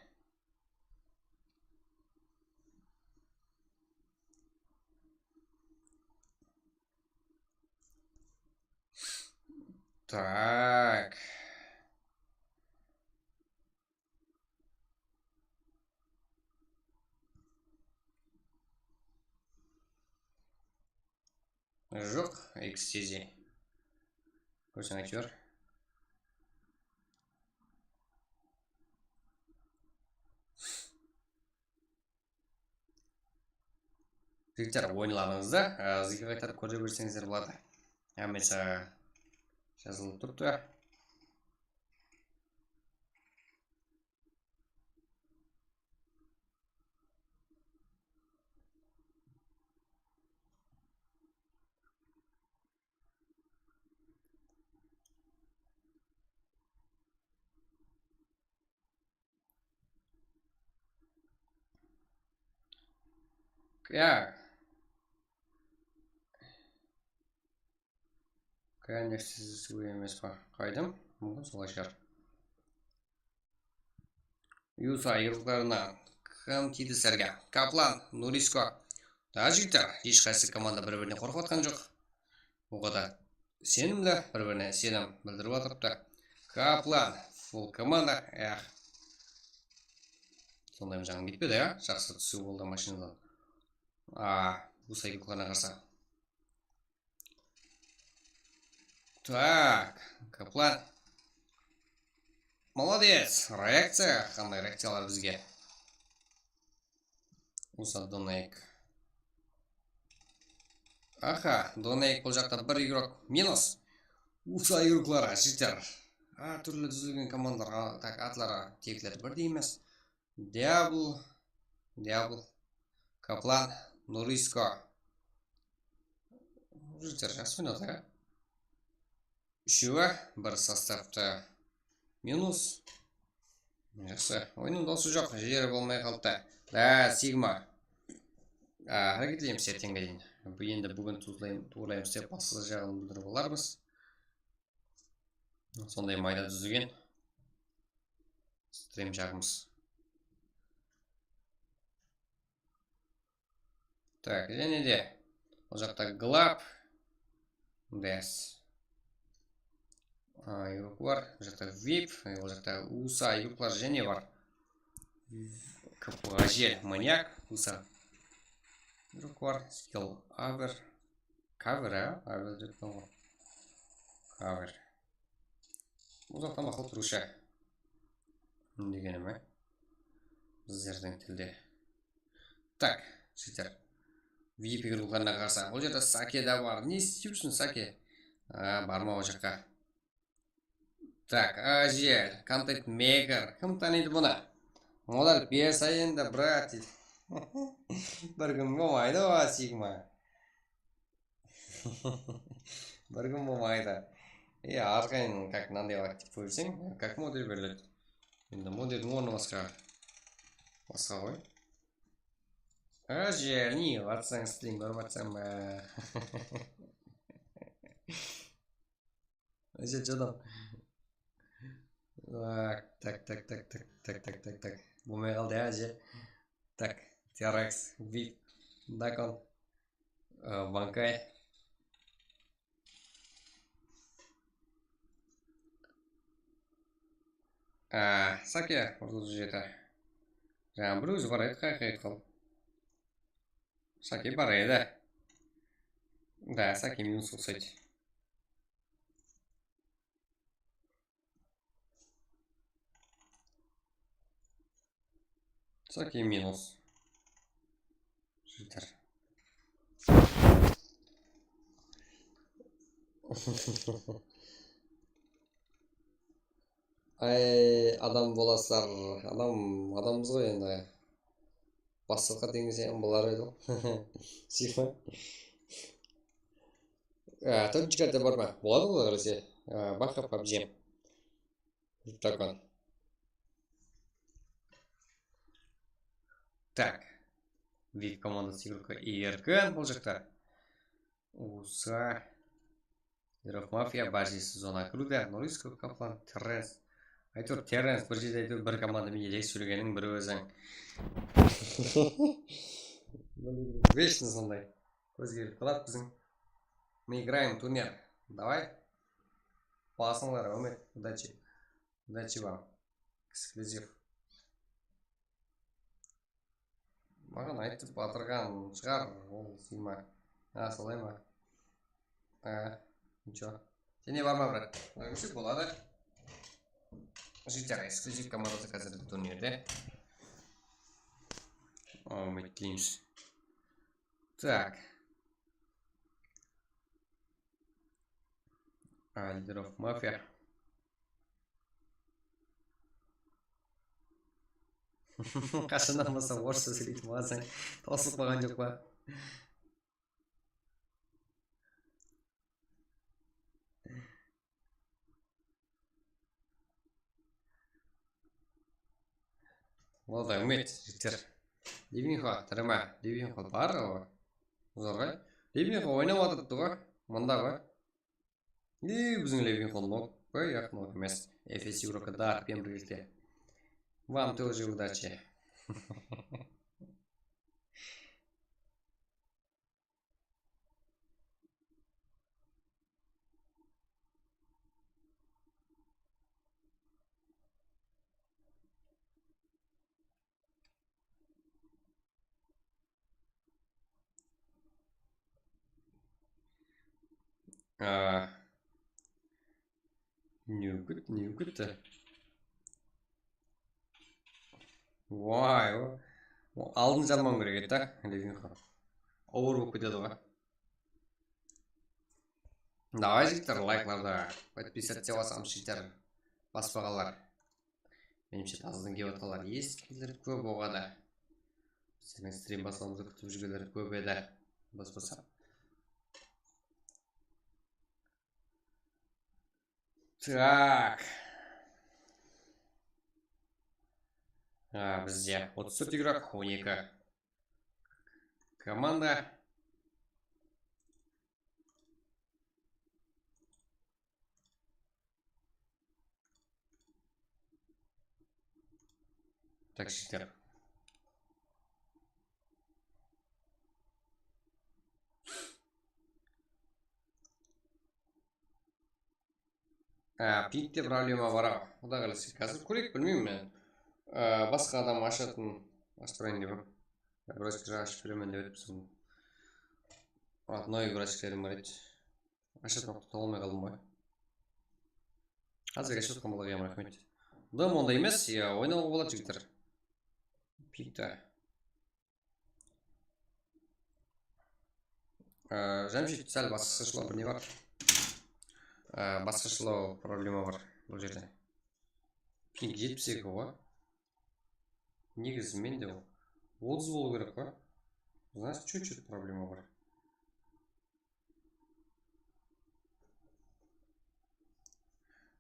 Tak. Joq, X T Z. Kórseń, áytewir. Jigitler, oyınlarıńızdı, e, bizge qaytarıp kóre berseńizler boladı. Hámmesi jazılıp turıptı. Ya. Конечно, siz emes pa? Qaydım? Mumkin, solay shıǵar. Usa igroklarına kim tiydi sizlerge? Kaplan, Nurisko. Da, jigitler, hesh qaysı komanda bir-birine qorqıp atqan joq. O qadar isenimli, bir-birine isenim bildirip atırıptı. Kaplan, full komanda, eh. Sonday jańa ketpedi, ya? Jaqsı túsiw boldı mashinadan. A, Usa igroklarına qarsı. Tak, Kaplan. Molodec, reakciya, qanday reakciyalar bizge? Usa Donaik. Aha, Donaik bul jaqta bir igrok minus. Usa igrokları, jigitler. Hár túrli dúzilgen komandalarǵa, tak, atları, tekleri birdey emes. Diabl, Diabl, Kaplan, Nurisko. Jigitler jaqsı oynadı, ya. Úshewi bir sostavta minus. Jaqsı, oyınnıń dawısı joq, jeri bolmay qaldı. Da, Sigma. A, háreketleymiz erteńge deyin. Bu endi búgin tuwrılaym-, tuwrılaymız dep basqa jaǵın bildirip alarmız. Sonday mayda dúzilgen strim jaǵımız. Tak, jáne de bul jaqta Glab, Des. A, igrok bar. Bul jaqta vip, e, bul jaqta Usa igroklar jáne bar. K P G J, Maniak, Usa. Igrok bar, Skill Aver. Kaver, a? Aver dep qoyǵan. Kaver. Uzaqtan baqılıp turıwshı. Degenime, bizlerdiń tilde. Tak, jigitler. Vip igroklarına qarsa. Ol jerde Sake da bar. Ne isteyip júrsin, Sake? A, barma ol jaqqa. Tak, Ajel, Content Maker. Kim tanıydı bunı? Olar bersa endi, brat, deydi. Bir kún bolmaydı ǵoy, Sigma. Bir kún bolmaydı. E, arqayın, как, mınanday qılıp qoyıp jiberseń, как model beriledi. Endi modeldiń ornı basqa. Basqa ǵoy. Ajel, ne qılıp atsań, strim berip atsań ba? Ajel, jodam. Tak, tak, tak. Bolmay qaldı, ya, áje. Tak, T R X, vip. Dakon. Á, Bankay. Á, Sake, otız jeti. Jańa bir ózi bar edi, qayqa qayt qaldı. Sake bar edi. Da, Sake minus uqsaydı. Sake minus. Jigitler. Ay, adam bolasızlar. Adam, adamız ǵoy endi. Basqatqa teńlesem bolar edi. Sıyma. Á, tórt jigerde bar ma? Boladı, Quday qálese. Á, baqqa pabji. Dakon. Tak. Vip komandası игрокка erkin bul jaqta. Usa. Hero of Mafia, Barjis, Zona Kruda, Norisko, Kaplan, Terrens. Áytewir, Terrens bir jerde, áytewir, bir komanda menen res sóylegeniń bir óziń. Вечно sonday. Kózge ilip qaladı biziń. Мы играем турнир. Давай. Basıńlar, Úmet, удачи. Удачи вам. Эксклюзив. Maǵan aytıp atırǵan shıǵar, ol sıyma. Ha, solay ma? Ha, ничего. Jáne bar ma, brat? Óyinshi boladı. Jigitler, eksklyuziv komandası házir turnirde. Úmit etleymiz. Tak. Leader of Mafia. Qashannan baslap orıssha sóyleydi, maǵan sen tosılıp qalǵan joq pa? Molday, Úmet, jigitler. Levinxo, tiri ma? Levinxo bar ǵoy. Zorǵay. Levinxo oynap atırıptı ǵoy. Mında ǵoy. И, biziń Levinxo nok ǵoy, yaq, nok emes. F S игрока Dark penen birgelikte. Вам тоже удачи. Á, ne kútti, ne kútti. Vay, o, o aldın janmawım kerek edi da, Levinxo. Awır bolıp ketedi ǵoy. Davay, jigitler, layklardı, podpisаться basam, jigitler, baspaǵanlar. Menimshe, tazadan kep atqanlar, esitkenler kóp oǵada. Bizlerdiń strim baslawımızdı kútip júrgenler kóp edi. Baspasa. Так. Ha, bizde otız tórt игрок, on eki komanda. Так, jigitler. Á, pingte problema bar-aw. Quday qálese, házir kóreyik, bilmeymen men. Á, basqa adam ashatın, ashıp bereyin dep. Brosker ashıp beremen dep edi biziń. Родной brosklerim bar edi. Ashıp toqtata almay qaldım ǵoy. Házirge ashıp atqan balaǵa raxmet. Dom onday emes, ya, oynawǵa boladı, jigitler. Pingte. Á, Jámshid, sál basqashalıw bir ne bar? Á, basqashalıw problema bar bul jerde. Ping jetpis eki ǵoy. Negizi mende ol otız bolıw kerek ǵoy. Значит, чуть-чуть problema bar.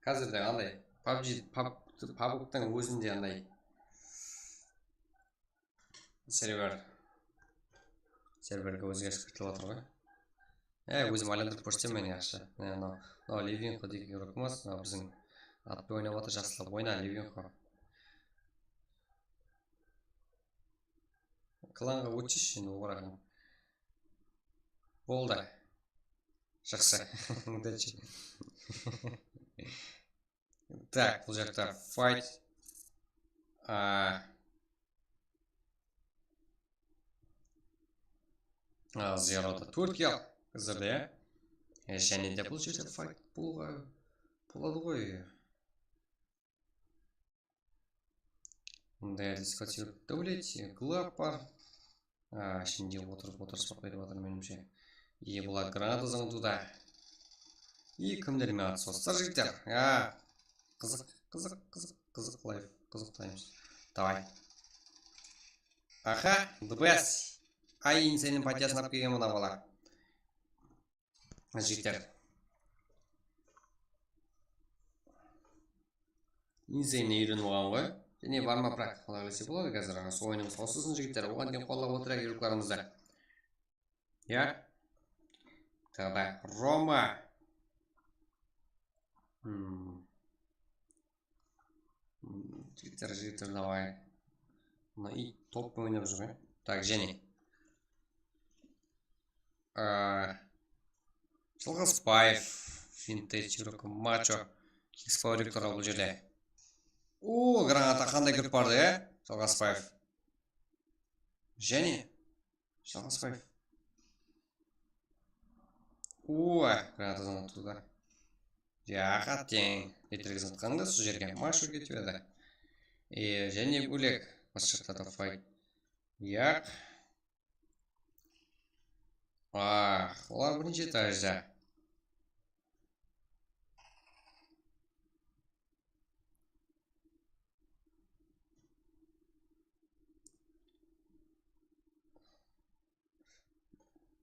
Házirde anday pabji, pab-, pabgtıń ózinde anday server, serverge ózgeristirilip atır ǵoy. E, ózim aylandırıp kórsem men yaqshı. Mine, mınaw, mınaw Levinxo degen игрок emas, mınaw biziń atpay oynap atır, jaqsılap oyna, Levinxo. Klanǵa ótsheyshi endi, oǵaraqın. Boldı. Jaqsı. Удачи. Tak, bul jaqta fight. A, a, zero da Turkiya házirde, ya. E, jáne de bul jerde fight bolǵa boladı ǵoy. Mınday diskoteka, давление, glab bar. A, ishinde otırıp, otırıspaq etip atır, menimshe. E, bular granata zıńıtıwda. E, kimler men atıp soslar, jigitler? A, qızıq, qızıq, qızıq, qızıq layf, qızıq times. Davay. Aha, the best. Ay, insayınıń patiyasın alıp kelgen mına bala. Jigitler. Insayınına úyrenip alǵan ǵoy. Jáne barma, brak, Quday qálese boladı házir. Sol oyınımız qosılsın, jigitler. Oǵan deyin qollap otırayıq, yurıqlarımızdı. Ya. Taǵı da Roma. Hmm. Hmm, jigitler, jigitler, davay. Mına iyt top oynap júr, ya. Tak, jáne. Aa, Jalǵasbaev, Vintage, Roko, Macho, Kings Power yurıqlar bul jerde. O, granata qanday kirip bardı, ya? Jalǵasbaev. Jáne. Jalǵasbaev. Ua, granatadan atıldı. Yaq, atteń. Etirgizin atqanıńda sol jerge Macho ketip edi. E, jáne bólek. Basqasha da fight. Yaq. Ah, olar birinshi etajda.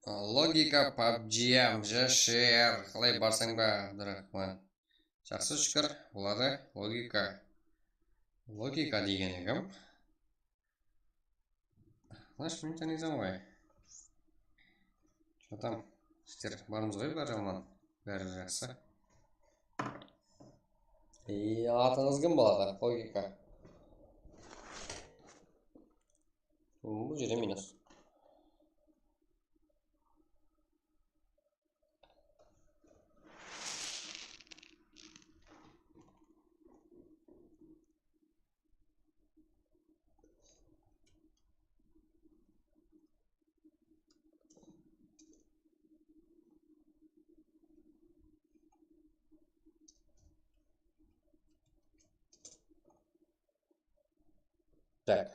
Logika pabjiyam, jasher, qalay barsań ba, Abduraxman? Jaqsı, shúkir, boladı, logika. Logika degeni kim? Значит, men tanıysań ǵoy. Что там? Sizler barmız ǵoy, bári aman, bári jaqsı. E, atıńız kim, balalar? Logika. Bul jerde minus. Так.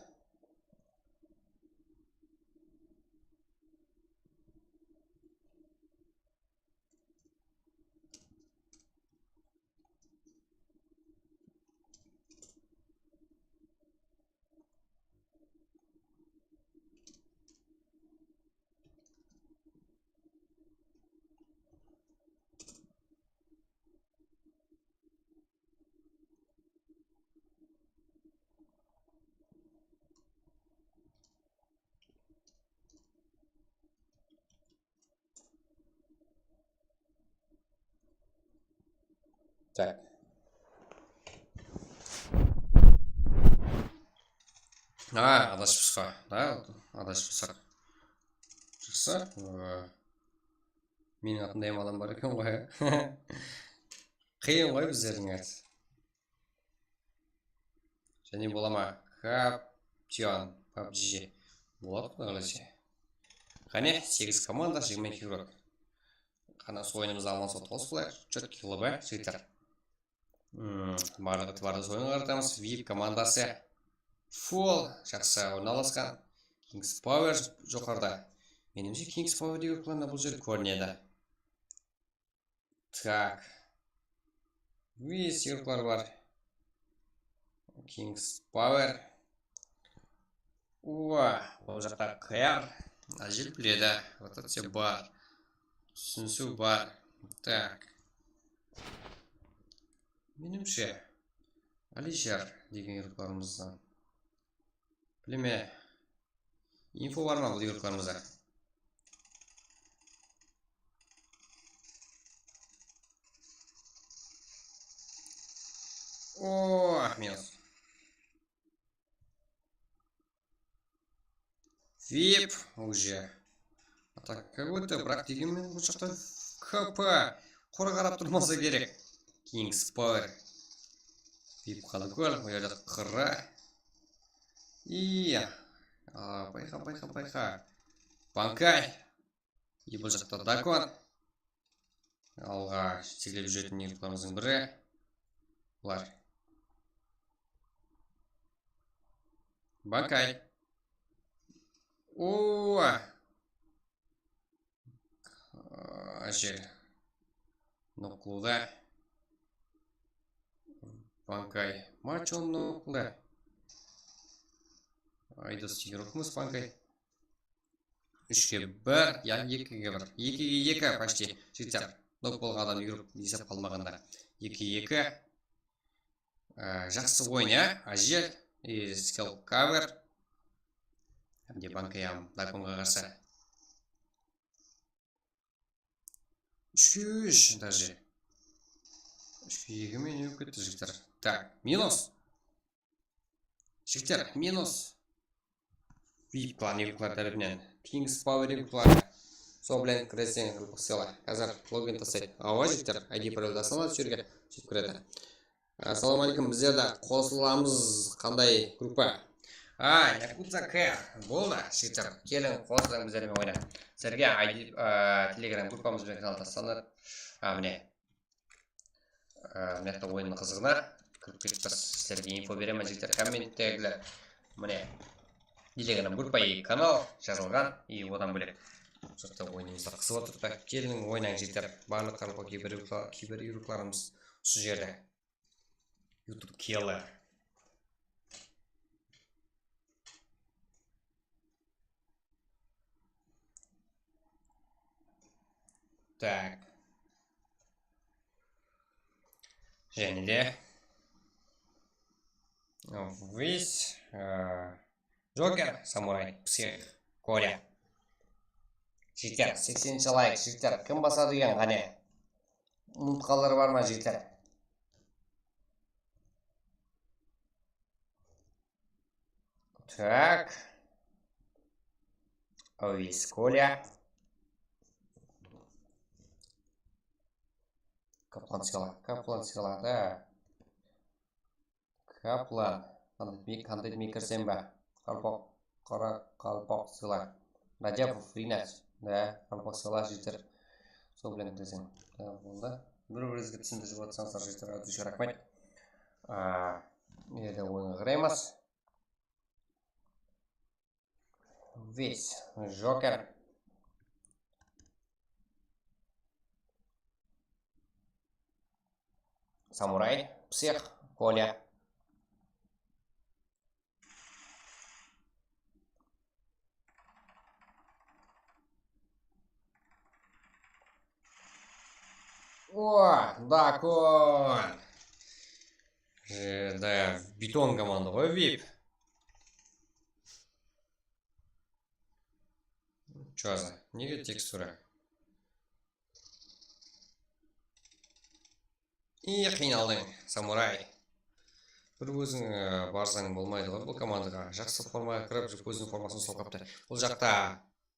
Так. A, adashıpsız ǵoy, da, adashıpsız. Jaqsı. Meniń atımday hám adam bar eken ǵoy. Qıyın ǵoy bizlerdiń at. Jáne bola ma? Kaption, pabji. Boladı, Quday qálese. Qáne, segiz komanda, jigirma eki yurık. Qáne, usı oyınımızdı almansıǵa tolıs qılayıq. Чёткий ǵılıp, jigitler. Hmm, barlıq itibardı usı oyınǵa qaratamız. Vip komandası. Full, jaqsı ornalasqan. Kings Power joqarıda. Menimshe, Kings Power degen yurıqlarında bul jer kórinedi. Так. Вип yurıqlar bar. Kings Power. Ua, ol jaqta K R. Ájel biledi. Rotaciya bar. Túsinisiw bar. Так. Menimshe, Alisher degen yurıqlarımızdan. Bileme. Info bar ma bul yurıqlarımızda? O, minus. Vip, уже. Atakka ótti, biraq degen menen bul jaqta K P qora qarap turmasa kerek. King's Power. Vip Qalakól, bul jerde qırı. Iya. A, bayqa, bayqa, bayqa. Bankay. И bul jaqta Dakon. Alǵa jeteklep júretin igroklarımızdıń biri. Bular. Bankay. Oa! Ájel. Nok qılıwda. Bankay. Macho nok qılıwda. Aydos igrokımız Bankay. Úshke bir, ya ekige bir. Ekige eki, почти, jigitler. Nok bolǵan adam igrok esap qalmaǵanda. Ekige eki. Á, jaqsı oyın, ya. Ájel, e, skill cover. Hám de Bankay hám Dakonǵa qarsı. Úshke úsh, даже. Úshke eki menen ótip ketti, jigitler. Так, minus. Jigitler, minus. Vip klan igroklar tárepinen. King's Power igrokları. Sol menen kireseń, qılpıqsılar. Házir login taslaydı. Awa, jigitler, I D paroldi taslamaz, usı jerge sóytip kiredi. Assalawma áleykum, bizler de qosılamız, qanday gruppa? A, Yakuza K, boldı, jigitler, keliń, qosılıń bizler menen oynań. Sizlerge I D, a, Telegram gruppamız benen kanal tasladı. A, mine. Á, mına jaqta oyındıń qızıǵına kirip ketip, sizlerge info beremen, jigitler, kommenttegiler. Mine, Telegram gruppa, e, kanal jazılǵan, e, odan bólek. Usı jaqta oyınımızdı qısıp otırıp ta, keliń, oynań, jigitler. Barlıq qaraqalpaq kiber, kiber igroklarımız usı jerde. YouTube keli. Так. Jáne de. Вис, e, Joker, Samuray, Psix, Kolya. Jigitler, seksen layk, jigitler, kim basadı eken, qáne? Umıtqanlar bar ma, jigitler? Так. Вис, Kolya. Kaplan sıyla, Kaplan sıyla, da. Kaplan. Qanday, qanday kirsem ba? Qalpoq, qara qalpoq sıyla. Rajapov Rinat. Da, qalpoq sıyla, jigitler. Sol menen kirsem. Da, boldı. Bir-birińizge túsindirip atsańızlar, jigitler, óte raxmet. A, erde oyınǵa qaraymız. Вис, Joker. Samuray, Psix, Kolya. O, Dakon. E, da, Beton komanda ǵoy, vip. Чё за? Nege tekstura? I, qıynaldıń, Samuray. Bir óziń, e, barsań bolmaydı ǵoy bul komandaǵa. Jaqsı formaǵa kirip, óziniń formasın uslap qaptı. Bul jaqta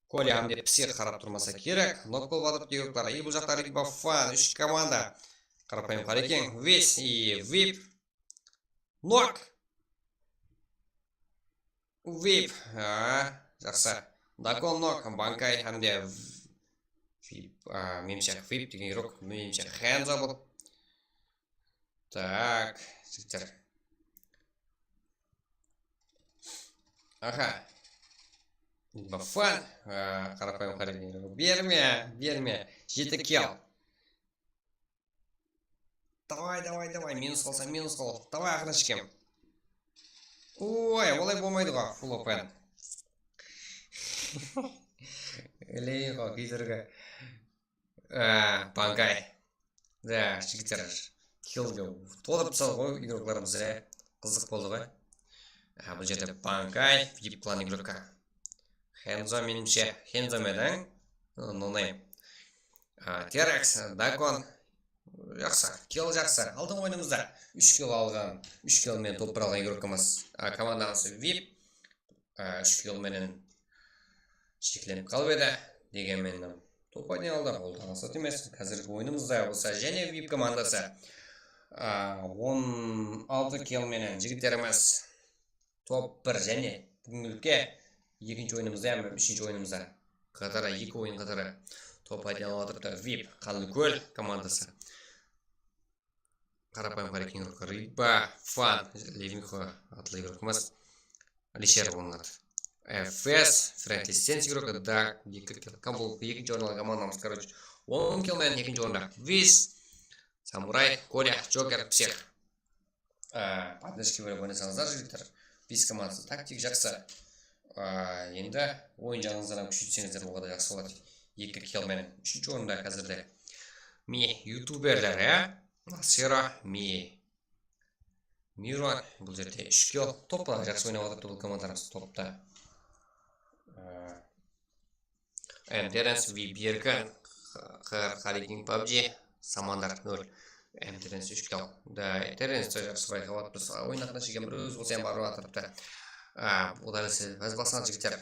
Kolya hám de Psix qarap turmasa kerek. Nok bolıp atır igroklar. I, bul jaqta Ritbafan, úsh komanda. Qarapayım qara eken. Wes, i, vip. Nok. Vip. Ha, jaqsı. Dakon nok, Bankay hám de vip. A, menimshe, vip degen igrok, menimshe, Xenzo bul. Tak, jigitler. Aha. Bafan. A, qarapayım, qarapayım. Berme, berme. Jeti kill. Davay, davay, davay. Minus qalsa, minus qal. Davay, aqırınshı kem. Oy, olay bolmaydı ǵo, full open. Óley ǵo, keydirgi. A, Bankay. Da, jigitler, killge toltırıp saldı ǵoy igroklarımız, e, qızıq boldı ǵoy. A, bul jerde Bankay, vip klan igrokka. Xenzo, menimshe, Xenzo menen, no name. A, Terax, Dakon. Jaqsı, kill jaqsı. Aldın oyınımızda úsh kill alǵan, úsh kill menen top bir alǵan igrokımız. A, komandamız vip. A, úsh kill menen sheklenip qalıp edi. Degen menen top aydan aldı, ol da maqsat emes. Házirgi oyınımızda bolsa jáne vip komandası. A, on altı kill menen jigitlerimiz top bir jáne búgingilikte ekinshi oyınımızda hám úshinshi oyınımızda qatarı, eki oyın qatarı top aydan alıp atırıptı vip Qanlıkól komandası. Qarapayım Qarekin, Riba, Fan, Levinxo atlı igrokımız. Alisher oynat. F S, Friendly Stance igroki, Dak, eki kill. Bul ekinshi orın alǵan komandamız, короче. On kill menen ekinshi orında. Viz, Samuray, Kolya, Joker, Psix. Poddershiga berip oynasańızlar, jigitler. Viz komandası taktik jaqsı. Á, endi oyın jaǵıńızdan hám kúsheytseńizler, oǵada jaqsı boladı. Eki kill menen úshinshi orında házirde. Mine, youtuberler, ya? Nasira, Mi. Miron, bul jerde úsh kill. Topta jaqsı oynap atırıptı bul komandalarımız, topta. Á, M Terence, Vip Erkin, Q R Qarikin, PUBG, Samandar nol. M Terence úsh kill. Da, Terence jaqsı bayqap atırmız. Oyın haqqında sheken bir óz bolsa hám barıp atırıptı. Á, odan ese biz baslandı, jigitler.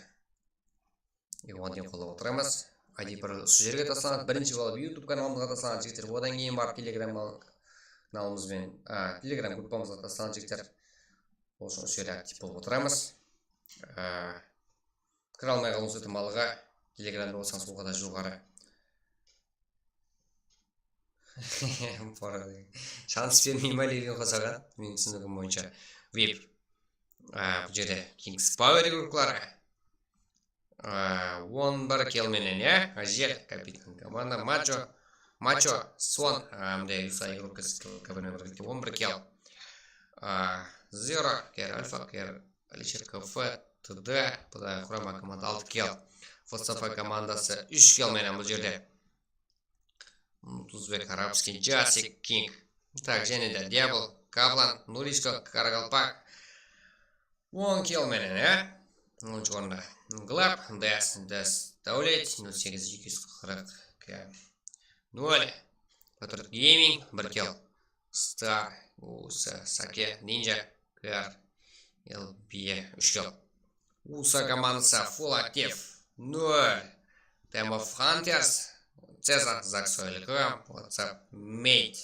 Oǵan deyin qollap otırmız. I D bir usı jerge taslanadı. Birinshi bolıp YouTube kanalımızǵa taslanadı, jigitler. Odan keyin barıp Telegram kanalımız benen, á, Telegram gruppamızǵa taslanadı, jigitler. Ol ushın usı jerde aktiv bolıp otırmız. Á, kire almay qalıwıńız ehtimalı, Telegramda bolsańız, oǵada joqarı. Shans bermey ma, Levinxo, saǵan? Meniń túsinigim boyınsha. Vip. Á, bul jerde Kings Power igrokları. Á, on bir kill menen, ya? Ájel, kapitan komanda, Macho, Macho, Swan, hám de Yusa igrok, on bir kill. Á, Zero, Ker Alfa, Ker Alisher, K F, T D, bul da qurama komanda, altı kill. F S F komandası úsh kill menen bul jerde. Umut Uzbek, Arabskiy, Jasik, King. Tak, jáne de Diabol, Kablan, Nurisko, Qaraqalpaq. On kill menen, ya? Onınshı orında. Glab, Des, Des, Dáwlet, nol segiz, eki júz qırq nol. Patriot Gaming, bir kill. Star, Usa, Sake, Ninja, K R, L B, úsh kill. Usa komandası full aktiv, nol. Time of Hunters, Cezar, Zaksoy L K, WhatsApp, Mate.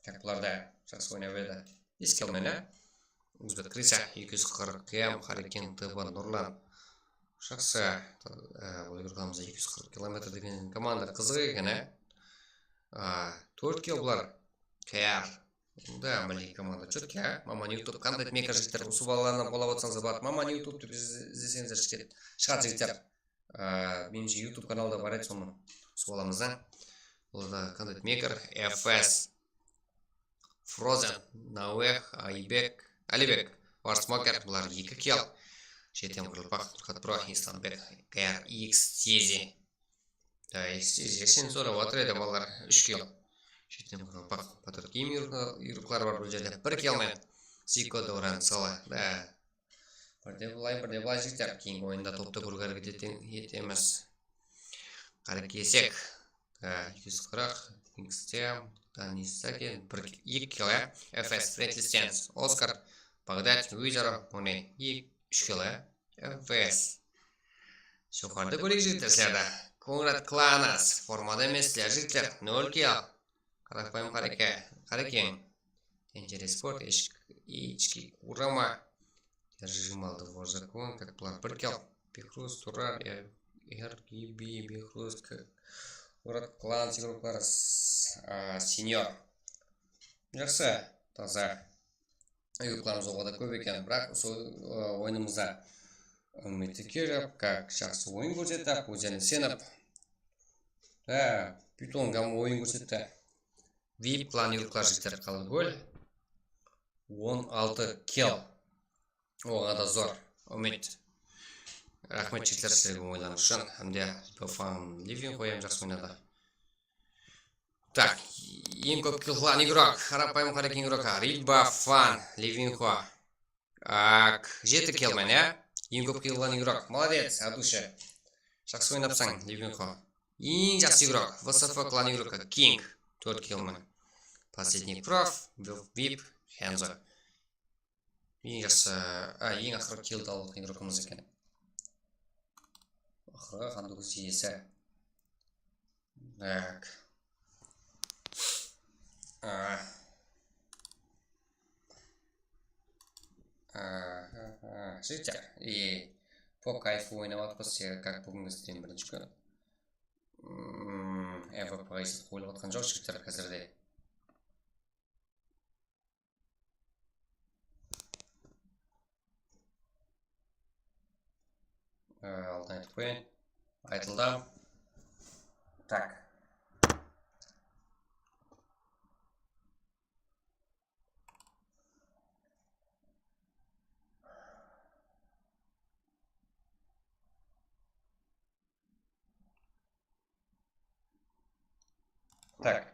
Tak, bular da jaqsı oynap beredi. Bes kill menen. Uzbek Krisa, eki júz qırq M, Harikin, T B, Nurlan. Jaqsı, e, bul igroklarımız eki júz qırq kilometr degen komanda qızıq eken, e. A, tórt kill bular. K R. Da, milliy komanda. Chotki, a? Maman YouTube, Content Maker jigitler, usı balalardan qollap atsańızlar boladı. Maman YouTube dep iz-, izleseńizler shıǵadı, jigitler. A, menimshe YouTube kanalda bar edi sonıń, usı balamızdan. Olarda Content Maker, F S, Frozen, Naueh, Aybek, Alibek, Warsmoker, bular eki kill. Jetem Qırılpaq, Turqat Pro, Islambek, K R X, Tizi. Da, X T Z, sen sorap atır edi, balalar, úsh kill. Jetem Qırılpaq, Batur Kim igroklar bar bul jerde. Bir kill menen. Ziko, Doran, Sala. Da. Birde bılay, birde bılay, jigitler. Keyingi oyında topta kóriwge háreket ete-, etemiz. Qarakesek. Da, eki júz qırq, Kingstem, Danisaki, bir, eki kill, ya. F S, Friendly Stance, Oskar, Bagdad, Wizaro, Mune, eki, úsh kill, ya. F S. Joqarıda kóreyik, jigitler, sizlerdi. Konrad Klanas, formada emesler, jigitler, nol kill. Qaraqpayım Qareke, Qarekeń. Dangerous Sport, H K Urama, Держи, Малды, Воrzakon, tak, bular bir kill. Behruz, Turar, R G B, Behruz, K-, Konrad Klanas igrokları, s-, a, Senior. Jaqsı, taza. Igroklarımız oǵada kóp eken, biraq usı, ı, oyınımızda Umit Kirov, kak, jaqsı oyın kórsetti, Ózen Esenov. Há, Pyuton gam oyın kórsetti. Vip klan igroklar, jigitler, qaldı gól. On altı kill. Oǵada zor. Umit. Raxmet, jigitler, sizlerge oyınlarıńız ushın. Hám de Lipofan Living qoyam, jaqsı oynadı. Tak, eń kóp kill qılǵan igrok, qarapayım Qarekeń igrok, Riba Fan, Levinxo. Ak, jeti kill menen, ya? Eń kóp kill qılǵan igrok. Молодец, от души. Jaqsı oynapsań, Levinxo. Eń jaqsı igrok, V S F klan igroki, King, tórt kill menen. Последний проф, Vip, Henzo. Eń jaqsı, a, eń aqırǵı killdi alǵan igrokımız eken. Qırǵa Qandıkóz iyesi. Так. А. Aha, aha. Jigitler, e, по кайфу oynap atırmız, как búgingi strim birinshi kún. Mm, E V P-ǵa esap qoyılıp atqan joq, jigitler, házirde. Ee, aldın aytıp qoyayın. Aytıldı. Так. Так.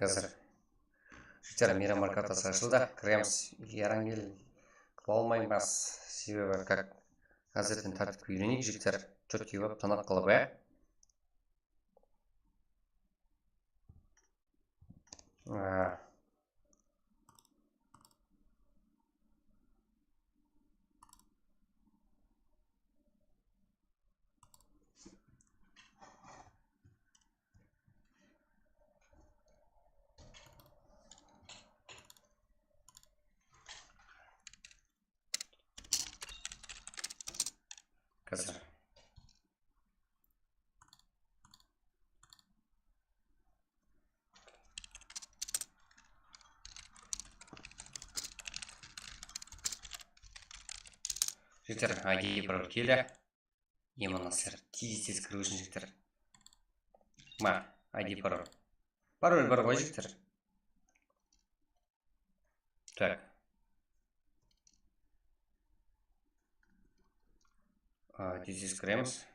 Házir. Jigitler, miyramlar kartası ashıldı. Kiremiz. Yarangel qıla almaymız. Sebebi как házirden tartipke úyreneyik, jigitler. Chetki bolıp tanap qılıp, e? А. Házir. Jigitler, I D parol keldi. Endi mına sizler tez-tez kiriw ushın, jigitler. Ma, I D parol. Parol bar ǵoy, jigitler. Так. А, tez-tez kiremiz.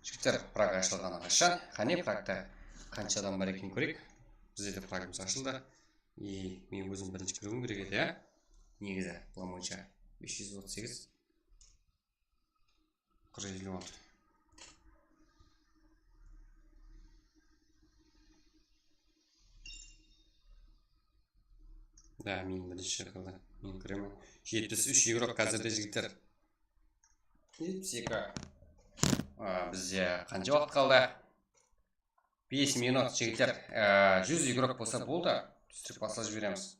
Jigitler, prag ashılǵanı qashshan? Qáne, pragta qansha adam bar eken kóreyik. Bizde de pragımız ashıldı. E, men ózim birinshi kiriwim kerek edi, ya? Negizi, bılay boyınsha. Bes júz otız segiz. Qırq júz elliw altı. Da, men birinshi qıldı. Men kiremen. Jetpis úsh igrok házirde, jigitler. Jetpis eki. A, bizde qansha waqıt qaldı? Bes minut, jigitler. A, júz igrok bolsa boldı. Tústirip baslap jiberemiz.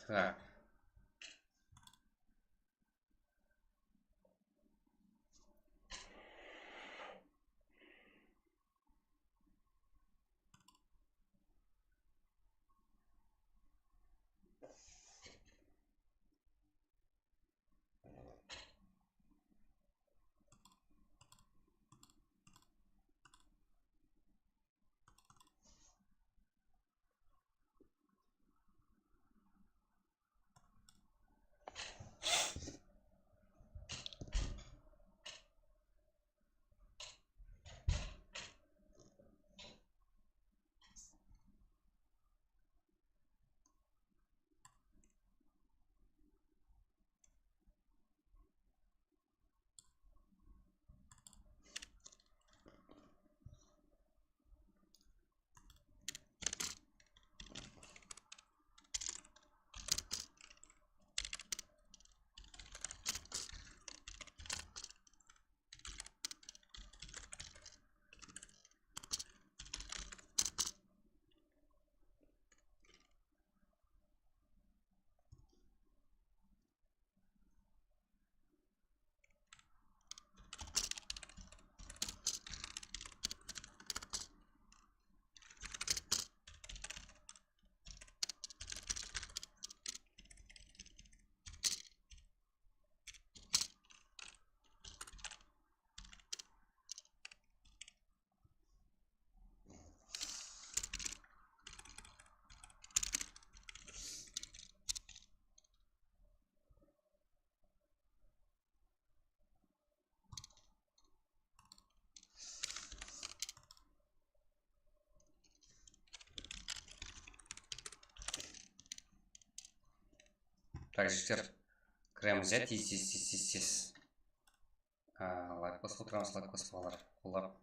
Tak. Tak, jigitler, kiremiz, ya, tez, tez, tez, tez, tez. A, layk basıp otıramız, layk basıp, balalar, qollap.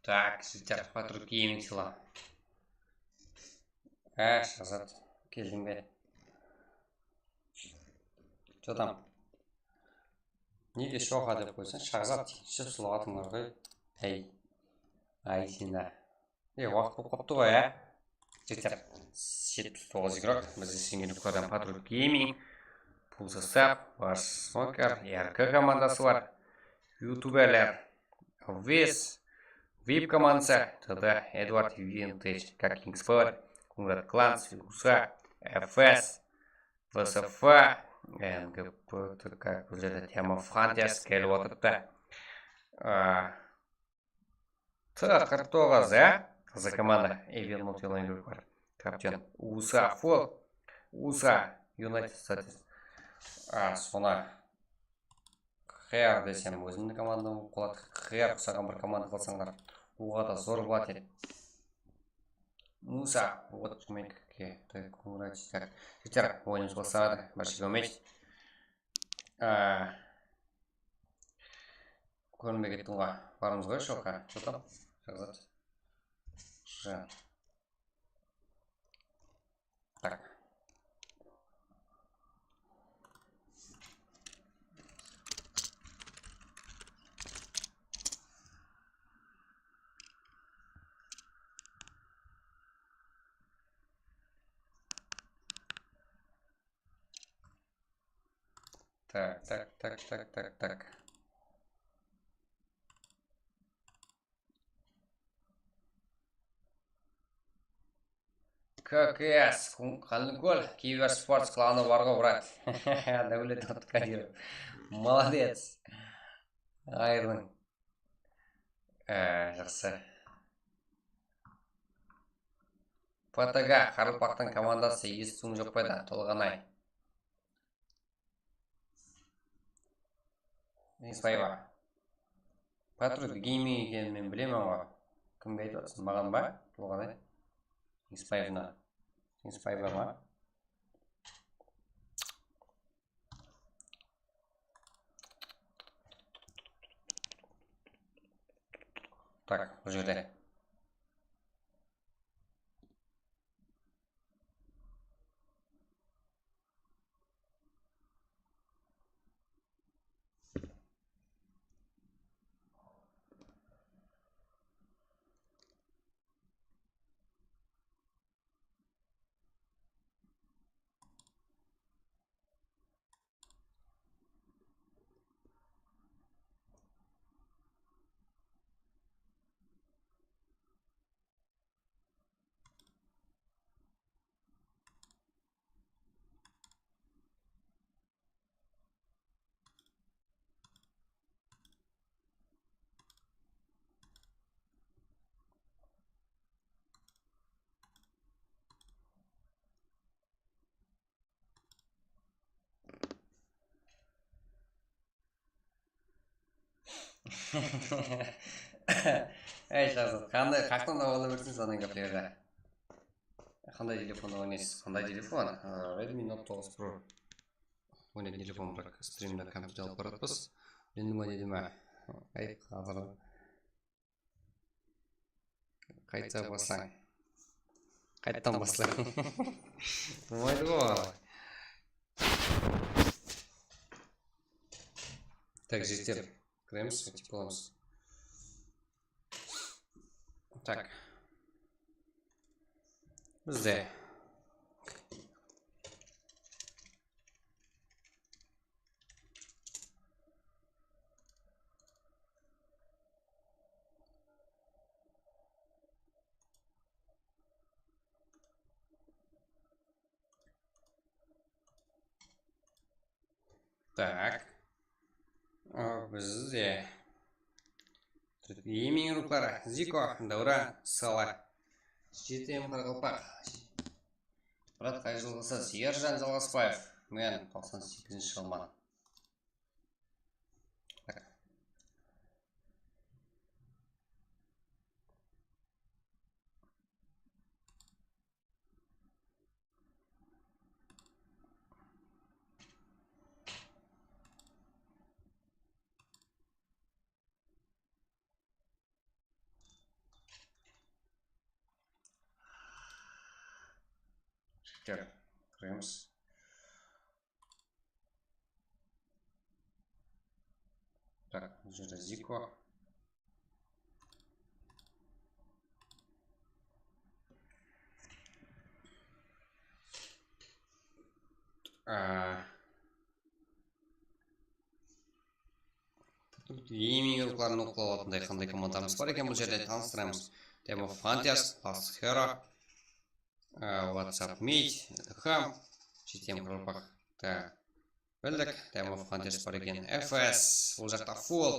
Tak, jigitler, Patrul Gaming salam. Á, Shahzat, keldiń be? Что там? Nege Shoxa dep qoysań, Shahzat, shıp sulıw atıń bar ǵoy. Áy. Áy, sen de. E, waqıt bolıp qaptı ǵoy, á? Jigitler, jetpis toǵız igrok, bizde Sengin Uklardan Patrul Gaming, Pulsasap, Bash Smoker, R K komandası bar, youtuberler, Wes, Vip komandası, T D, Edward, Vintage, Kings Power, Kungrat Clans, Usa, F S, V S F, N G P, как bul jerde Tema Hunters kelip otırıptı. A, T qırq toǵız, á? Qızıq komanda. Evil Multiline Group bar. Kapten Usa Full. Usa United States. A, sona Xer desem, ózimniń komandam bolıp qaladı. Xer usaǵan bir komanda qılsańlar, oǵada zor boladı edi. Usa, вот, Jigiter, oyınımız baslanadı. Barshege úmit. Á, Kórinbey kettiń ǵoy. Barmız ǵoy, Shoxa. Что там? Shahzat. Jan. Tak. Tak, tak, tak, tak, tak, tak. K K S, Qanlıkól, Kiber Sports klanı bar ǵo, brat. Dáwlet Abdukadırov. Молодец. Ayırdıń. Á, jaqsı. P T G, Qaraqalpaqtıń komandası, esitiwiń joq pa edi, Tolǵanay? Ningsbaeva. Patrul Gaming ekenin men bilemen ǵoy. Kimge aytıp atırsań, maǵan ba? Tolǵanay. Ningsbaevna. Ningsbaeva ma? Tak, bul jerde. Ey, Shahzat, qanday, qaqtan da bola bersin, sonıń gápleri. Qanday telefonda oynaysız? Qanday telefon? Aa, Redmi Note toǵız Pro. Oynaytın telefon, biraq strimdi kompyuter alıp baratpız. Endi nima deydi ma? Ay, házir. Qayta baslań. Qayttan baslań. Bolmaydı ǵoy. Tak, jigitler. Kiremiz, qaytıp bolamız. Tak. Bizde. Tak. O, bizde. Gaming ruxları. Ziko, Davra, Sala. G T M Qaraqalpaq. Brat, qay jılǵısız? Erjan Jalǵasbaev. Men toqsan segizinshi jılman. Tak, kiremiz. Tak, bul jerde Ziko. Á, gaming urıqların oqlap alatınday qanday komandamız bar eken, bul jerde tanıstıramız. Demo Fantas, Fast Hero, á, WhatsApp Mate, Ham, G T M Qırpaq. Tak. Bildik, Demo Fantas bar eken. F S, ol jaqta full.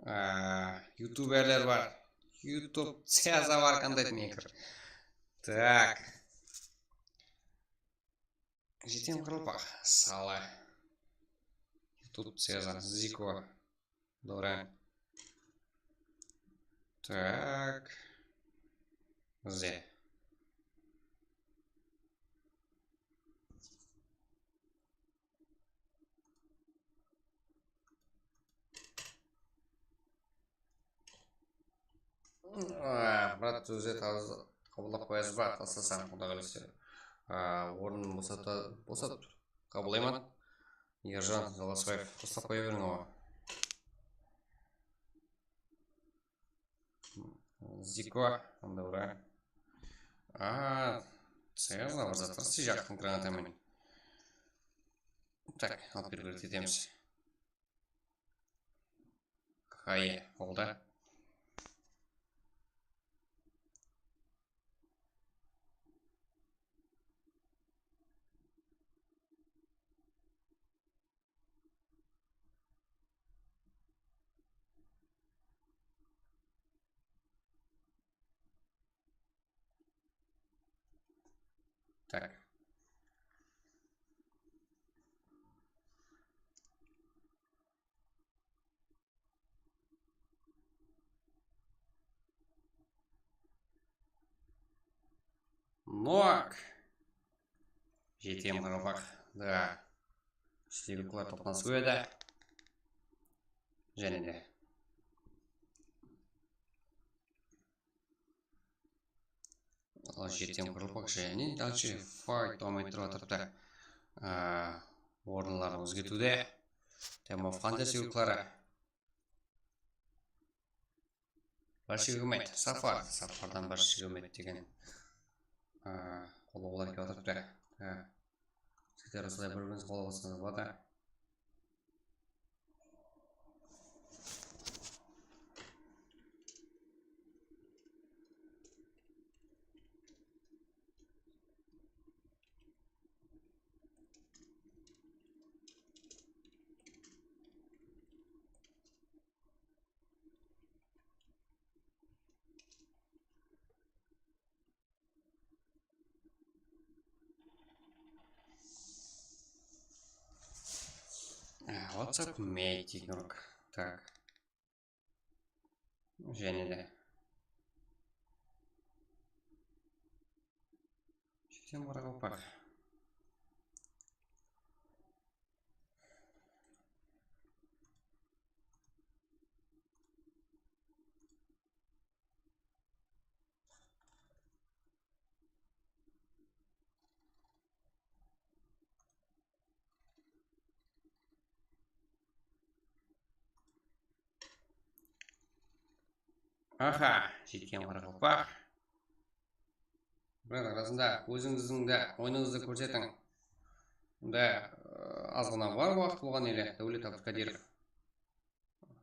Á, youtuberler bar. YouTube Ceza bar, content maker. Tak. G T M Qırpaq, Sala. YouTube Ceza, Ziko. Dora. Tak. Ze. Aa, brat, ózi tazı qabıllap qoyasız ba? Taslasam, Quday qálese. Aa, ornın bosata, bosat, qabıllayman. Erjan Jalasbaev, taslap qoya beriń, awa. Ziko, onda ura. Aa, Ceza bir zatlar sıyaqtın granatamen. Tak, alıp berip etemiz. Haye, oldı. Tak. Nok. G T M Qaraqalpaq. Da. Sliviklar toplanıp edi. Jáne de. Al, G T M Qaraqalpaq jáne dálshe fight dawam ettirip atırıptı. Aa, orınların ózgertiwde. Demo Fantas slivikları. Bashigmet, Safar, Safardan Bashigmet degen, aa, qollawlar kelip atırıptı. Aa, sizler usılay bir-biringiz qollap atsańız boladı. Á, WhatsApp Mate degen urık. Tak. Jáne de. G T M Qaraqalpaq. Aha, G T M Qaraqalpaq. Biraq arasında ózińizdiń de oyınıńızdı kórsetiń. Mında, ı, azǵana bar waqıt bolǵan ele, Dáwlet Abdulkadirov.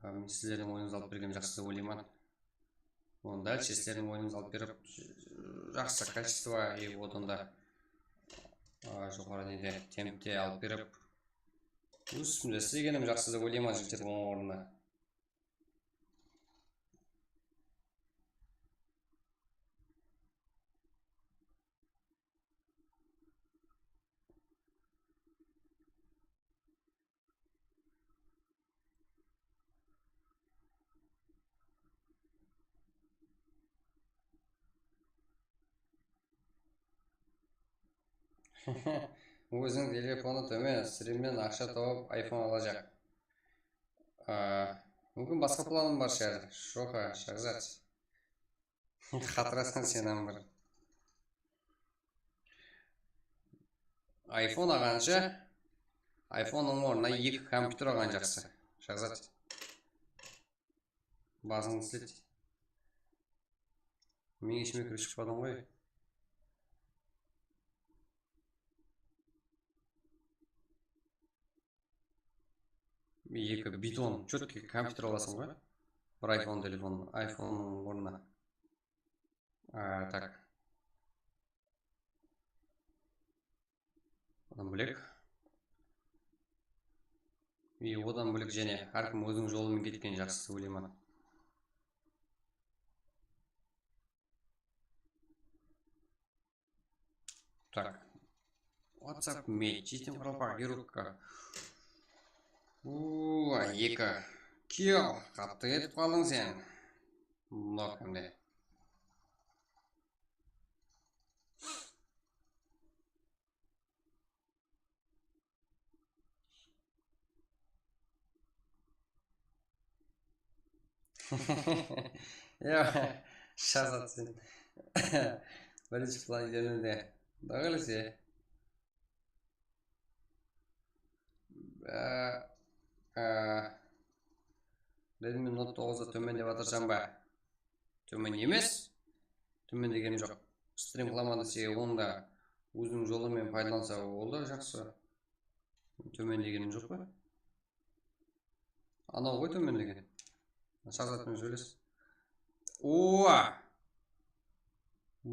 Á, men sizlerdiń oyınıńızdı alıp bergenim jaqsı dep oylayman. Onda sizlerdiń oyınıńızdı alıp berip, jaqsı качество, и odan da, á, joqarı nede, tempte alıp berip, óz ústimde islegenim jaqsı dep oylayman, jigitler, onıń ornına. Óziniń telefonı tómen, strimnen aqsha tawıp, iPhone alajaq. Aa, múmkin, basqa planım bar shıǵar. Shoqa, Shahzad. Qatırasań sen hám bir. iPhone alǵansha, iPhonenıń ornına eki kompyuter alǵan jaqsı. Shahzat. Basıńdı islet. Meniń ishime kirip shıqpadıń ǵoy. Eki biton, chotki kompyuter alasıń ǵoy. Bir iPhone telefon, iPhonenıń ornına. A, tak. Odan bólek. E, odan bólek jáne hár kim óziniń jolı menen ketken jaqsı dep oylayman. Tak. WhatsApp Mate, Jitin Qaraqalpaq, Yurukka. Uuu, eki. Kiyo, qattı etip qaldıń sen. Mına kimde. Ya, Shahzat sen. Birinshi plan yerde. Dogılise. Á, á, Redmi Note toǵızda tómen dep atırsań ba? Tómen emes. Tómen degenim joq. Strim qılaman dese, onıń da óziniń jolı menen paydalansa, ol da jaqsı. Tómen degenim joq pa? Anaw ǵoy tómen degen. Shahzat penen sóyles. Oa!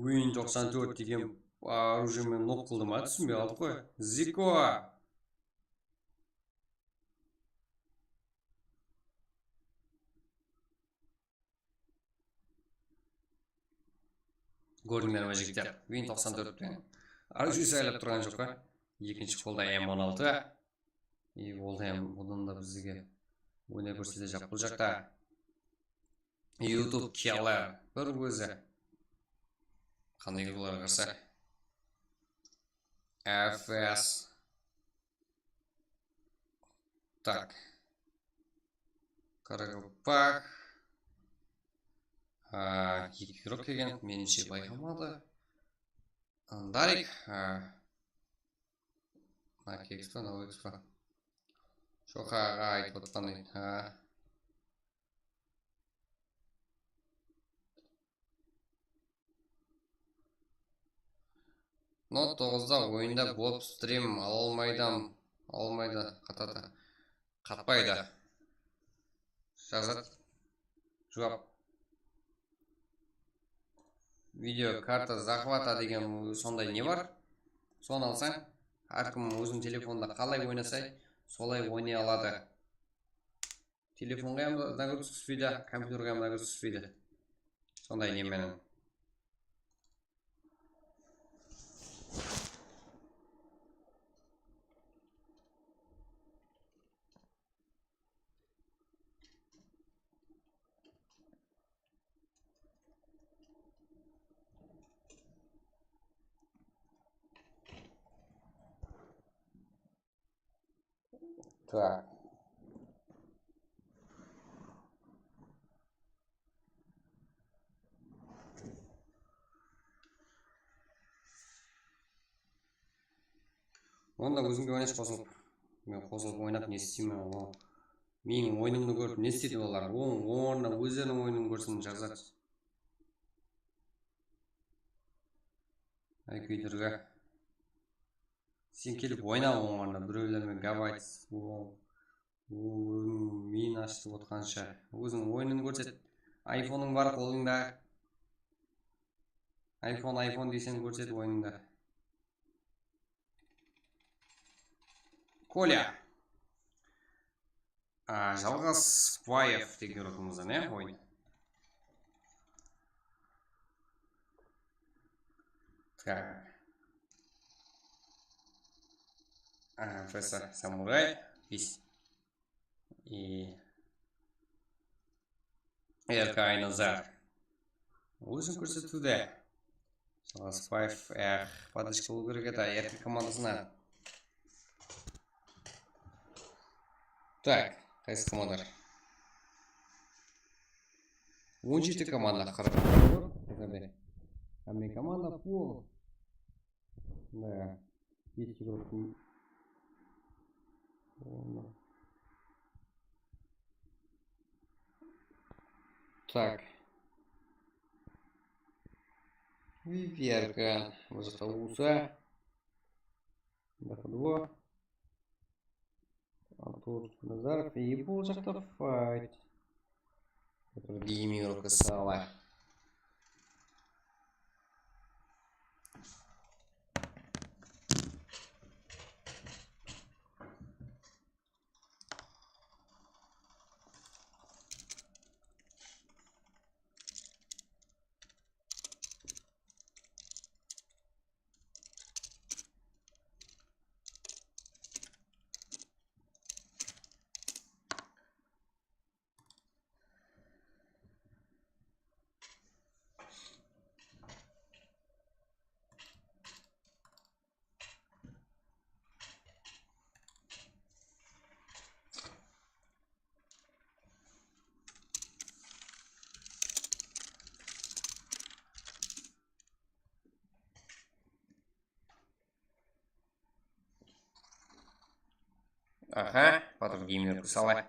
Win toqsan tórt degen orujie menen nok qıldı ma, túsinbey qaldıq ǵoy. Ziko! Kórdińler me, jigitler? Win toqsan tórt penen orujie saylap turǵan joq pa? Ekinshi qolda M on altı. E, ol da em, odan da bizge óner kórsetejaq bul jaqta. YouTube killer bir ózi. Qanday killer qarsa? F S. Tak. Qaraqalpaq. A, eki igrok kelgen, menińshe bayqamadı. Darik. A, Nakexpa, Noexpa. Shoqaǵa aytıp otqanday. Ha. Note toǵızda oyında bolıp strim ala almaydı, ala almaydı, qatata, qatpaydı. Shahzat, juwap. Video karta захвата degen sonday ne bar? Sonı alsań, hár kim óziniń telefonında qalay oynasa, solay oynay aladı. Telefonǵa hám nagruzka túspeydi, kompyuterge hám nagruzka túspeydi. Sonday ne menen. Так. Onda ózińge oynash qosılıp. Men qosılıp oynap ne isteymen, ol meniń oyınımdı kórip ne isteydi olar? Oń, oń ornına ózleriniń oyının kórsin, jaqsı. Ay, kúydirgi. Sen kelip oyna oń ornına, birewlermen gap aytısıp, ol, ol óziniń miyin ashıp otqansha. Óziń oyının kórset. Ayfonıń bar qolıńda. Ayfon, ayfon deyseń, kórset oyınıńda. Kolya. A, Jalǵas Spaev degen rukımızdan, e, oyın. Tak. A, Professor Samuray. Pis. I R K Aynazar. Ózin kórsetiwde. Jalǵas Spaev, eh, podrechka bolıw kerek edi, R K komandasına. Tak, qaysı komanda? On jeti komanda, qırq. Hámme komanda full. Da. Есть игрок. Ладно. Так. Виверка. Мына jaqta Usa. Мына jaqta Duo. Артур Назаров и bul jaqta Fight. Геймер Касала. Aha, Batur Geymer Kúrsala.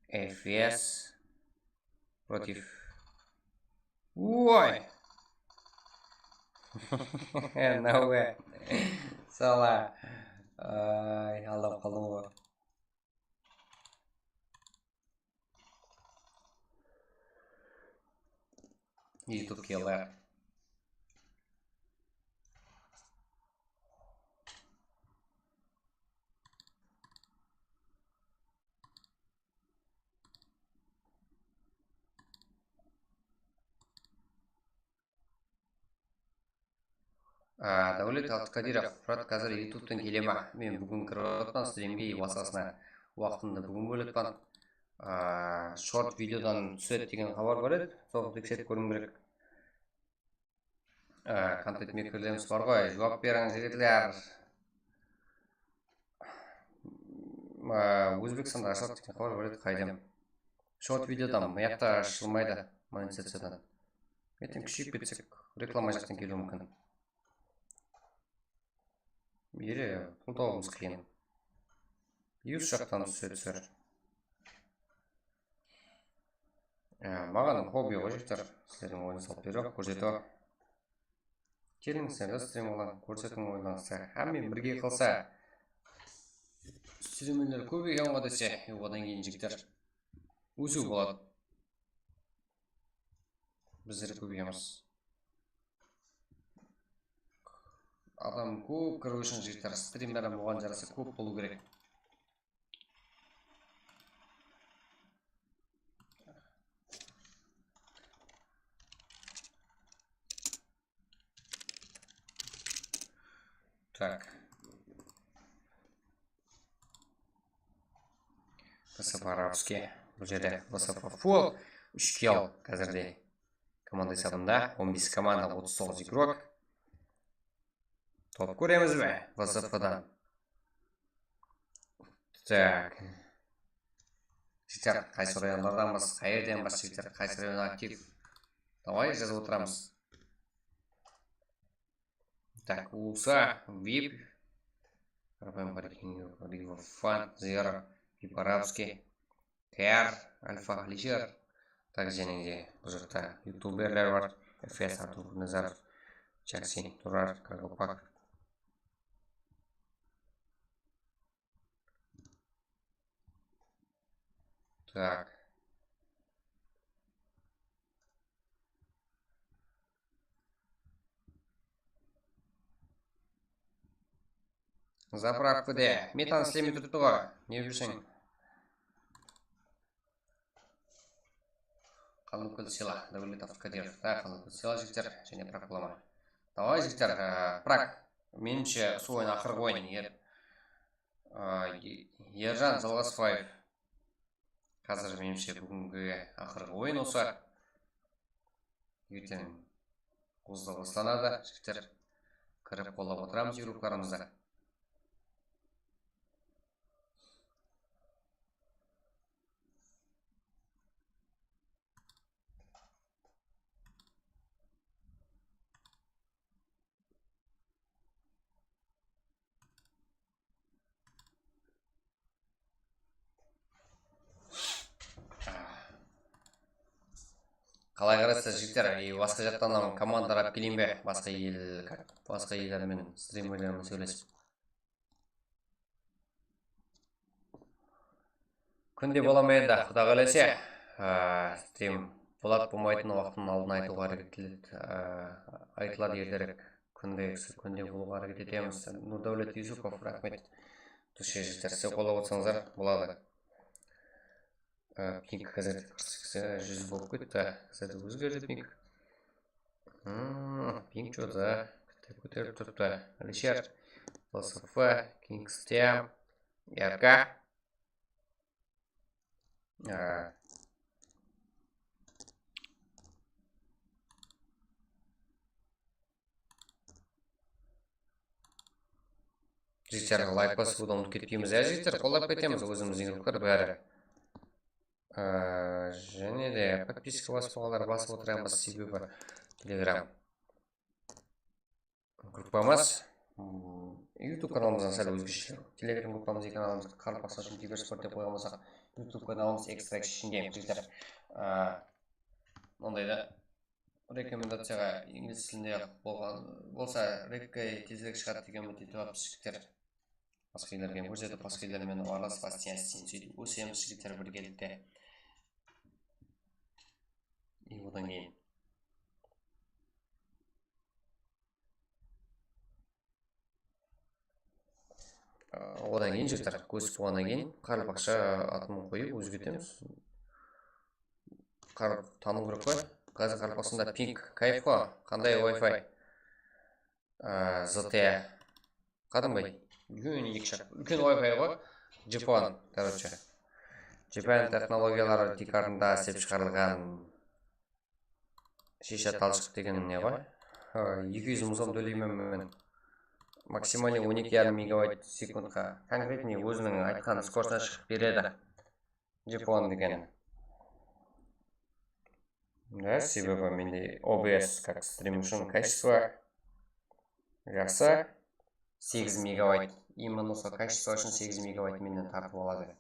F S против. Oy! No way. Sala. Ay, aldap qaldım ǵoy. YouTube kiyalayak. Á, Dáwlet Abdukadırov, Murat, házir YouTube'tan kele ma? Men búgin kirip atırman strimge, basqasına waqtımdı búgin bóletpan. Á, short videodan túsedi degen xabar bar edi, sonı tekserip kóriwim kerek. Á, kontent mekerlerimiz bar ǵoy, juwap beriń, jigitler. Á, Ózbekstanda ashıladı degen xabar bar edi, qaydam. Short videodan, mıyaqta ashılmaydı monetizaciyadan. Erteń kúsheyip ketsek, reklama jaqtan keliwi múmkin. Ele pul tabıwımız qıyın. Yus jaqtan túse túser. Á, maǵan hobbi ǵoy, jigitler. Sizlerdiń oyın salıp berip, kórsetiw. Keliń, sizler de strim qılıń, kórsetiń oyınlarıńızdı. Hámme birge qılsa, strimler kóbeygen ǵoy dese, odan keyin, jigitler, ósiw boladı. Bizler kóbeyemiz. Adam kóp kiriw ushın, jigitler, strimler hám oǵan jarasa kóp bolıw kerek. Так. Васап Арабский. Bul jerde Васап full. Úsh kill házirde. Komanda esabında on bes komanda, otız toǵız igrok. Top kóremiz be, V S F dan? Tak. Jigitler, qaysı rayonlardanbız, qayerdenbız, jigitler, qaysı rayon aktiv? Davay, jazıp otıramız. Tak, Usa, vip. Rafael Marquinho, Riva Fan, Zero, vip Arabskiy. Kayar, Alfa, Alisher. Tak, jáne de bul jaqta youtuberler bar. F S, Artur Nazarov, Jaksin, Turar, Kagopak. Tak. Zapravkada metan islemey turıptı ǵoy. Ne bilseń. Qanlıkól Sela, Dáwlet Abdukadırov. Ha, Qanlıkól Sela, jigitler, jáne prak bola ma? Davay, jigitler, e, prak. Menimshe, usı oyın aqırǵı oyın. Er-, e, Erjan Jalǵasbaev. Házir, menimshe, búgingi aqırǵı oyın usı. Erteń qozılaw baslanadı, jigitler. Kirip qollap otıramız igroklarımızdı. Qalay qaraysız, jigitler? E, basqa jaqtan ham komandalar alıp keleyin be? Basqa el, basqa ellermen, strimerlermen sóylesip. Kúnde bola ma endi, Quda qálese, á, strim boladı, bolmaytın waqtın aldın aytıwǵa háreket etedi, á, aytıladı erterek. Kúnde, kúnde bolıwǵa háreket etemiz. Nurdáwlet Yusupov, raxmet. Dushe jigitler, siz qollap otsańızlar, boladı. Á, ping házir júz bolıp ketti, házir ózgerdi ping. Hmm, ping joda, bitta kóterip turıptı. Alishar, F S F, Kingstem, R K. Á. Jigitler, layk basıp, odan ketpeymiz, á, jigitler, qollap ketemiz, ózimiz, igroklar bári. Á, jáne de podpiska basıp, olar basıp otıramız, sebebi Telegram gruppamız, mm, YouTube kanalımızdan sál ózgeshe. Telegram gruppamız, kanalımız Qaraqalpaqstan ushın kibersport dep qoyǵan bolsaq, YouTube kanalımız ekstra kishkene, jigitler. Á, onday da rekomendaciyaǵa inglis tilinde bolǵan bolsa, rekka tezirek shıǵadı degen úmitke tuwapız, jigitler. Basqa ellerge kórsetip, basqa ellermen aralastırıp, ásten-ásten sóytip ósemiz, jigitler, birgelikte. И odan keyin, a, odan keyin, jigitler, kósip bolǵannan keyin Qaraqalpaqsha atın qoyıp ózgertemiz. Qar-, tanıw kerek ǵoy. Házir Qaraqalpaqstanda ping kayf ǵo, qanday Wi-Fi? Á, Z T E. Qádimgi. Úlken eki shaq. Úlken Wi-Fi ǵo. Japan, короче. Japan texnologiyaları tiykarında islep shıǵarılǵan shisha talshıq degen ne ǵoy? Á, eki júz mıń som tóleymen men. Максимальный on eki yarım megabayt sekundqa. Konkretnıy óziniń aytqan skorostına shıǵıp beredi. Japan degen. Da, sebebi mende O B S как стрим ushın качество jaqsı. Segiz megabayt. Именно sol качество ushın segiz megabayt mennen tartıp aladı.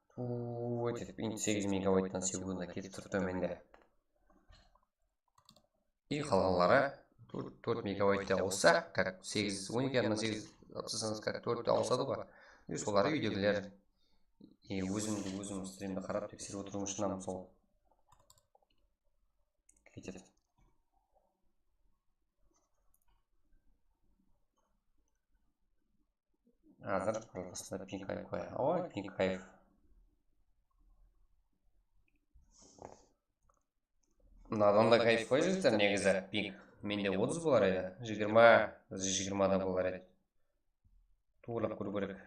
Tuuu etip, endi segiz megabayttan sekundına ketip turıptı mende. И qalǵanları tórt, tórt megabaytta awıssa, как segiz, on eki yarımnan segiz alıp taslasańız, как tórtte awısadı ǵoy. И soları úydegiler, и ózimdi, ózim strimdi qarap tekserip otırıwım ushın hám sol ketedi. Házir Qaraqalpaqstanda ping kayf ǵoy. Oy, ping kayf. Mınadan da kayf ǵoy, jigitler, negizi, ping. Mende otız bolar edi, jigirma, jigirma da bolar edi. Tuwrılap kóriw kerek.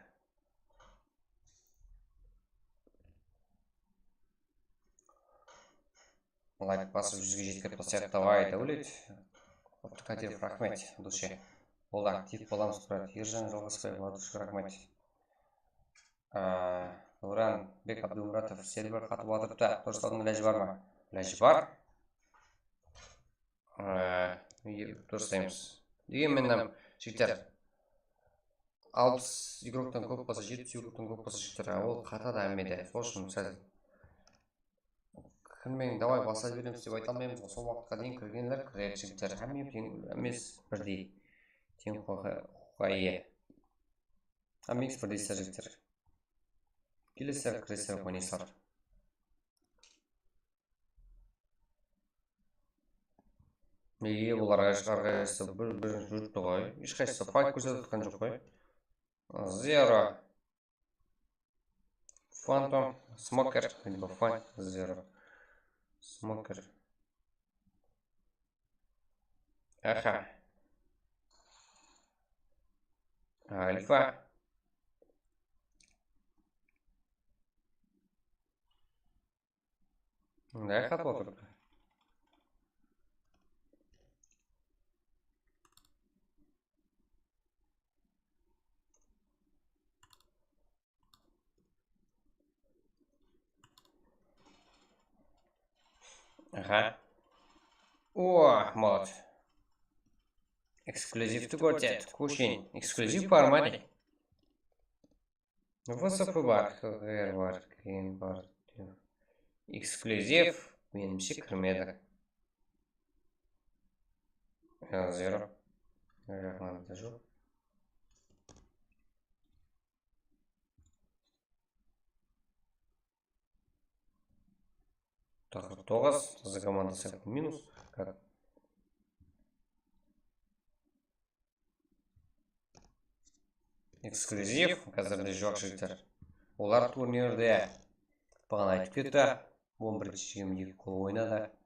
Layk basıp, júzge jetkerip taslayıq, davay, Dáwlet. Abdukadирov, raxmet, dushe. Boldı, aktiv bolamız, brat. Erjan Jalǵasbaev, Vladusha, raxmet. Á, Davranbek Abdulmuratov, server qatıp atırıptı, durıslawdıń ilajı bar ma? Ilajı bar. Á, durıslaymız. Degen menen, jigitler, alpıs igroktan kóp bolsa, jetpis igroktan kóp bolsa, jigitler, ol qatadı hámmede. Sol ushın sál kirmeń, davay, baslay beremiz dep ayta almaymız ǵoy. Sol waqıtqa deyin kirgenler kiredi, jigitler. Hámme teń emes, birdey. Teń huqıqqa, huqıqqa iye. Hámmeńiz birdeysizler, jigitler. Kelesizler, kiresizler, oynaysızlar. Nege bular hár qaysı bir, bir jurttı ǵoy. Hesh qaysı fayt kórsetip atqan joq ǵoy. Zero. Phantom, Smoker, либо Fan, Zero. Smoker. Aha. Alfa. Mınday xat otırıptı. Aha. O, mod. Ekskluzivti kórset. Kushin. Ekskluziv bar ma ne? V S P bar, H G R bar, keyin bar. Ekskluziv, menimshe, kirmedi. Zero. Mına jaqlarda joq. Taqırıp toǵız, taza komandası minus. Kak. Eksklyuziv, házirde joq jigitler. Olar turnirde, baǵana aytıp ketti, on birinshi jigirma eki gol oynadı.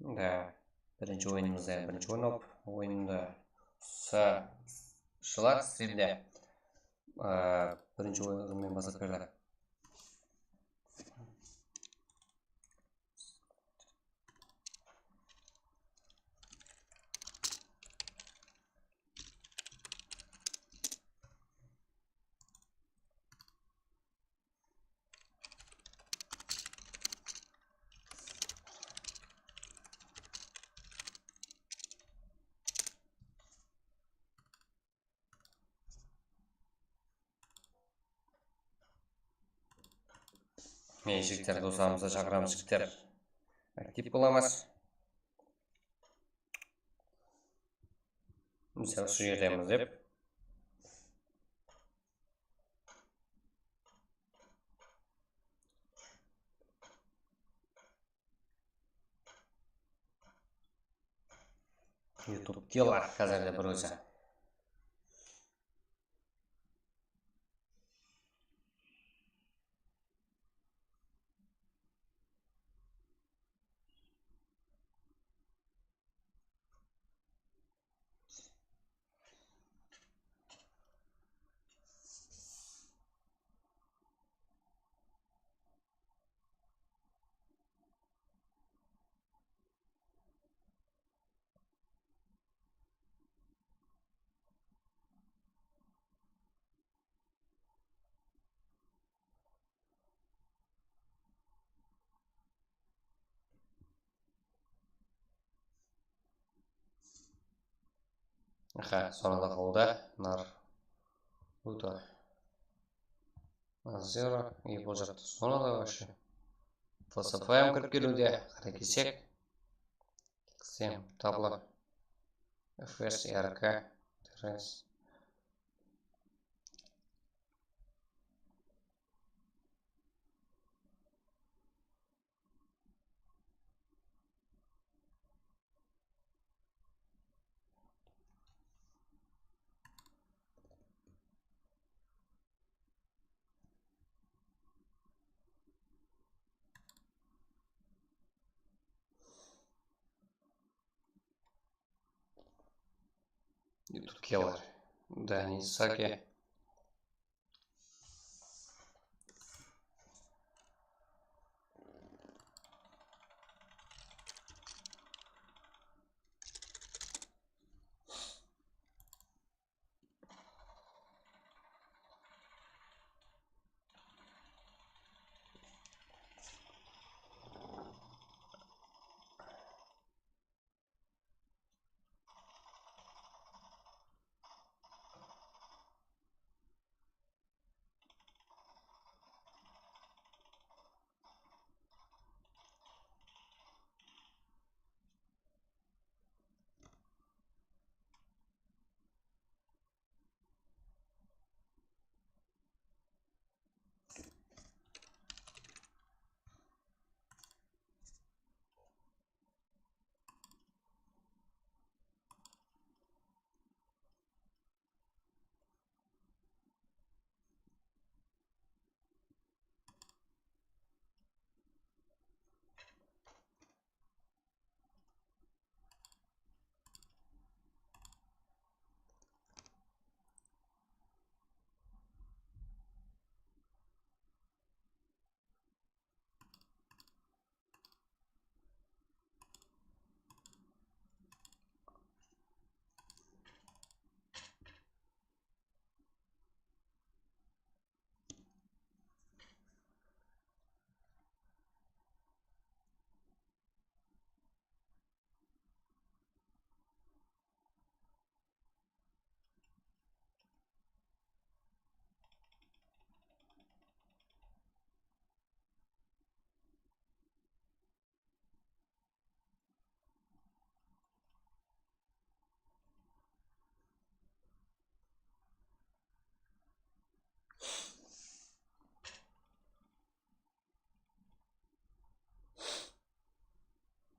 Da, birinshi oyınımızda birinshi oynap, oyında usı jılar sizlerge, a, birinshi oyınımızdan baslap berdi. Mine, jigitler, doslarımızdı shaqıramız, jigitler. Aktiv bolamız. Misal, usı jerdemiz dep. YouTube Killer házirde bir ózi. Aha, sonada qaldı. Naruto. Zero. Ey, bul jaqta sonada вообще. F S F ham kirip keliwde, qara kesek. X M, tabla. F S, R K, T R S. YouTube Killer. Dani Saki.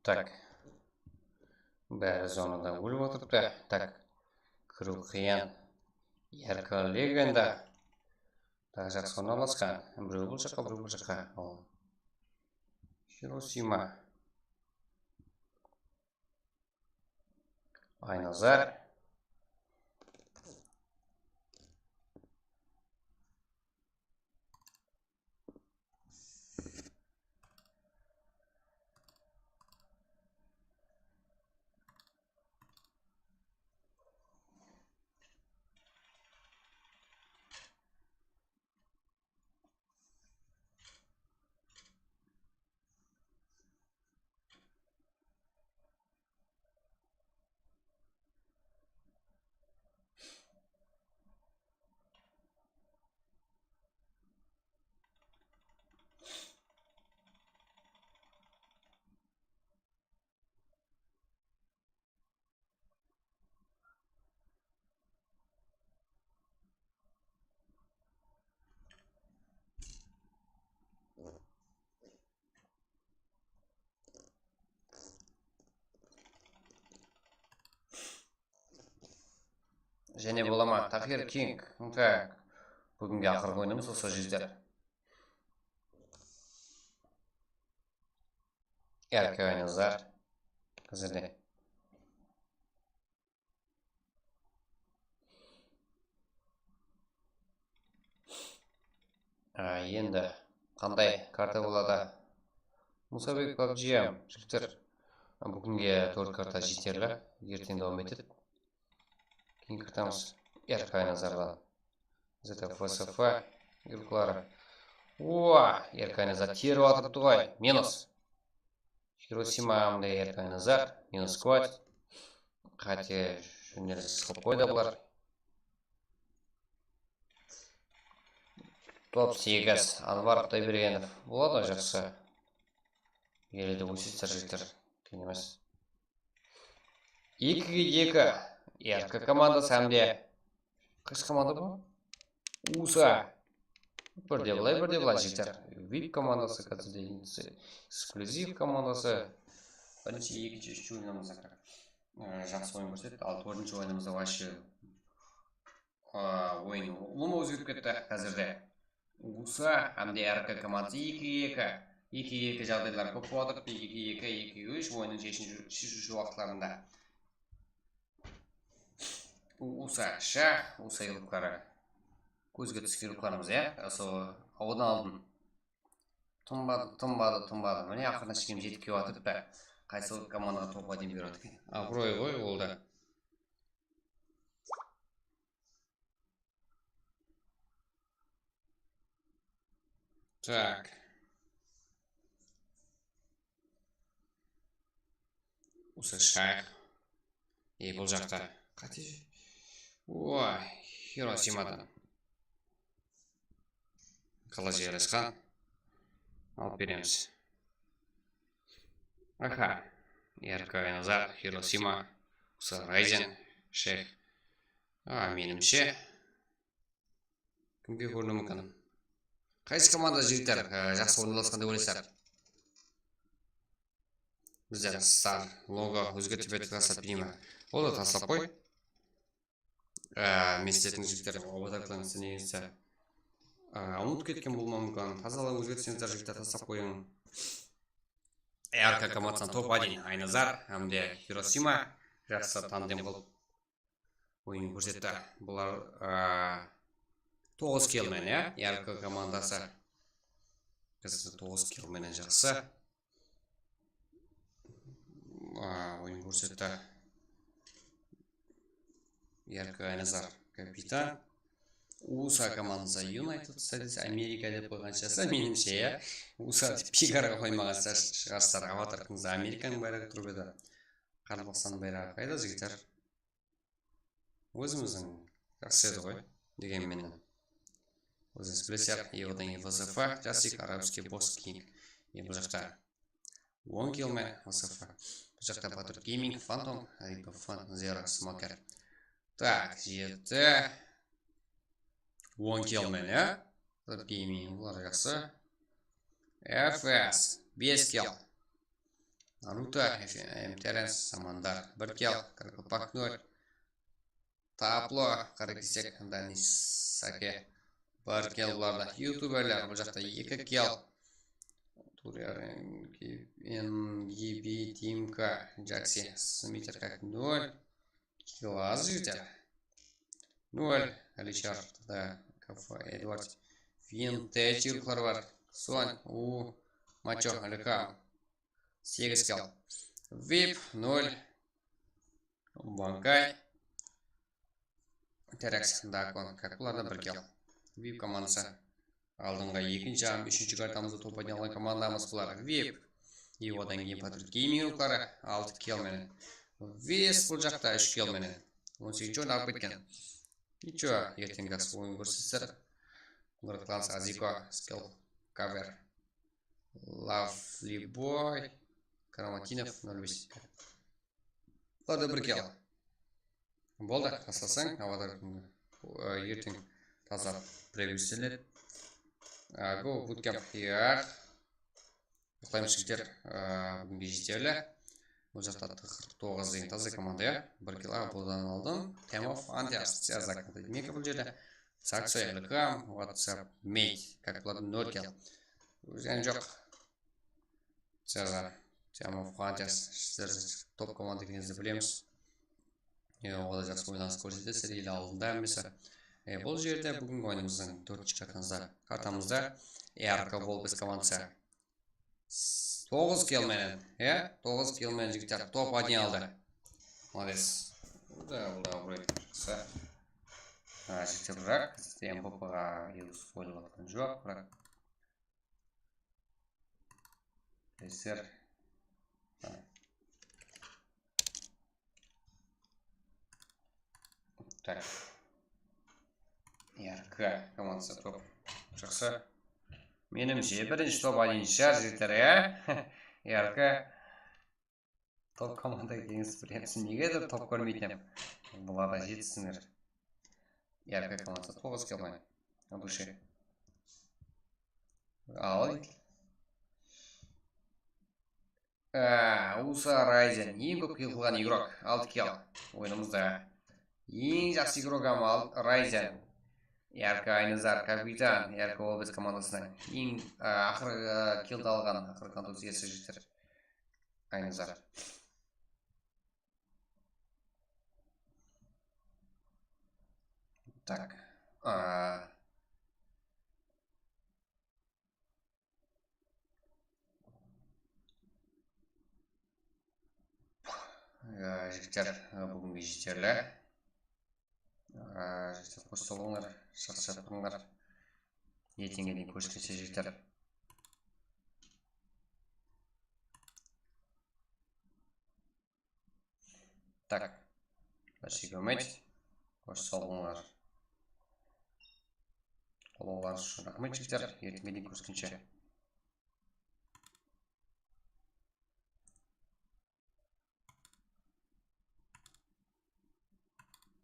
Tak. Bári zonadan ólip otırıptı. Tak. Kiriw qıyın. Yarko legenda. Tak, jaqsı ornalasqan. Birew bul jaqqa, birew bul jaqqa. Al. Hirosima. Aynazar. Jáne bola ma? Tahir King. Tak. Búgingi aqırǵı oyınımız usı, jigitler. Erke oynayıńızlar. Házirde. A, endi qanday karta boladı? Musabek, pabjiyam, jigitler. Búginge tórt karta jeterli. Erteń dawam etedi. Keyin kiritamız. Erke oynayıńızlar. Z T F S F yurıqları. Oa, Erke oynayıńızlar, terip atırıptı ǵoy. Minus. Hirosima mında Erke oynayıńızlar. Minus squad. Qáte jónelis qılıp qoydı bular. Top segiz, Anvar Qudaybergenov. Boladı, jaqsı. Ele de ósesizler, jigitler. Qıyın emes. Ekige eki. Erke komandası hám de qaysı komanda bul? U S A. Bir de bılay, bir de bılay, jigitler. Vip komandası, házirde ekskllyuziv komandası. Birinshi, ekinshi, úshinshi oyınımızda, e, jaqsı oyın kórsetti. Al, tórtinshi oyınımızda вообще, a, oyın ulıwma ózgerip ketti házirde. U S A hám de R K komandası ekige eki. Ekige eki jaǵdaylar kóp bolıp atır. Ekige eki, ekige úsh oyınnıń sheshiw-, sheshiwshi waqıtlarında. U S A, shax, U S A yurıqları. Kózge túsken yurıqlarımız, ya, sol awıdan aldın. Tınbadı, tınbadı, tınbadı. Mine, aqırına shekem jetip kep atırıptı. Qaysı komandaǵa top один berip atır eken? Abıroy ǵoy, ol da. Tak. Usı shayıq. E, bul jaqta qáte. Oy, Hirosimadan. Qalaja yarasqan. Alıp beremiz. Aha. Erke oynayıńızlar, Hirosima. Usı Raizen, shayıq. A, menimshe. Kimge kóriwi múmkin? Qaysı komanda, jigitler, e, jaqsı ornalasqan dep oylaysızlar? Bizler star, logo ózgertip etip taslap bereyinbe? Ol da taslap qoy. E, men sizlerdiń, jigitler, avatarlarıńızdı negizde, e, umıtıp ketken bolıwı múmkin. Tazalap ózgertseńizler, jigitler, taslap qoyıń. R K komandasınan top один Aynazar hám de Hirosima jaqsı tandem qılıp oyın kórsetti. Bular, a, toǵız killmen, ya, R K komandası. Bizde toǵız kill menen jaqsı, a, oyın kórsetti. R K Aynazar kapitan. U S A komandası United States America dep qoyǵanshası, menimshe, ya. U S A dep piykarǵa qoymaǵan shıǵarsızlar, avatarıńızda Amerikanıń bayraǵı turıp edi. Qazaqstanıń bayraǵı qayda, jigitler? Ózimizdiń jaqsı edi ǵoy, degen menen. Ózińiz bilesizler, e, odan keyin V S F, Jasik, Arabskiy Boss King. E, bul jaqta on killmen, V S F. Bul jaqta Batur Gaming, Phantom, Ripa Fan, Zero, Smoker. Tak, jeti. On killmen, ya? Batur Gaming, bular jaqsı. F S, bes kill. Naruto, F M Terence, Samandar, bir kill, Qaraqalpaq, nol. Taplo, Qarakesek, Danis, Sake, bir kill bularda. Youtuberler, bul jaqta eki kill. Turyan, N G B, Dimka, Jaksi, Smiter, kak, nol. Kill az, jigitler. Nol. Richard, da, K F, Edward, Vintage, yurıqlar bar. Son, U, Macho, Ilham, segiz kill. Vip, nol. Bankay, Terex, Dakon, kak, bularda bir kill. Vip komandası aldınǵı ekinshi hám úshinshi kartamızda top oynay alǵan komandamız bular. Vip. I odan keyin Patriot Gaming yurıqları altı kill menen. Ves bul jaqta úsh kill menen. On segizinshi orın alıp ketken. Nicho, erteń jaqsı oyın kórseter. Murad Klans, Aziko, Skill, Cover, Lovely Boy, Karamatinov, nol bes. Bularda bir kill. Boldı, taslasań, avatar, e, erteń taza preview islenedi. E, go, bootcamp, yaq. Uqlaymız, jigitler, e, búginge jeterli. Bul jaqta qırq toǵız degen taza komanda, ya. Bir kill, a, bulardan aldım. Time of Antias, Cezar, Mega bul jerde. Saxo, Ilham, WhatsApp, Mate. Kak, bulardan nol kill. Ózgen joq. Cezar, Time of Antias, sizler top komanda ekeningizi bilemiz. E, o da jaqsı oynanıs kórsetedi, serial aldında hámmesi. E, bul jerde búgingi oyınımızdıń tórtinshi kartamızda, kartamızda R K Volbes komandası. Toǵız kill menen, e, toǵız kill menen jigitler top odin aldı. Molodec. Bul da, bul da abıroy shıqsa. Ha, jigitler, biraq M V P-ǵa eus qoyılıp atqan joq, biraq. Eser. Ha. Tak. R K komandası top. Jaqsı. Menimshe, birinshi top odin shıǵar, jigitler, ya? R K top komanda ekenin bilemiz. Negedur top kórmeytin em. Bular da jetsińler. R K komandası toǵız kill menen. От души. Al. Á, Usa Raizen, eń kóp kill qılǵan igrok, altı kill. Oyınımızda eń jaqsı igrok hám al-, Raizen. R K Aynazar, kapitan, R K Obes komandasınıń eń, á, aqırǵı killdi alǵan, aqırǵı kontuziya jigitler. Aynazar. Tak. Á, Á, jigitler, á, búginge jeterli. Á, jigitler, qosh saw bolıńlar, sharshap turıńlar. Erteńge deyin kóriskenshe, jigitler. Tak. Bárshege úmit. Xosh, saw bolıńlar. Qollawlar ushın raxmet, jigitler. Ertenge deyin kóriskenshe.